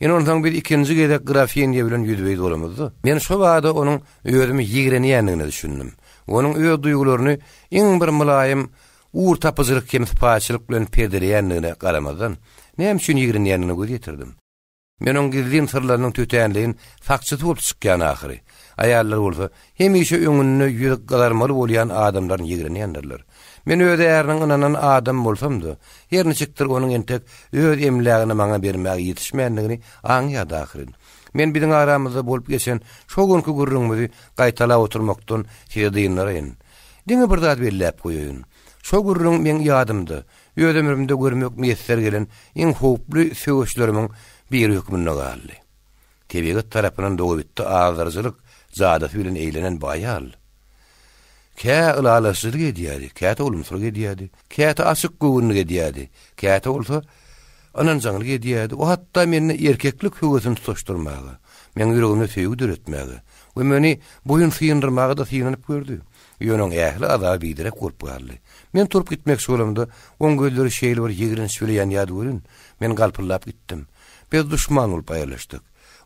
Ine onsoň biz ikinji gezek grafinýa bilen ýüzbe-ýüz bolamyzda, men şo bada onuň özümi ýigrenýändigine düşündim. Onuň öz duýgularyny iň bir mylaýym ugur tapyjylyk hem sypaýyçylyk bilen perdeleýändigine garamazdan, näme üçin ýigrenýändigine göz ýetirdim. Men oň gizlin syrlarynyň tötänleýin sakçysy bolup çykýan ahyry. Aýallar bolsa, hemişe öňünde ýüzi gyzarmaly bolýan adamlaryny ýigrenýändirler. Men öz äriniň ynanan adamy bolsam-da, her niçikdir onuň entek öz emlägini maňa bermäge ýetişmändigini aňýardy ahyryn. Men biziň aramyzda bolup geçen şo günki gürrüňimizi gaýtalap oturmakdan sizi dyndyraýyn. Diňe bir zat belläp goýaýyn. Şo gürrüň meň ýadymda, Öz ömrümde görmek miýesser gelen iň howply söweşlerimiň biri hökmünde galdy. Tebigat tarapyndan dogabitdi azdyryjylyk jadysy bilen eýlenen bu aýal kä ylalaşyjylyk edýärdi, käte ulumsylyk edýärdi, käte açyk göwünlik edýärdi, käte bolsa ynanjaňlyk edýärdi. O hatda mende erkeklik höwesini tutaşdyrmaga, meň ýüregimde söýgi döretmäge we meni boýun syndyrmaga-da synanyp gördi. Ýöne oň ähli azaby biderek bolup galdy. Men turup gitmekçi bolamda, oň gözleri şeýle bir ýigrenç bile ýanýardy welin, men galpyldap gitdim. Biz duşman bolup aýrylyşdyk.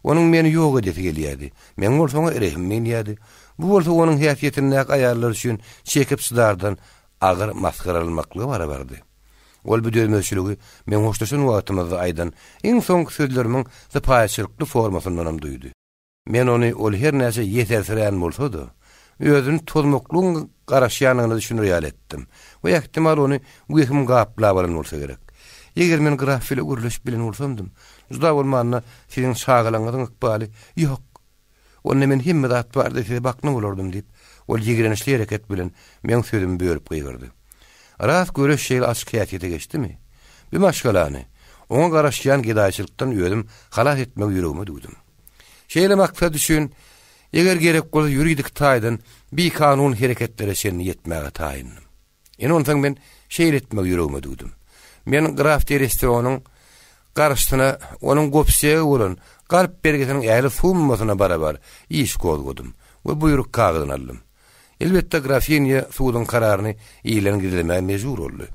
Onuň meni ýok edesi gelýärdi, meň bolsa oňa rehimim gelýärdi. Bu bolsa onuň häsiýetindäki aýallar üçin çekip-çydardan agyr masgaralanmaklyga barabardy. Ol bu dözmezçiligi meň hoşlaşan wagtymyzda aýdan iň soňky sözlerimiň sypaýyçylykly formasyndanam duýdy. Men ony ol her näçe ýesersirän bolsa-da, özüni tozmaklygyň garaşýandygyna düşüner ýaly etdim we ähtimal ony wehim gaplap alan bolsa gerek. Eger men graf bile gürleşip bilen bolsamdym, juda bolmanda siziň çagalaryňyzyň ykbaly Ýok! Onda men hemme zat barada size bakna bolardym diýip, ol ýigrençli hereket bilen meň sözümi bölüp gygyrdy. Ras göreş şeýle açyk häsiýete geçdimi? Bu maşgalany, oňa garaşýan gedaýçylykdan özüm halas etmegi ýüregime düwdüm. Şeýle maksat üçin, eger gerek bolsa ýuridik taýdan bikanun hereketlere çenli ýetmäge taýyndym. Ine onsoň men şeýle etmegi ýüregime düwdüm. Men graf de Restonyň garşysyna onuň gopsegi bolan galp bergisiniň ähli summasyna barabar iş gozgadym we buýruk kagyzyny aldym. Elbetde grafinýa suduň kararyny ilden gizlemäge mejbur boldy.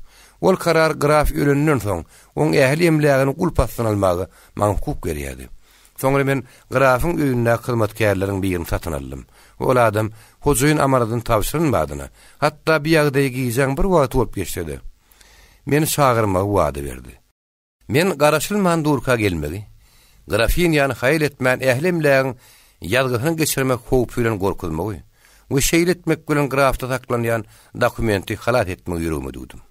Ol karar graf ölenden soň oň ähli emlägini gulp astyna almaga maňa hukuk berýärdi. Soňra men grafyň öýündäki hyzmatkärleriň birini satyn aldym. Ol adam hojaýyn amanadyny tabşyran badyna, hatda bu ýagdaý gijäň bir wagty bolup geçse-de, meni çagyrmagy wada berdi. Men garaşylman durka gelmegi, grafinýany haýal etmän ähli emlägiň ýazgysyny geçirmek howpy bilen gorkuzmagy we şeýle etmek bilen grafda saklanýan dokumenti halas etmegi ýüregime düwdüm.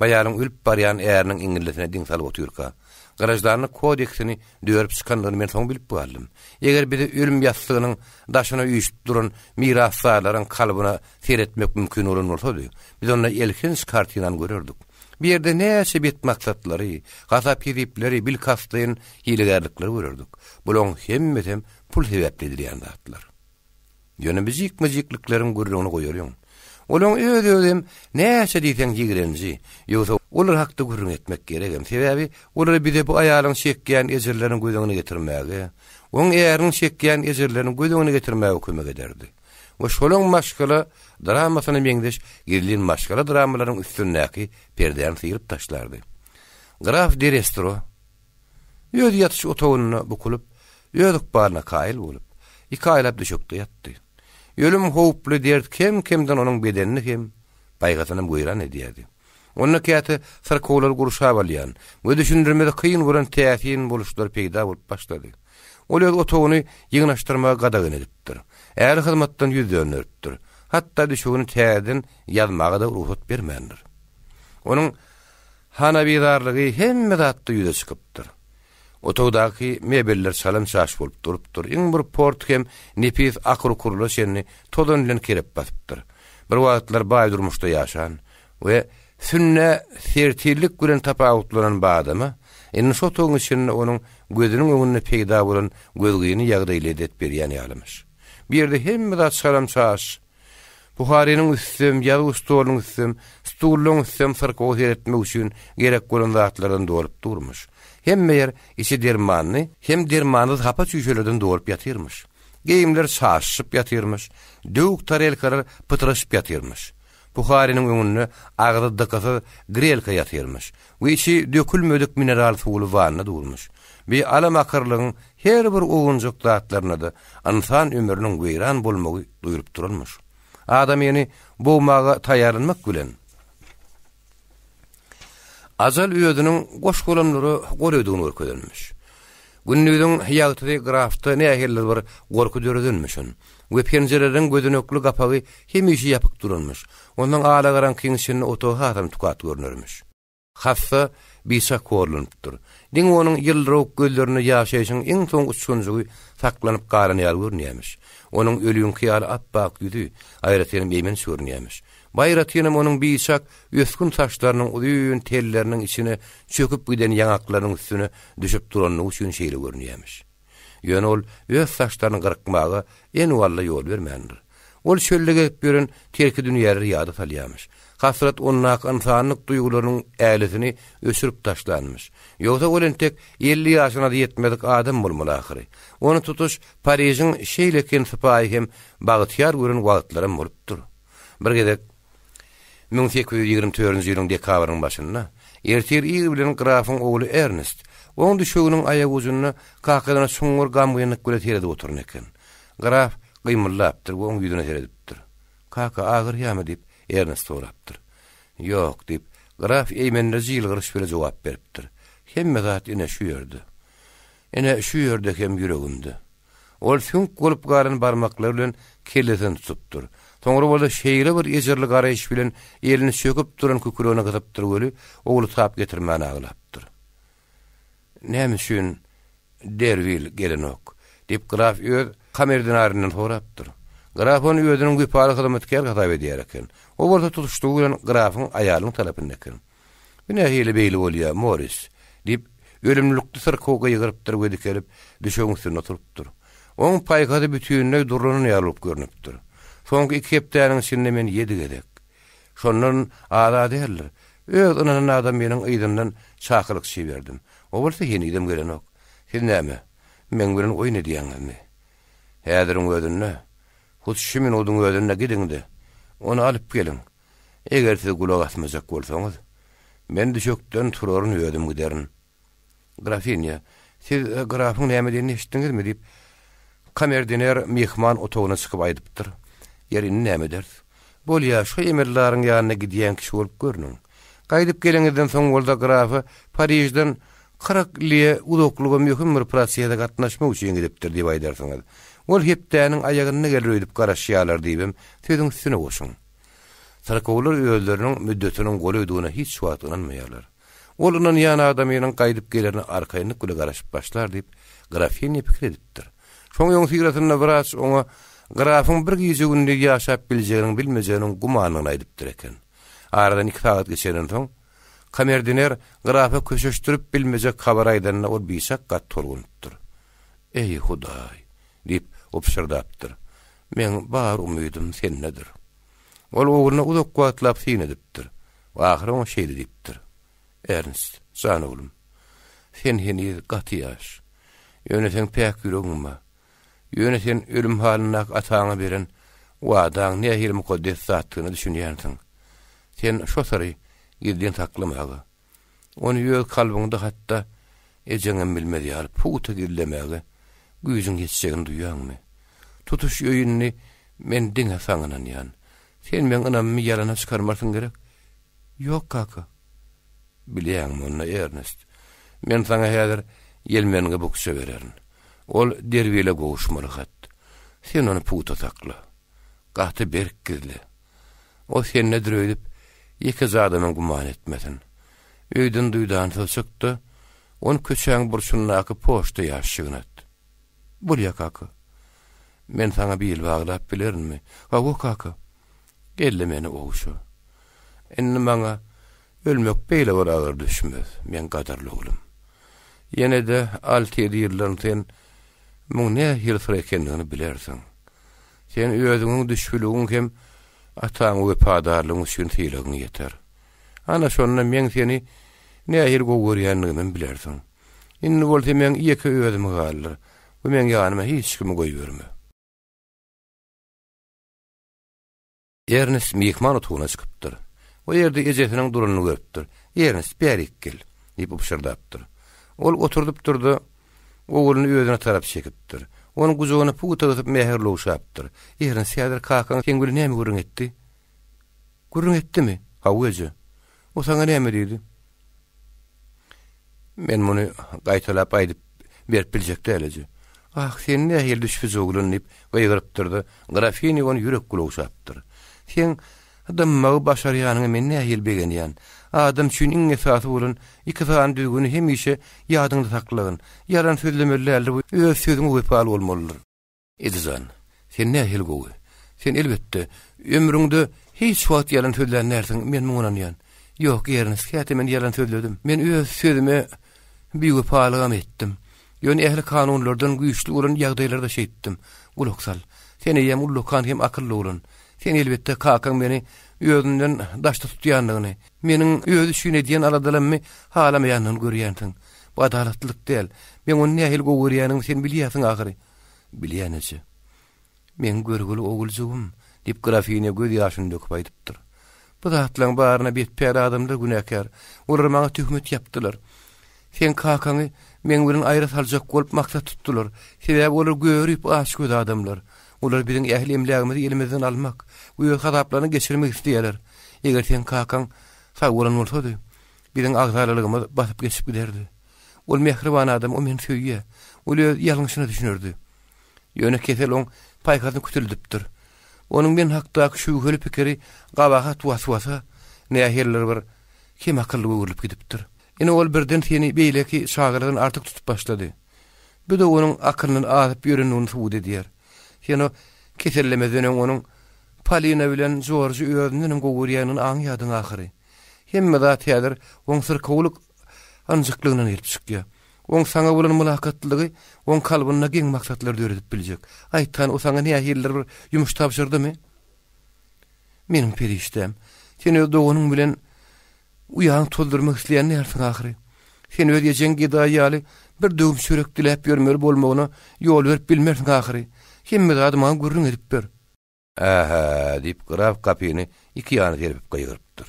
Baýaryň ölüp barýan äriniň iňňildisine diň salyp otyrka, Graždanlyk kodeksini dörüp çykandygyny men soň bilip galdym. Eger bize ölüm ýassygynyň daşyna üýşüp duran mirasdarlaryň kalbyna seretmek mümkin bolan bolsady, biz onda elhenç kartinany görerdik. Bu ýerde näçe bet maksatlary, hasap-hesipleri, bilkastlaýyn hilegärlikleri görerdik. Bularyň hemmesem pul sebäpli edilýän zatlar. Ýöne bu jikme-jiklikleriň gürrüňini goýalyň. Olaň öz-özem näçe diýseň ýigrenji. Ýogsa olar hakda gürrüň etmek geregem. Sebäbi olar bize bu aýalyň çekýän ejirlerini göz öňüne getirmäge, oň äriniň çekýän ejirlerini göz öňüne getirmäge kömek ederdi. We şolaň maşgala dramasyna meňzeş gizlin maşgala dramalaryň üstündäki perdäni syryp taşlardy. Graf de Restro. Öz ýatyş otagynda bukulyp, öz ykbalyna kaýyl bolup, iki aýlap düşekde ýatdy. Ölüm howply dert kem-kemden onuň bedenini hem, paýhasynam weýran edýärdi. Onda käte syrkawlary gurşap alýan we düşündirmesi kyn bolan täsin boluşlar peýda bolup başlady. Ol öz otagyny ýygnaşdyrmagy gadagan edipdir. Äri hyzmatdan ýüz dönderipdir. Hatda düşegini täzeden ýazmaga-da rugsat bermändir. Onuň Hanabizarlygy hemme zatda ýüze çykypdyr. Otagdaky mebeller çalam-çaş bolup durupdyr, iň bir port hem nepis akyr-ukurlara çenli tozan bilen kerep basypdyr. Bir wagtlar baý durmuşda ýaşan we sünnä sertillik bilen tapawutlanan bu adama indi şu otagyň içinde onuň gözüniň öňünde peýda bolan gözgyny ýagdaý lezzet berýän ýalymyş. Bu ýerde hemme zat çalam-çaş, Buharynyň üstem, ýazuw stolunyň üstem, stullaň üstem syrkawa seretmek üçin gerek bolan zatlardan dolup durmuş. Hemme ýer içi dermanly hem dermansyz hapa çüýşelerden dolup ýatyrmyş. Geýimler çaşyşyp ýatyrmyş, döwük tarelkalar pytraşyp ýatyrmyş. Buharynyň öňünde agzy dykysyz grelka ýatyrmyş we içi dökülmedik mineral suwly wanna durmuş. Bi alamakyrlygyň her bir owunjak zatlarynda-da ynsan ömrüniň weýran bolmagy duýulyp duranmyş. Adamyny bogmaga taýýarlanmak bilen, ajal özüniň goş-golamlara golaýdygyny görkezenmiş. Gündiziň ýagtysy grafda nähilidir bir gorky döredenmişin we penjireleriň gözenekli gapagy hemişe ýapyk duranmyş. Onsoň alagaraňkyň içinde otag hasam tukat görnermiş. Hassa biçak horlanypdyr. Diňe onuň ýyldyrawuk gözlerinde ýaşaýşyň iň soňky uçgunjygy saklanyp galan ýaly görünýärmiş. Onuň ölüňki ýaly ap-ak ýüzi aýratynam eýmenç görünýärmiş. Bu aýratynam onuň biçak ösgün saçlarynyň uzyn telleriniň içine çöküp giden ýaňaklarynyň üstüne düşüp duranlygy üçin şeýle görünýärmiş. Ýöne ol öz saçlaryny gyrkmaga enwalla ýol bermändir. Ol çölde gezip ýören terkidünýäleri ýada salýarmyş. Hasrat ondaky ynsanlyk duýgularynyň ählisini öçürip taşlanmyş. Ýogsa ol entek 50 ýaşyna-da ýetmedik adam bolmaly ahyry. Ony tutuş Parižiň şeýlekin sypaýy hem bagtyýar gören wagtlaram bolupdyr. Bir gezek 1824-nji ýylyň dekabrynyň başynda, ertir ir bilen grafyň ogly Ernest oň düşeginiň aýagujunda kakasyna çuňňur gamgynlyk bilen seredip oturan eken. Graf gymyldapdyr we oň ýüzüne seredipdir. Kaka, agyrýarmy? diýip, Ernest sorapdyr. Ýok, diýip, graf eýmendiriji ýylgyryş bilen jogap beripdir. Hemme zat ine şu ýerde. Ine şu ýerde hem ýüregimde. Ol süňk bolup galan barmaklary bilen kellesini tutupdyr. Soňra bolsa şeýle bir ejirli garaýyş bilen elini çöküp duran kükregine gysypdyr weli, ogly tap getirmän aglapdyr. Näme üçin Derwil gelenok? diýip, graf öz kamerdinaryndan sorapdyr. Graf ony özüniň wepaly hyzmatkäri hasap edýär eken. O bolsa tutuşlygy bilen grafyň aýalynyň tarapynda eken. Bu nähili beýle bolýar, Moris? diýip, ölümlilikde syrkaw gygyrypdyr we dikelip, düşegiň üstünde oturypdyr. Oň paýhasy bütinleý durlanan ýaly bolup görnüpdir. Soňky iki hepdäniň içinde men ýedi gezek. Şondan az-a däldir. Öz ynanan adamynyň yzyndan çakylykçy iberdim. O bolsa henizem gelenok. Siz näme, meň bilen oýun edýäňizmi? Häziriň özünde, hut şu minudyň özünde gidiň-de, ony alyp geliň. Eger siz gulak asmajak bolsaňyz, men düşekden turaryn, özüm giderin. Grafinýa, siz grafyň näme diýenini eşitdiňizmi? diýip, kamerdiner myhman otagyna çykyp aýdypdyr. Ýeri, indi näme ederis? Bolýa, şu emeldaryň ýanyna gidýän kişi bolup görnüň. Gaýdyp geleňizden soň bolsa grafa Parižden 40 lýe uzaklyga möhüm bir prosese gatnaşmak üçin gidipdir diýip aýdarsyňyz. Ol hepdäniň aýagynda geler öýdüp garaşýarlar diýibem sözüň üstüne goşuň. Syrkawlar özleriniň müddetiniň golaýdygyna hiç wagt ynanmaýarlar. Ol ynanýan adamynyň gaýdyp gelerine arkaýynlyk bile garaşyp başlar diýip, grafinýa pikir edipdir. Şoň öňüsyrasynda wraç oňa grafyň bir gije-gündiz ýaşap biljeginiň-bilmejeginiň gümandygyny aýdypdyr eken. Aradan iki sagat geçenden soň, kamerdiner grafa köşeşdirip bilmejek habar aýdanda ol biçak gaty tolgunypdyr. Eý, Hudaý! diýip, o pyşyrdapdyr. Meň bar umydym sendedir. Ol ogluna uzak wagtlap syn edipdir we ahyry oňa şeýle diýipdir, Ernst, jan oglum, sen heniz gaty ýaş. Ýöne seň päk ýüregiň bar. Ýöne sen ölüm halyndaky ataňa beren wadaň nähili mukaddes zatdygyna düşünýänsiň. Sen şo syry gizlin saklamaga, Ony öz kalbyňda hatda ejeňem bilmez ýaly pugta gizlemäge güýjüň ýetjegini duýýaňmy? Tutuş öý indi men diňe saňa ynanýan. Sen meň ynamymy ýalana çykarmarsyň gerek? Ýok, kaka. Bilýäňmi onda, Ernest, men saňa häzir ýelmengi bukja bererin. Ol Derwile gowuşmaly hat. Sen ony pugta sakla. Gaty berk gizle. O sendedir öýdüp, ýekeje adamam güman etmesin. Öýden duýdansyz çyk-da, ony köçäň burçundaky poçta ýaşşigine at. Bolýa, kaka. Men saňa bil baglap bilerinmi? Hawa, kaka. Gel-de meni ogşa. Indi maňa ölmek beýle bir agyr düşmez, meň gadyrly oglum. Ýene-de alty-ýedi ýyldan sen muň nähili syr ekendigini bilersiň. Sen özüňiň düşbüligiň hem ataňa wepadarlygyň üçin sylagyň ýeter. Ana şonda meň seni nähili gowy görýändigimem bilersiň. Indi bolsa meň ýeke özümi galdyr we meň ýanyma hiç kimi goýberme. Ernest myhman otagyna çykypdyr. O ýerde ejesiniň duranyny görüpdir. Ernest, bärik gel, diýip pyşyrdapdyr. Ol oturdypdyr-da, ogluny özüne tarap çekipdir. Onuň gujagyna pugta gysyp mähirli ogşapdyr. Ernest, häzir kakaň seň bilen näme gürrüň etdi? Gürrüň etdimi? Hawa, eje. O saňa näme diýdi? Men muny gaýtalap aýdyp berip biljek däl, eje. Ah, sen nähili düşbüje oglan, diýip gygyrypdyr-da, grafinýa ony ýürek gül ogşapdyr. Seň dymmagy başarýanyňa men nähili begenýän. Adam üçin iň esasy bolan iki sany düzgüni hemişe ýadyňda saklagyn, ýalan sözlemeli däldir we öz sözüňe wepaly bolmalydyr. Ejejan, sen nähili gowy. Sen elbetde, ömrüňde hiç wagt ýalan sözlän dälsiň, men muňa ynanýan. Ýok, Ernest, käte men ýalan sözledim. Men öz sözüme biwepalygam etdim. Ýöne ähli kanunlardan güýçli bolan ýagdaýlarda şeýtdim. Gulak sal. Sen eýýäm ullakan hem akylly oglan. Sen elbetde kakaň meni özünden daşda tutýandygyny, meniň özi üçin edýän aladalammy halamaýandygyny görýänsiň. Bu adalatlylyk däl. Meň ony nähili gowy görýänimi sen bilýärsiň ahyry. Bilýän eje. Meň görgüli oguljygym, diýip, grafinýa göz ýaşyny döküp aýdypdyr. Bu zatlaryň baryna betpäl adamlar günäkär. Olar maňa töhmet ýapdylar. Seň kakaňy meň bilen aýra saljak bolup maksat tutdular. Sebäbi olar görip açgöz adamlar. Olar biziň ähli emlägimizi elimizden almak we öz hasaplaryna geçirmek isleýärler. Eger seň kakaň sag bolan bolsady, biziň agzalalygymyz basyp geçip giderdi. Ol mähriban adam, o meni söýýär. Ol öz ýalňyşyna düşünerdi. Ýöne kesel oň paýhasyny kütüldipdir. Onuň men hakdaky şübheli pikiri gabahat was-wasa, nähilidir bir kemakyllyga öwrülip gidipdir. Ine ol birden seni beýleki çagalardan artyk tutup başlady. Bu-da onuň akylyndan azyp ýörendigini subut edýär. Sen o kesellemezden öň onuň Polina bilen Jorjy özündenem gowy görýändigini aňýardyň ahyry. Hemme zat häzir oň syrkawlyk ynjyklygyndan gelip çykýar. Oň saňa bolan mylakatlylygy oň kalbynda geň maksatlary döredip biljek. Aýt hany, o saňa nähilidir bir ýumuş tabşyrdymy? Meniň perişdäm, sen öz doganyň bilen uýaňy tozdurmak isleýän dälsiň ahyry. Sen öz ejeň gedaý ýaly bir döwüm çörek diläp ýörmeli bolmagyna ýol berip bilmersiň ahyry. Hemme zady maňa gürrüň edip ber. Ä-hä! diýip, graf gapyny iki ýana serpip gygyrypdyr.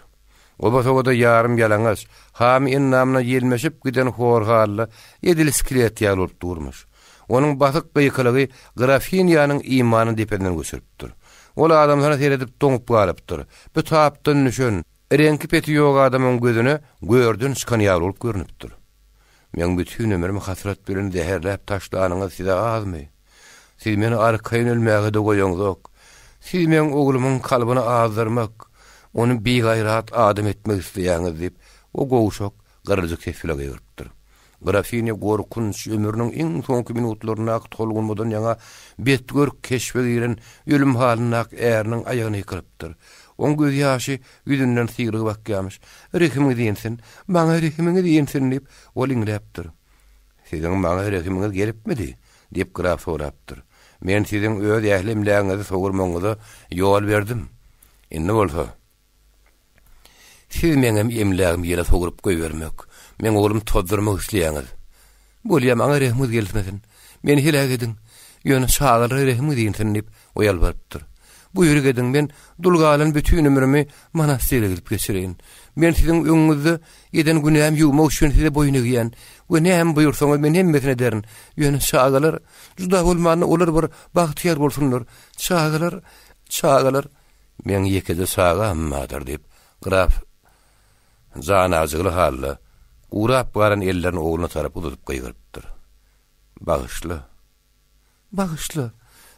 Oba-sobada ýarym ýalaňaç, hamy endamyna ýelmeşip giden hor hally edil skelet ýaly bolup durmuş. Onuň basyk gykylygy grafinýanyň imanyny depesinden göçüripdir. Ol adamsyna seredip doňup galypdyr. Bu tapdan düşen, reňki-peti ýok adamyň gözüne görden çykan ýaly bolup görnüpdir. Meň bütin ömrümi hasrat bilen zäherläp taşlanyňyz size azmy? Siz meni arkaýyn ölmäge-de goýaňzok. Siz meň oglumyň kalbyny azdyrmak, ony bigaýrat adam etmek isleýäňiz, diýip, o gowşak, gyryljyk ses bile gygyrypdyr. Grafinýa gorkunç, ömrüniň iň soňky minutlaryndaky tolgunmadan ýaňa betgörk keşbe giren ölüm halyndaky äriniň aýagyna ýykylypdyr. Oň gözýaşy ýüzünden syrygyp akýarmyş. Rehimiňiz insin, maňa rehimiňiz insin, diýip, ol iňläpdir. Siziň maňa rehimiňiz gelipmidi? diýip, graf sorapdyr. Men siziň öz ähli emlägiňizi sowurmagyňyza ýol berdim. Indi bolsa, siz meňem emlägimi ýele sowrup goýbermek, meň oglumy tozdurmak isleýäňiz. Bolýa, maňa rehimiňiz gelmesin. Meni heläk ediň. Ýöne çagalara rehimiňiz insin diýip, o ýalbarypdyr. Buýruk ediň, men dul galan bütin ömrümi monastyrda gidip geçireýin. Men siziň öňüňizde eden günämi ýuwmak üçin size boýun egýän we näme buýursaňyz men hemmesini ederin. Ýöne çagalar, juda bolmanda olar bir bagtyýar bolsunlar. Çagalar, çagalar, meň ýekeje çagam bardyr diýip, graf janajygly halda gurap galan ellerini ogluna tarap uzadyp gygyrypdyr. Bagyşla. Bagyşla,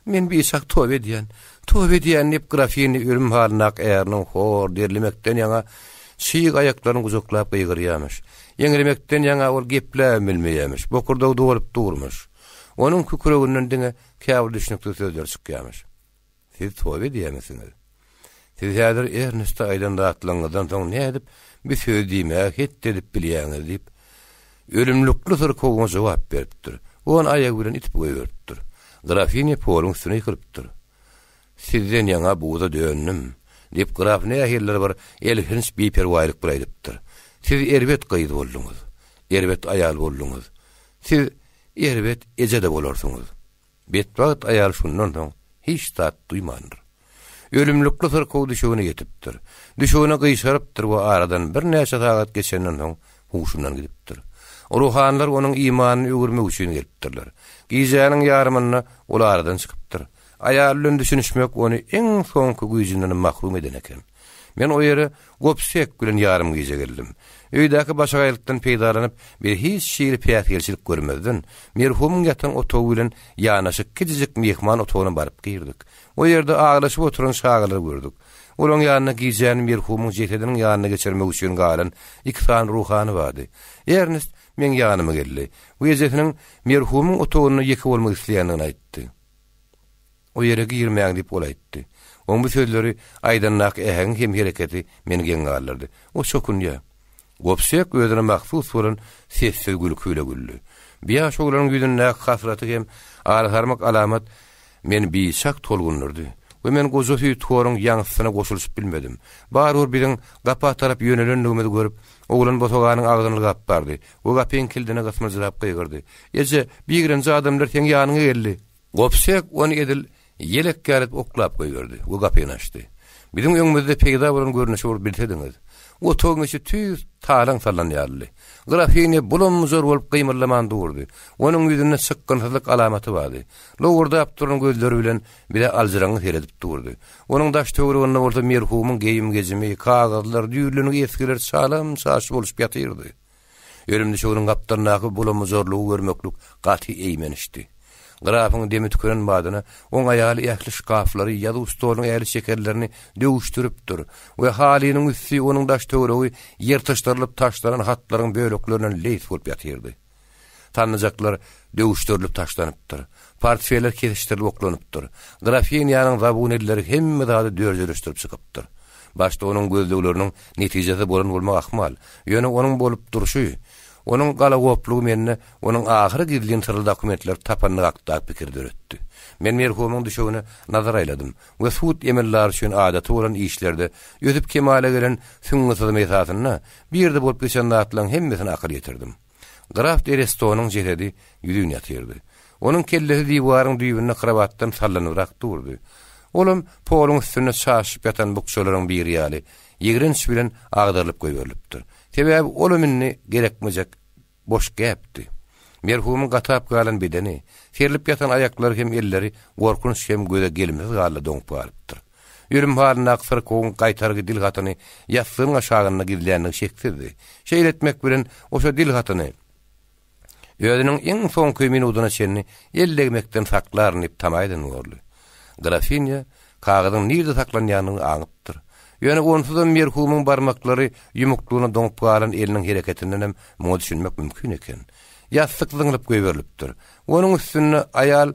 men biçak toba edýän, toba edýän, diýip, grafinýa ölüm halyndaky äriniň hor derlemekden ýaňa çyg aýaklaryny gujaklap gygyrýarmyş. Ýeňlemekden ýaňa ol gepläbem bilmeýärmiş, bokurdagy dolup durmuş. Onuň kükreginden diňe käbir düşnüksiz sözler çykýarmyş. Siz toba edýärmisiňiz? Siz häzir Erneste aýdan zatlaryňyzdan soň nädip bir söz diýmäge het edip bilýäňiz diýip, ölümlikli syrkaw oňa jogap beripdir we ony aýagy bilen itip goýberipdir. Grafinýa poluň üstüne ýykylypdyr. Sizden ýaňa buza döndüm, diýip, graf nähilidir bir elhenç biperwaýlyk bilen aýdypdyr. Siz erbet gyz bolduňyz. Erbet aýal bolduňyz. Siz erbet eje-de bolarsyňyz. Betbagt aýal şundan soň hiç zat duýmandyr. Ölümlikli syrkaw düşegine ýetipdir. Düşegine gyşarypdyr we aradan birnäçe sagat geçenden soň huşundan gidipdir. Ruhanylar onuň imanyny öwürmek üçin gelipdirler. Gijäniň ýarymynda ol aradan çykypdyr. Aýaly bilen düşünişmek ony iň soňky güýjündenem mahrum eden eken. Men o ýere Gobsek bilen ýarym gije geldim. Öýdäki başagaýlykdan peýdalanyp, biz hiç hili päsgelçilik görmezden, merhumyň ýatan otagy bilen ýanaşyk kiçijik myhman otagyna baryp girdik. O ýerde aglaşyp oturan çagalary gördük. Olaryň ýanynda gijäni merhumyň jesediniň ýanynda geçirmek üçin galan iki sany ruhany bardy. Ernest meň ýanyma geldi we ejesiniň merhumyň otagynda ýeke bolmak isleýändigini aýtdy. O ýere girmäň diýip ol aýtdy. Oň bu sözleri aýdandaky äheňi hem hereketi meni geň galdyrdy. O çokunýa. Gobsek özüne mahsus bolan sessiz gülki bile güldi. Bu ýaş oglanyň ýüzündäki hasraty hem alasarmyk alamat meni biçak tolgundyrdy we men goja süýthoruň ýaňsysyna goşulyşyp bilmedim. Barybir biziň gapa tarap ýönelendigimizi görüp, oglan bosaganyň agzyny ylgap bardy we gapyň kilidine gysmyljyrap gygyrdy. Eje, birinji adamlar seň ýanyňa geldi! Gobsek ony edil ýelek ýaly edip oklap goýberdi we gapyny açdy. Biziň öňümizde peýda bolan görnüşi bir bilsediňiz. Otagyň içi tüýs talaň salnan ýalydy. Grafinýa bulam-bujar bolup gymyldaman durdy. Onuň ýüzünde çykgynsyzlyk alamaty bardy. Lowurdap duran gözleri bilen bize aljyraňňy seredip durdy. Onuň daş-töwereginde bolsa merhumyň geýim-gejimi, kagyzlar, düýrlengi esgiler çalam-çaş bolşup ýatyrdy. Ölüm düşeginiň gapdalyndaky bulam-bujarlygy görmeklik gaty eýmençdi. Grafyň demi tükenen badyna oň aýaly ähli şkaflary, ýazuw stolunyň ähli şekerlerini döwüşdiripdir we halynyň üsti, onuň daş-töweregi ýyrtyşdyrylyp taşlanan hatlaryň böleklerinden leýs bolup ýatyrdy. Sandyjaklar döwüşdirilip taşlanypdyr. Portfeller kesişdirilip oklanypdyr. Grafinýanyň zabun elleri hemme zady dörjeleşdirip çykypdyr. Başda onuň gözlegleriniň netijesi bolan bolmagy ahmal. Ýöne onuň bolup durşy, onuň galagoplugy mende onuň ahyry gizlin syrly dokumentleri tapandygy hakdaky pikiri döretdi. Men merhumyň düşegine nazar aýladym we sud emeldary üçin adaty bolan işlerde ösüp kemala gelen süňňi syzym esasynda bir ýerde bolup geçen zatlaryň hemmesine akyl ýetirdim. Graf de Restonyň jesedi ýüzin ýatyrdy. Onuň kellesi diwaryň düýbünde krowatdan sallanybrak durdy. Olam poluň üstünde çaşyp ýatan bukjalaryň biri ýaly, ýigrenç bilen agdarylyp goýberilipdir. Sebäbi olam indi gerekmejek boş gäpdi. Merhumyň gatap galan bedeni, serlip ýatan aýaklary hem elleri gorkunç hem göze gelimsiz halda doňup galypdyr. Ölüm halyndaky syrkawyň gaýtargy dil hatyny ýassygyň aşagynda gizländigi şeksizdi. Şeýle etmek bilen, oşa dil hatyny özüniň iň soňky minudyna çenli el degmekden saklaryn diýip tama eden borly. Grafinýa kagyzyň nirde saklanýanyny aňypdyr. Ýöne onsuzam merhumyň barmaklary ýumuklygyna doňup galan eliniň hereketindenem muňa düşünmek mümkin eken. Ýassyk zyňlyp goýberilipdir. Onuň üstünde aýal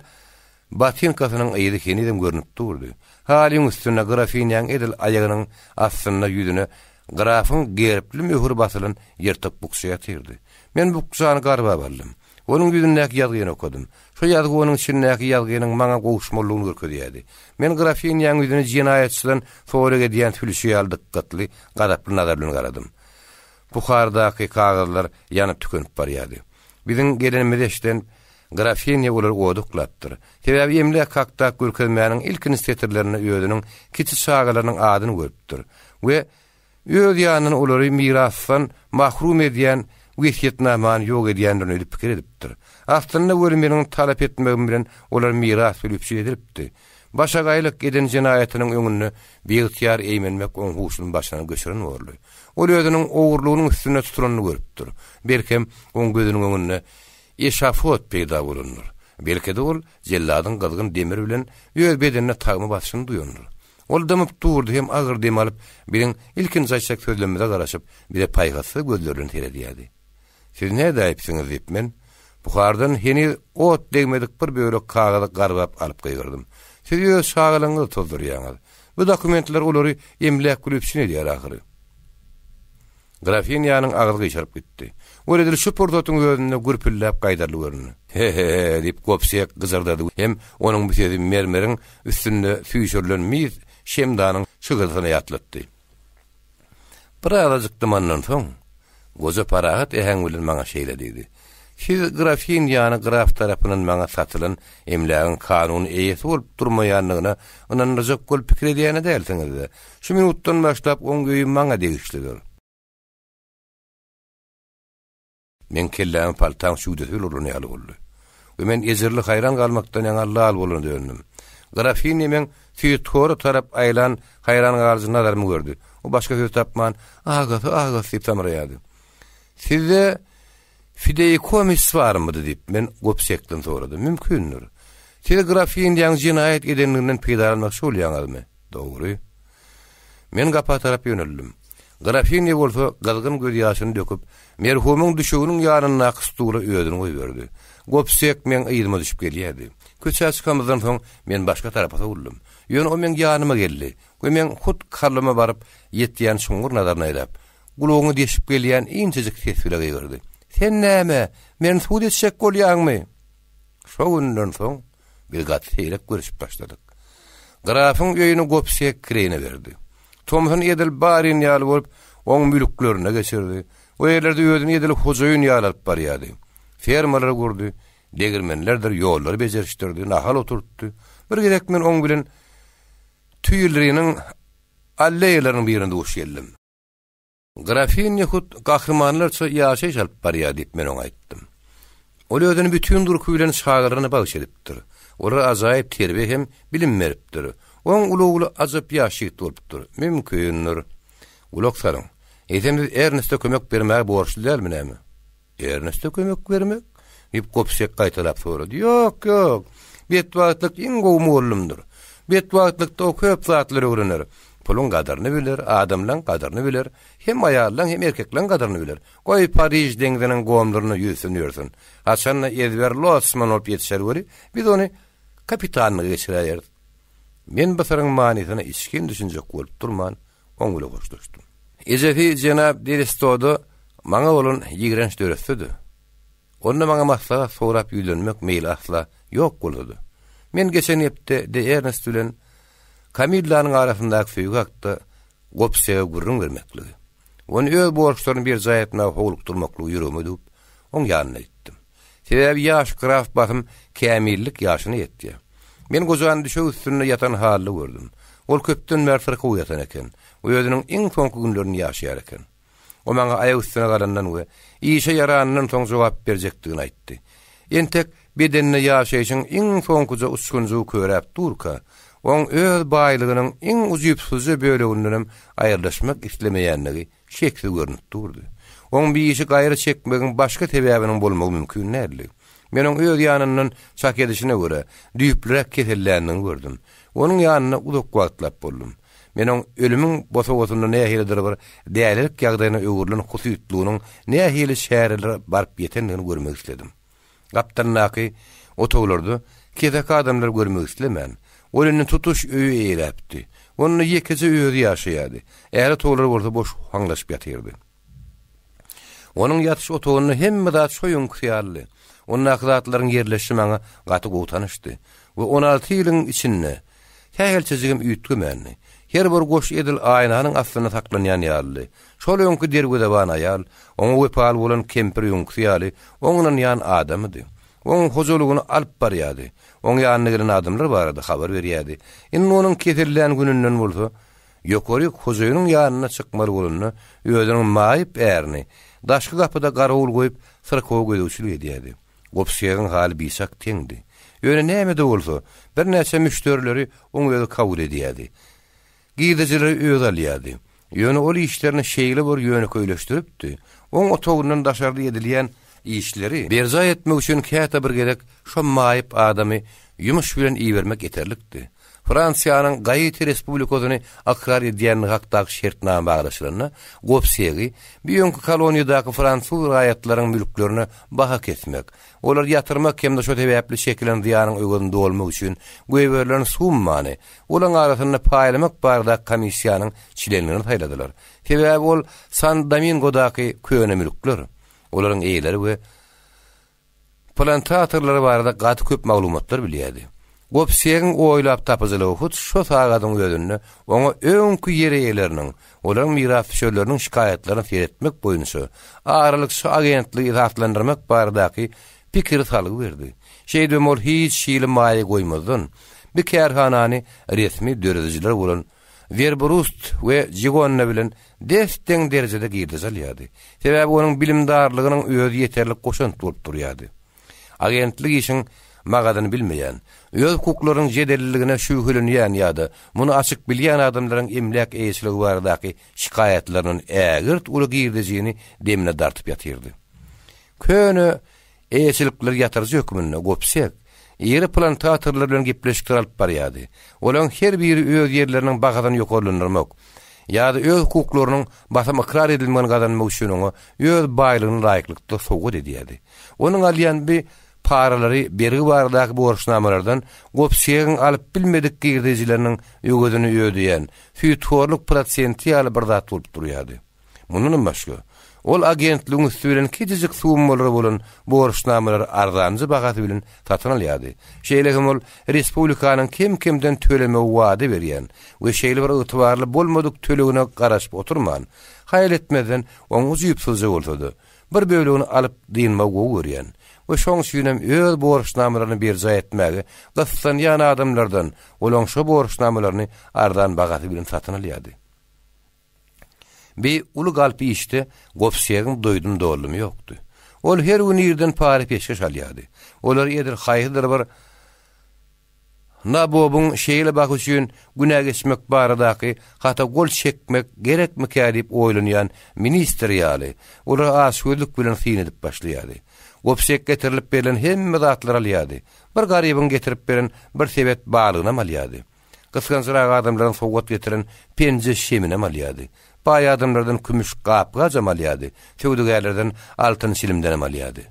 Botinkasynyň yzy henizem görnüp durdy. Halyň üstünde grafinýaň edil aýagynyň astynda ýüzüne grafyň gerbli möhüri basylan ýyrtyk bukja ýatyrdy. Men bukjany garbap aldym. Onuň ýüzündäki ýazgyny okadym. Şo ýazgy onuň içindäki ýazgynyň maňa gowuşmalydygyny görkezýärdi. Men grafinýaň ýüzüne jenaýatçydan sorag edýän sülçi ýaly dykgatly, gazaply nazar bilen garadym. Buhardaky kagyzlar ýanyp tükenip barýardy. Biziň gelenimizi eşiden grafinýa olary oda oklapdyr. Sebäbi emläk hakdaky görkezmäniň ilkinji setirlerinde özüniň kiçi çagalarynyň adyny görüpdir we öz ýanyndan olary mirasdan mahrum edýän wesýetnamany ýok edýändirin öýdüp pikir edipdir. Aslynda weli meniň talap etmegim bilen olar miras bilen üpjün edilipdi. Başagaýlyk eden jenaýatynyň öňünde biygtyýar eýmenmek oň huşuny başyndan göçüren borly. Ol özüniň ogurlygynyň üstünde tutulanyny görüpdir. Belkem, oň gözüniň öňünde eşafot peýda bolandyr. Belki-de ol jelladyň gyzgyn demir bilen öz bedenine tagma basyşyny duýandyr. Ol dymyp durdy hem agyr dem alyp, biziň ilkinji aýtjak sözlemimize garaşyp, bize paýhassyz gözleri bilen seredýärdi. Siz nädäýipsiňiz? diýip, men buhardan heniz ot degmedik bir bölek kagyzy garbap alyp gygyrdym. Siz öz çagalygyňyzy tozdurýaňyz. Bu dokumentler olary emläk bilen üpjün edýär ahyry. Grafinýanyň agzy gyşaryp gitdi. Ol edil şu pursatyň özünde gürpüldäp gaýdarly göründi. He-he-he, diýip, Gobsek gyjyrdady hem onuň bu sesi mermeriň üstünde süýşürilen mis şemdanyň şygyrdysyny ýatlatdy. Birazajyk dymandan soň, goja parahat äheň bilen maňa şeýle diýdi, Siz grafinýany graf tarapyndan maňa satylan emlägiň kanuny eýesi bolup durmaýandygyna ynandyrjak bolup pikir edýän-ä dälsiňiz-dä? Şu minutdan başlap oň öýi maňa degişlidir. Meň kelläme paltaň çüwdesi bilen urlan ýaly boldy we men ejirli haýran galmakdan ýaňa lal bolana döndüm. Grafinýa meň süýthora tarap aýlan haýran galyjy nazarymy gördi. O başga söz tapman, Agasy, agasy diýip samraýardy. Sizde fideikomis barmydy diýip, men gobsekden soradym. Mümkindir. Siz grafinýaň jenaýat edenliginden peýdalanmakçy bolýaňyzmy? Dogry. Men gapa tarap ýöneldim. Grafinýa bolsa gyzgyn gözýaşyny döküp, merhumyň düşeginiň ýanyndaky stula özüni goýberdi. Gobsek meň yzyma düşüp gelýärdi. Köçä çykamyzdan soň men başga tarapa sowuldym. Ýöne o meň ýanyma geldi we meň hut kalbyma baryp ýetýän çuňňur nazaryny aýlap, gulagyňy deşip gelýän inçejik ses bile gygyrdy. Sen näme, meni sud etjek bolýaňmy? Şo günden soň biz gaty seýrek görüşip başladyk. Grafyň öýüni Gobsek kireýine berdi. Tomsuny edil barin ýaly bolup, oň mülklerine geçirdi. O ýerlerde özüni edil hojaýyn ýaly alyp barýardy. Fermalary gurdy, degirmenlerdir ýollary bejerişdirdi, nahal oturtdy. Bir gezek men oň bilen Tuýlriniň alleýalarynyň birinde duş geldim. Grafinýa hut gahrymanlarça ýaşaýyş alyp barýar diýip, men oňa aýtdym. Ol özüni bütin durky bilen çagalaryna bagyş edipdir. Olara ajaýyp terbiýe hem bilim beripdir. Oň uly ogly ajap ýaş ýigit bolupdyr. Mümkindir. Gulak salyň. Eýsem siz Erneste kömek bermäge borçly dälmi näme? Erneste kömek bermek? Diýip, Gobsek gaýtalap sorady. Ýok, ýok. Betbagtlyk iň gowy mugallymdyr. Betbagtlykda o köp zatlar öwrener. Puluň gadyryny biler, adamlaň gadyryny biler, hem aýallaň, hem erkekleň gadyryny biler. Goý, Pariž deňziniň gomlarynda ýüzsün ýörsün. Haçan-da ezber losman bolup ýetişer weli, biz ony kapitanlyga geçiräýeris. Men bu syryň manysyna içgin düşünjek bolup durman, oň bile hoşlaşdym. Ejesi jenap Deristoda maňa bolan ýigrenç döretse-de, onda maňa maslahat sorap ýüzlenmek meýli asla ýok bolsa-da, men geçen hepde De Ernest bilen Kamillanyň arasyndaky söýgi hakda Gobsege gürrüň bermekligi, ony öz borçlaryny berjaý etmäge howlukdyrmaklygy ýüregime düwüp, oň ýanyna gitdim. Sebäbi ýaş graf basym kämillik ýaşyna ýetýär. Men gojany düşek üstünde ýatan halda gördüm. Ol köpden bäri syrkaw ýatan eken we özüniň iň soňky günlerini ýaşaýar eken. O maňa aýak üstüne galandan we işe ýaranyndan soň jogap berjekdigini aýtdy. Entek bedeninde ýaşaýşyň iň soňkuja uçgunjygy köräp durka, oň öz baýlygynyň iň ujypsyzja bölegindenem aýrylyşmak islemeýändigi şeksiz görnüp durdy. Oň bir işi gaýra çekmegiň başga sebäbiniň bolmagy mümkin däldi. Men oň öz ýanyndan çak edişine görä, düýplüräk keselländigini gördüm. Onuň ýanynda uzak wagtlap boldum. Men oň ölümiň bosagasynda nähilidir bir dälilik ýagdaýyna öwrülen husytlygynyň nähili çärelere baryp ýetendigini görmek isledim. Gapdalyndaky otaglarda keseki adamlary görmek islemän, ol indi tutuş öýi eýeläpdi. Onda ýekeje özi ýaşaýardy. Ähli otaglar bolsa boş haňlaşyp ýatyrdy. Onuň ýatyş otagynda hemme zat şo öňküsi ýalydy. Ondaky zatlaryň ýerleşişi maňa gaty gowy tanyşdy we 16 ýylyň içinde sähelçejigem üýtgemändi. Her bir goş edil aýnanyň astynda saklanýan ýalydy. Şol öňki derwezeban aýal, oňa wepaly bolan kempir öňküsi ýaly oň ynanýan adamydy. Oň hojalygyny alyp barýardy. Oň ýanyna gelen adamlar barada habar berýärdi. Indi onuň kesellän gününden bolsa, ýokaryk hojaýynyň ýanyna çykmaly bolanda, özüniň maýyp ärini daşky gapyda garawul goýup, syrkawa gözegçilik edýärdi. Gobsegiň haly biçak teňdi. Ýöne näme-de bolsa, birnäçe müşderileri oň özi kabul edýärdi. Girdejileri özi alýardy. Ýöne ol işlerini şeýle bir ýönekeýleşdiripdi, oň otagyndan daşarda edilýän işleri berjaý etmek üçin käte bir gezek şo maýyp adamy ýumuş bilen ibermek ýeterlikdi. Fransiýanyň Gaiti Respublikasyny ykrar edýändigi hakdaky şertnama baglaşylanda, Gobsegi bir öňki koloniýadaky fransuz raýatlaryň mülklerine baha kesmek, olary ýatyrmak hem-de şo sebäpli çekilen zyýanyň öwezini dolmak üçin goýberilen summany Olaryň arasynda paýlamak baradaky komissiýanyň çlenlerini saýladylar. Sebäbi ol San-Domingodaky köne mülkler, olaryň eýeleri we plantatorlary barada gaty köp maglumatlar bilýärdi. Gobsegiň oýlap tapyjylygy hut şo sagadyň özünde oňa öňki ýer eýeleriniň, olaryň mirasdüşerleriniň şikaýatlaryna seretmek boýunça aralykçy agentligi esaslandyrmak baradaky pikiri salgy berdi. Şeýdibem ol hiç hili maýa goýmazdan, bu kärhanany resmi döredijiler bolan Werbrust we Jigonna bilen des-deň derejede girdeji alýardy. Sebäbi onuň bilimdarlygynyň özi ýeterlik goşant bolup durýardy. Agentlik işiň magadyny bilmeýän, öz hukuklarynyň jedelliligine şübhelenýän ýa-da muny açyk bilýän adamlaryň emläk eýeçiligi baradaky şikaýatlaryndan ägirt uly girdejini demine dartyp ýatyrdy. Köne Eýeçilikleri ýatyryjy hökmünde Gobsek iri plantatorlar bilen gepleşikler alyp barýardy. Olaryň her biri öz ýerleriniň bahasyny ýokarlandyrmak ýa-da öz hukuklarynyň basym ykrar edilmegini gazanmak üçin oňa öz baýlygyna laýyklykda sowgat edýärdi. Onuň alýan bi paralary bergi baradaky borçnamalardan Gobsegiň alyp bilmedik girdejileriniň öwezini ödeýän süýthorluk prosenti ýaly bir zat bolup durýardy. Mundanam başga, ol agentligiň üsti bilen kiçijik summalara bolan borçnamalary arzanja bahasy bilen satyn alýardy. Şeýle hem ol respublikanyň kem-kemden tölemegi wada berýän we şeýle bir ygtybarly bolmadyk tölegine garaşyp oturman, haýal etmezden oň ujypsyzja bolsa-da, bir bölegini alyp dynmagy gowy görýän we şoň üçinem öz borçnamalaryny berjaý etmäge gyssanýan adamlardan olaň şo borçnamalaryny arzan bahasy bilen satyn alýardy. Bi uly galp işde Gobsegiň doýdum-doldumy ýokdy. Ol her gün irden para-peşgeş alýardy. Olary edil haýsydyr bir Nabobyň şeýle baky üçin günä geçmek baradaky hata gol çekmek gerekmikä diýip oýlanýan ministr ýaly, olara açgözlük bilen syn edip başlaýardy. Gobsek getirilip berlen hemme zatlary alýardy. Bir garybyň getirip beren bir sebet balygynam alýardy. Gysgançrak adamlaryň sowgat getiren penje şeminem alýardy. Baý adamlardan kümüş gap-gajam alýardy, söwdagärlerden altyn çilimdenem alýardy.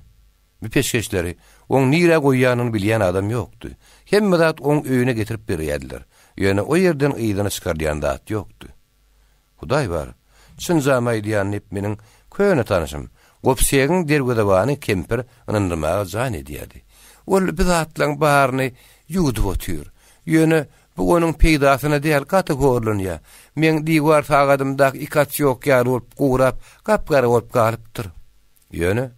Bu peşgeşleri oň nirä goýýanyny bilýän adam ýokdy. Hemme zat oň öýüne getirip berýärdiler. Ýöne o ýerden yzyna çykarylýan zat ýokdy. Hudaý bar, çyn jamy aýdýan diýip meniň köne tanyşym, Gobsegiň derwezebany kempir ynandyrmaga jan edýärdi. Ol bi zatlaň baryny ýuwdup otyr. Ýöne bu onuň peýdasyna däl, gaty horlanýar. Meň diwar sagadymdaky ikaç ýok ýaly bolup gurap, gap-gara bolup galypdyr. Ýöne,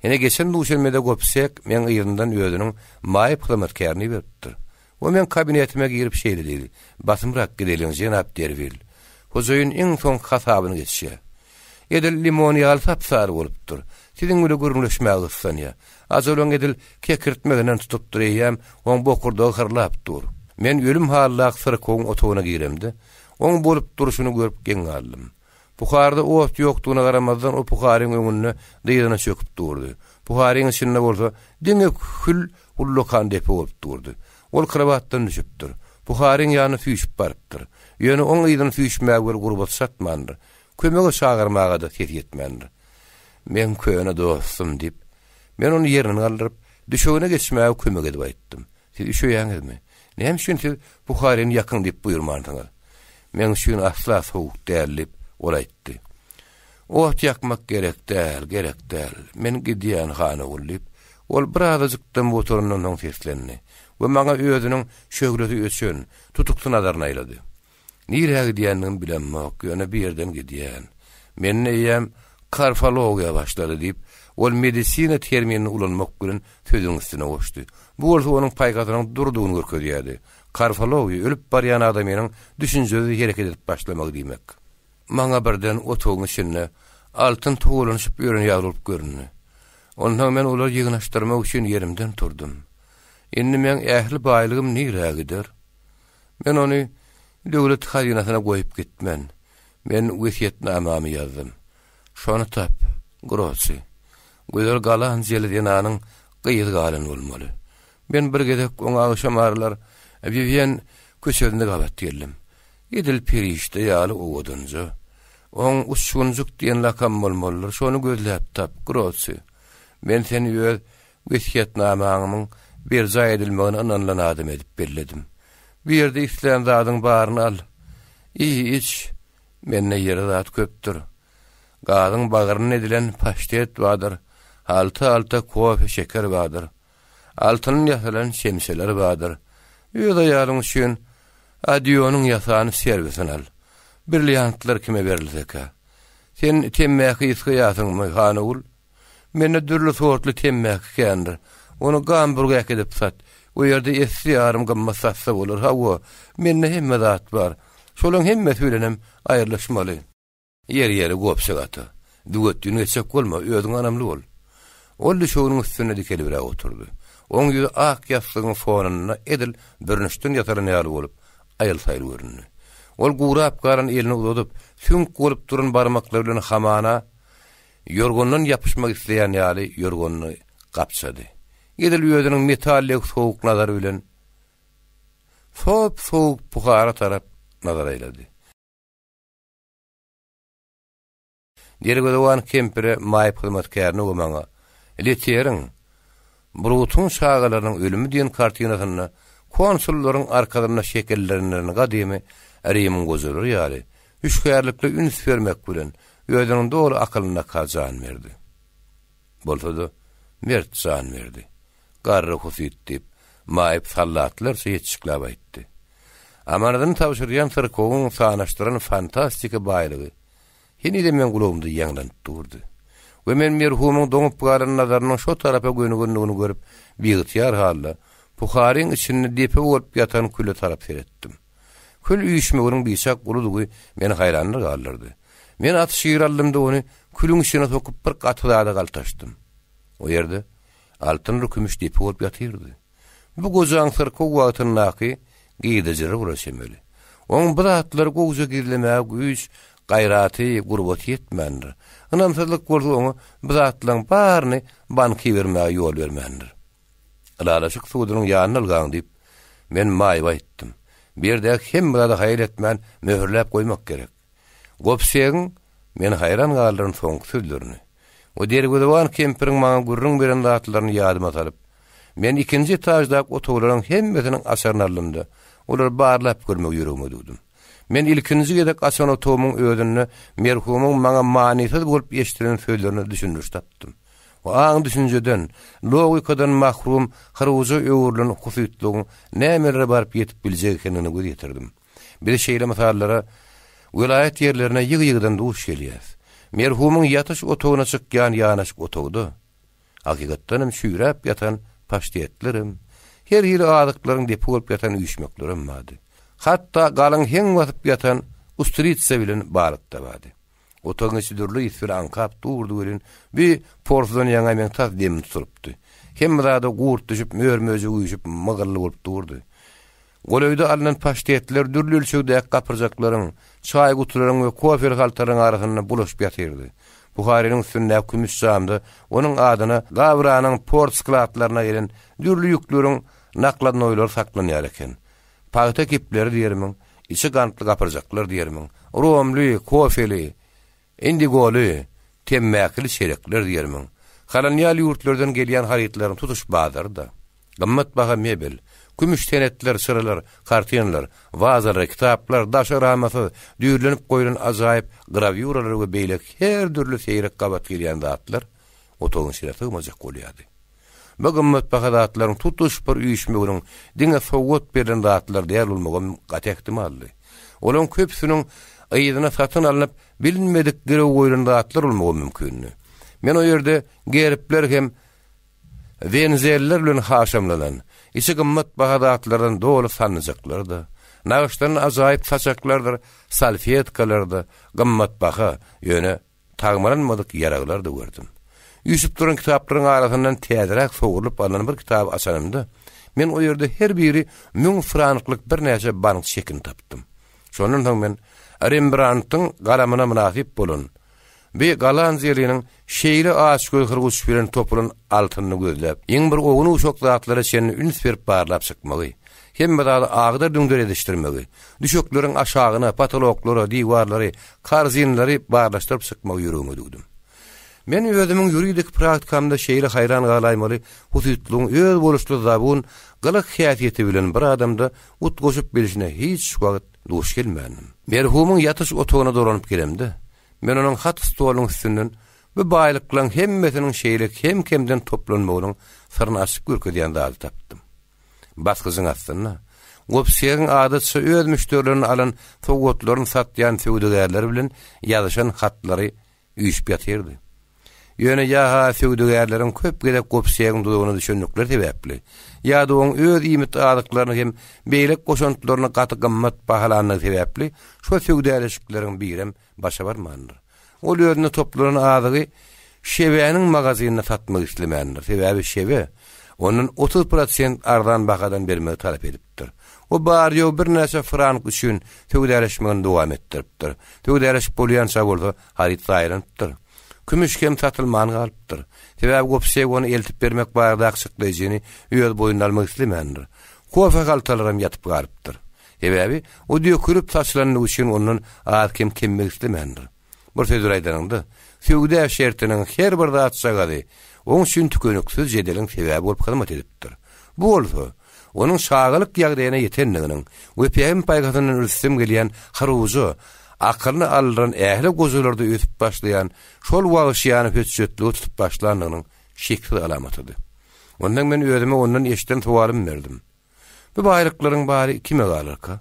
ine geçen duşenbede Gobsek meň yzymdan özüniň maýyp hyzmatkärini iberipdir. O meň kabinetime girip şeýle diýdi, Basymrak gideliň, jenap Derwil. Hojaýyn iň soňky hasabyny geçýär. Edil limon ýaly sap-sary bolupdyr. Siziň bile gürrüňleşmäge gyssanýar. Ajal oň edil kekirtmeginden tutupdyr eýýäm, oň bokurdagy hyrlap dur. Men ölüm haldaky syrkawyň otagyna giremde, oň bolup durşuny görüp geň galdym. Puharda ot ýokdugyna garamazdan o puharyň öňünde dyzyna çöküp durdy. Puharyň içinde bolsa diňe kül ullakan depe bolup durdy. Ol krowatdan düşüpdir. Puharyň ýanyna süýşüp barypdyr. Ýöne oň yzyny süýşmäge bir gurbaty çatmandyr. Kömege çagyrmaga-da sesi ýetmändir. Meň köne dostum, diýip, men ony ýerinden galdyryp, düşegine geçmäge kömek edip aýtdym. Siz üşeýäňizmi? Näme üçin siz Buharyny ýakyň diýip buýurmansyňyz? Meň üçin asla sowuk däl, diýip, ol aýtdy. Ot ýakmak gerek däl, gerek däl. Men gidýän, han ogul, diýip, ol birazajykdan oturandan soň seslendi we maňa özüniň şöhlesi öçen, tutuksy nazaryny aýlady. Nirä gidýändigimi bilemok, ýöne bir ýerden gidýän. Mende eýýäm karfologiýa başlady, diýip, ol medisina terminini ulanmak bilen sözüniň üstüne goşdy. Bu bolsa onuň paýhasynyň durudygyny görkezýärdi. Karfologiýa, ölüp barýan adamynyň düşünjesiz hereket edip başlamagy diýmek. Maňa birden otagyň içinde altyn togalanyşyp ýören ýaly bolup göründi. Onsoň men olary ýygnaşdyrmak üçin ýerimden turdum. Indi meň ähli baýlygym nirä gider? Men ony döwlet hazynasyna goýup gitmen. Men wesýetnamamy ýazdym. Şony tap, Grosi. Gözel galandiýaly zenanyň gyzy galan bolmaly. Men bir gezek oňa agşamaralar Wiwýen köçesinde gabat geldim. Edil perişde ýaly owadanja. Oň Uçgunjyk diýen lakamy bolmalydyr. Şony gözläp tap, Grosi. Men seni öz Wesýetnamaňymyň berjaý edilmegine ynanylan adam edip belledim. Bu ýerde islän zadyň baryny al. Iý, iç. Mende ýere zat köpdür. Gazyň bagryndan edilen paştet bardyr, halta-halta kofe, şeker bardyr. Altyndan ýasalan çemçeler bardyr. Öz aýalyň üçin Adionyň ýasan serwisini al. Brilliantlar kime berilsekä? Sen temmäki ysgaýarsyňmy, han ogul? Mende dürli sortly temmäki kändir. Ony Gamburga äkidip sat. O ýerde esli ýarym gymmat satsa bolar. Hawa, mende hemme zat bar. Şolaň hemmesi bilenem aýrylyşmaly. Ýeri, ýeri, gopşak ata. Düwetdin geçjek bolma, özüň ynamly bol. Ol düşeginiň üstünde dikelibräk oturdy. Oň ýüzi ak ýassygyň fonunda edil bürünçden ýasalan ýaly bolup, aýyl-saýyl göründi. Ol gurap galan elini uzadyp, süňk bolup duran barmaklary bilen hamana Ýorgandan ýapyşmak isleýän ýaly ýorganyny gapjady. Edil özüniň metal dek sowuk nazary bilen sop-sowuk puhara tarap nazar aýlady. Derwezewan kempire, maýyp hyzmatkärine we maňa, Leteriň, Brutuň çagalarynyň ölümi diýen kartinasynda konsullaryň arkasynda şekillendirilen gadymy Rimiň gojalary ýaly, hüşgärlikli üns bermek bilen, özüniň doly akylyndaka jan berdi. Bolsa-da, mert jan berdi. Garry husyt diýip, maýyp sallatlarça ýetjikläp aýtdy. Amanadyny tabşyrýan syrkawyň sanaşdyran fantastiki baýlygy henizem meň gulagymda ýaňlanyp durdy. We men merhumyň doňup galan nazarynyň şo tarapa gönügendigini görüp, biygtyýar halda, puharyň içinde depe bolup ýatan küle tarap seretdim. Kül üýşmeginiň biçak uludygy meni haýranlar galdyrdy. Men at şir aldym-da ony külüň içine sokup bir gaty zada galtaşdym. O ýerde altyndyr kümüş depe bolup ýatyrdy. Bu gojaň syrkaw wagtyndaky girdejileri bolar çemeli. Oň bu zatlary gowja gizlemäge güýç, gaýraty, gurbaty ýetmändir. Ynamsyzlyk bolsa oňa bu zatlaryň baryny banka ibermäge ýol bermändir. Ylalaşyk sudunyň ýanyna ylgaň diýip, men Maýwa aýtdym. Bu ýerdäki hemme zady haýal etmän möhürläp goýmak gerek. Gobsegiň meni haýran galdyran soňky sözlerini we derwezeban kempiriň maňa gürrüň beren zatlaryny ýadyma salyp, men ikinji etaždaky otaglaryň hemmesiniň açaryny aldym-da, olary barlap görmegi ýüregime düwdüm. Men ilkinji gezek açan otagymyň özünde merhumyň maňa manysyz bolup eşdiren sözlerine düşündiriş tapdym. We aň-düşünjeden, logikadan mahrum hyruja öwrülen husytlygyň nämelere baryp ýetip biljek ekenligine göz ýetirdim. Biz şeýle mysallara welaýat ýerlerinde ýygy-ýygydan duş gelýäris. Merhumyň ýatyş otagyna çykýan ýanaşyk otagda, hakykatdan hem çüýräp ýatan paştetlerem, her hili azyklaryň depe bolup ýatan üýşmeklerem bardy. Hatda galyň heň basyp ýatan ustritsa bilen balyk-da bardy. Otagyň içi dürli ys bilen aňkap durdy welin, bi porsudan ýaňa meň tas demim tutulypdy. Hemme zada gurt düşüp, mör-möjek üýşüp, mygylly bolup durdy. Golaýda alnan paştetler dürli ölçegdäki gapyrjaklaryň, çaý gutularyň we kofeli haltalaryň arasynda bulaşyp ýatyrdy. Buharynyň üstündäki kümüş jamda onuň adyna Gawranyň port skladlaryna gelen dürli ýükleriň nakladnoýlary saklanýar eken. Pagta kipleri diýermiň, içi gantly gapyrjaklar diýermiň, romly, kofeli, Indigoly, temmäkili çelekler diýermiň. Kolonial ýurtlardan gelýän harytlaryň tutuş bazary-da. Gymmatbaha mebel, kümüş senetler, çyralar, kartinalar, wazalar, kitaplar, daşy ramasyz, düýrlenip goýlan ajaýyp grawýuralar we beýleki her dürli seýrek gabat gelýän zatlar otagyň içine sygmajak bolýardy. Bu gymmatbaha zatlaryň tutuş bir üýşmeginiň diňe sowgat berlen zatlar däl bolmagam gaty ähtimaldy. Olaryň köpüsiniň yzyna satyn alnyp bilinmedik girew goýlan zatlar bolmagam mümkindi. Men o ýerde gerbler hem wenzeller bilen haşamlanan, içi gymmatbaha zatlardan doly sandyjaklary-da, nagyşlanan ajaýyp saçaklardyr salfetkalary-da, gymmatbaha, ýöne Tagmalanmadyk ýaraglar-da gördüm. Üýşüp duran kitaplaryň arasyndan täzeräk sogrulyp alnan bir kitaby açanymda, men o ýerde her biri müň franklyk birnäçe bank çekini tapdym. Şondan soň men Rembrandtyň galamyna mynasyp bolan bi gollandiýalynyň şeýle açgöz hyrguç bilen topulan altynyny gözläp, iň bir ownuk-uşak zatlara çenli üns berip barlap çykmagy, hemme zady agdar-düňder edişdirmegi, düşekleriň aşagyna, potoloklara, diwarlary, korzinleri barlaşdyryp çykmagy ýüregime düwdüm. Men özümiň ýuridik praktikamda şeýle haýran galaýmaly husytlygyň özboluşly zabun gylyk-häsiýeti bilen bir adamda utgaşyp bilşine hiç wagt duş gelmändim. Merhumyň ýatyş otagyna dolanyp gelemde, men onuň hat stolunyň üstünden bu baýlyklaryň hemmesiniň şeýle kem-kemden toplanmagynyň syryny açyp görkezýän zady tapdym. Basgyjyň astynda, Gobsegiň adatça öz müşderilerine alan sowgatlaryny satýan söwdagärleri bilen ýazyşan hatlary üýşüp ýatyrdy. Ýöne ýa-ha söwdagärleriň köp gezek Gobsegiň duzagyna düşendikleri sebäpli, ýa-da oň öz iýmit azyklaryny hem beýleki goşantlaryny gaty gymmat bahalandygy sebäpli şo söwdäleşikleriň birem başa barmandyr. Ol özünde toplanan azygy Şebäniň magazynynda satmak islemändir. Sebäbi Şebe ondan 30 prosent arzan bahadan bermegi talap edipdir. O bary-ýogy birnäçe frank üçin söwdaleşmegini dowam etdiripdir. Söwdaleşip bolýança bolsa haryt zaýalanypdyr. Kümüş hem satylman galypdyr. Sebäbi Gobseg ony eltip bermek baradaky çykdaýjyny öz boýnuna almak islemändir. Kofe haltalaram ýatyp galypdyr. Sebäbi, o dökülip saçylandygy üçin ondan az-kem kemmek islemändir. Bir söz bilen aýdanyňda, söwda şertiniň her bir zatjagazy oň üçin tükeniksiz jedeliň sebäbi bolup hyzmat edipdir. Bu bolsa, onuň çagalyk ýagdaýyna ýetendiginiň we pähim-paýhasyndan rüstem gelýän hyruja, akylyny aldyran ähli gojalarda ösüp başlaýan şol wagşyýana hötjetlige tutup başlandygynyň şeksiz alamatydy. Ondan men özüme ondan eşiden sowalymy berdim. Bu baýlyklaryň bary kime galarka?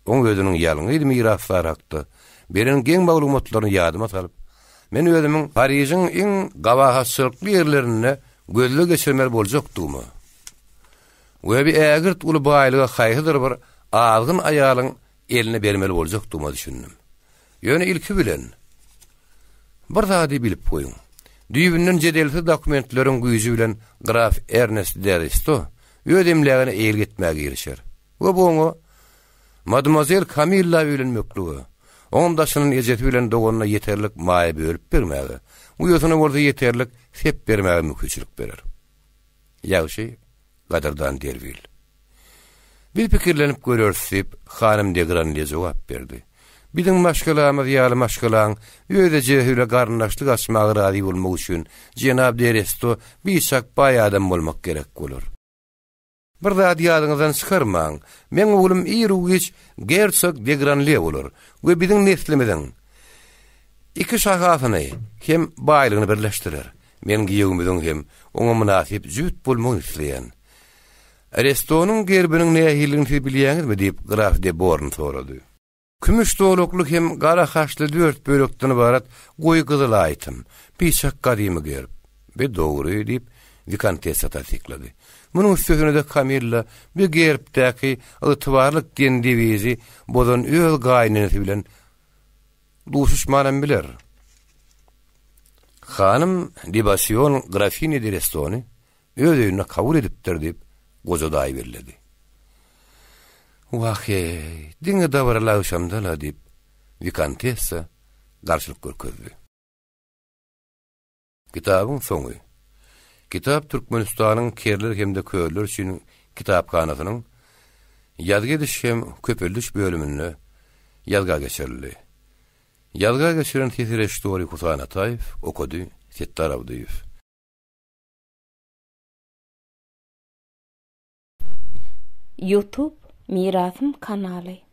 Oň özüniň ýalňyz mirasdary hakda beren geň maglumatlaryny ýadyma salyp, men özümiň Parižiň iň gabahatçylykly ýerlerinde gözleg geçirmeli boljakdygyma we bi ägirt uly baýlygy haýsydyr bir azgyn aýalyň eline bermeli boljakdygyma düşündim. Ýöne ilki bilen, bir zady bilip goýuň. Düýbünden jedelsiz dokumentleriň güýji bilen graf Ernest de Resto öz emlägine eýelik etmäge girişer we bu oňa mademazel Kamilla öýlenmeklige, Oňam daşyndan ejesi bilen doganyna ýeterlik maýa bölüp bermäge, uýasyna bolsa ýeterlik sep bermäge mümkinçilik berer. Ýagşy, gadyrdan Derwil. Biz pikirlenip göreris, diýip, hanym de Granlýe jogap berdi. Biziň maşgalamyz ýaly maşgalaň öz ejesi bile garyndaşlyk açmaga razy bolmagy üçin jenap de Resto biçak baý adam bolmak gerek bolar. Bir zady ýadyňyzdan çykarmaň, meň oglum iru-giç gersog de Granlýe bolar we biziň neslimiziň iki şahasyny hem baýlygyny birleşdirer. Men giýewimiziň hem oňa mynasyp jübüt bolmagyny isleýän. Restonyň gerbiniň nähilidigini siz bilýäňizmi? diýip, graf de Born sorady. Kümüş zolakly hem gara haçly dört bölekden ybarat goýy gyzyl aýtym. Biçak gadymy gerb. Bi dogry, diýip, wikontessa tassyklady. Munuň üstesine-de Kamilla bi gerbdäki ygtybarly gendewizi bozan öz gaýynenesi bilen duşuşmanam biler. Hanym de Bassion grafinýa de Restony Öz öýünde kabul edipdir diýip, goja daýy belledi. Wah-eý, diňe dabaraly agşamda-la, diýip, wikontessa garşylyk görkezdi. Kitabyň soňy. Kitap Türkmenistanyň kerler hem-de körler üçin kitaphanasynyň Ýazgy ediş hem köpeldiş bölüminde ýazga geçirildi. Ýazga geçiren sesi režissýory Husaýn Ataýew, okady Setdar Abdyýew. Youtube Mirasym kanaly.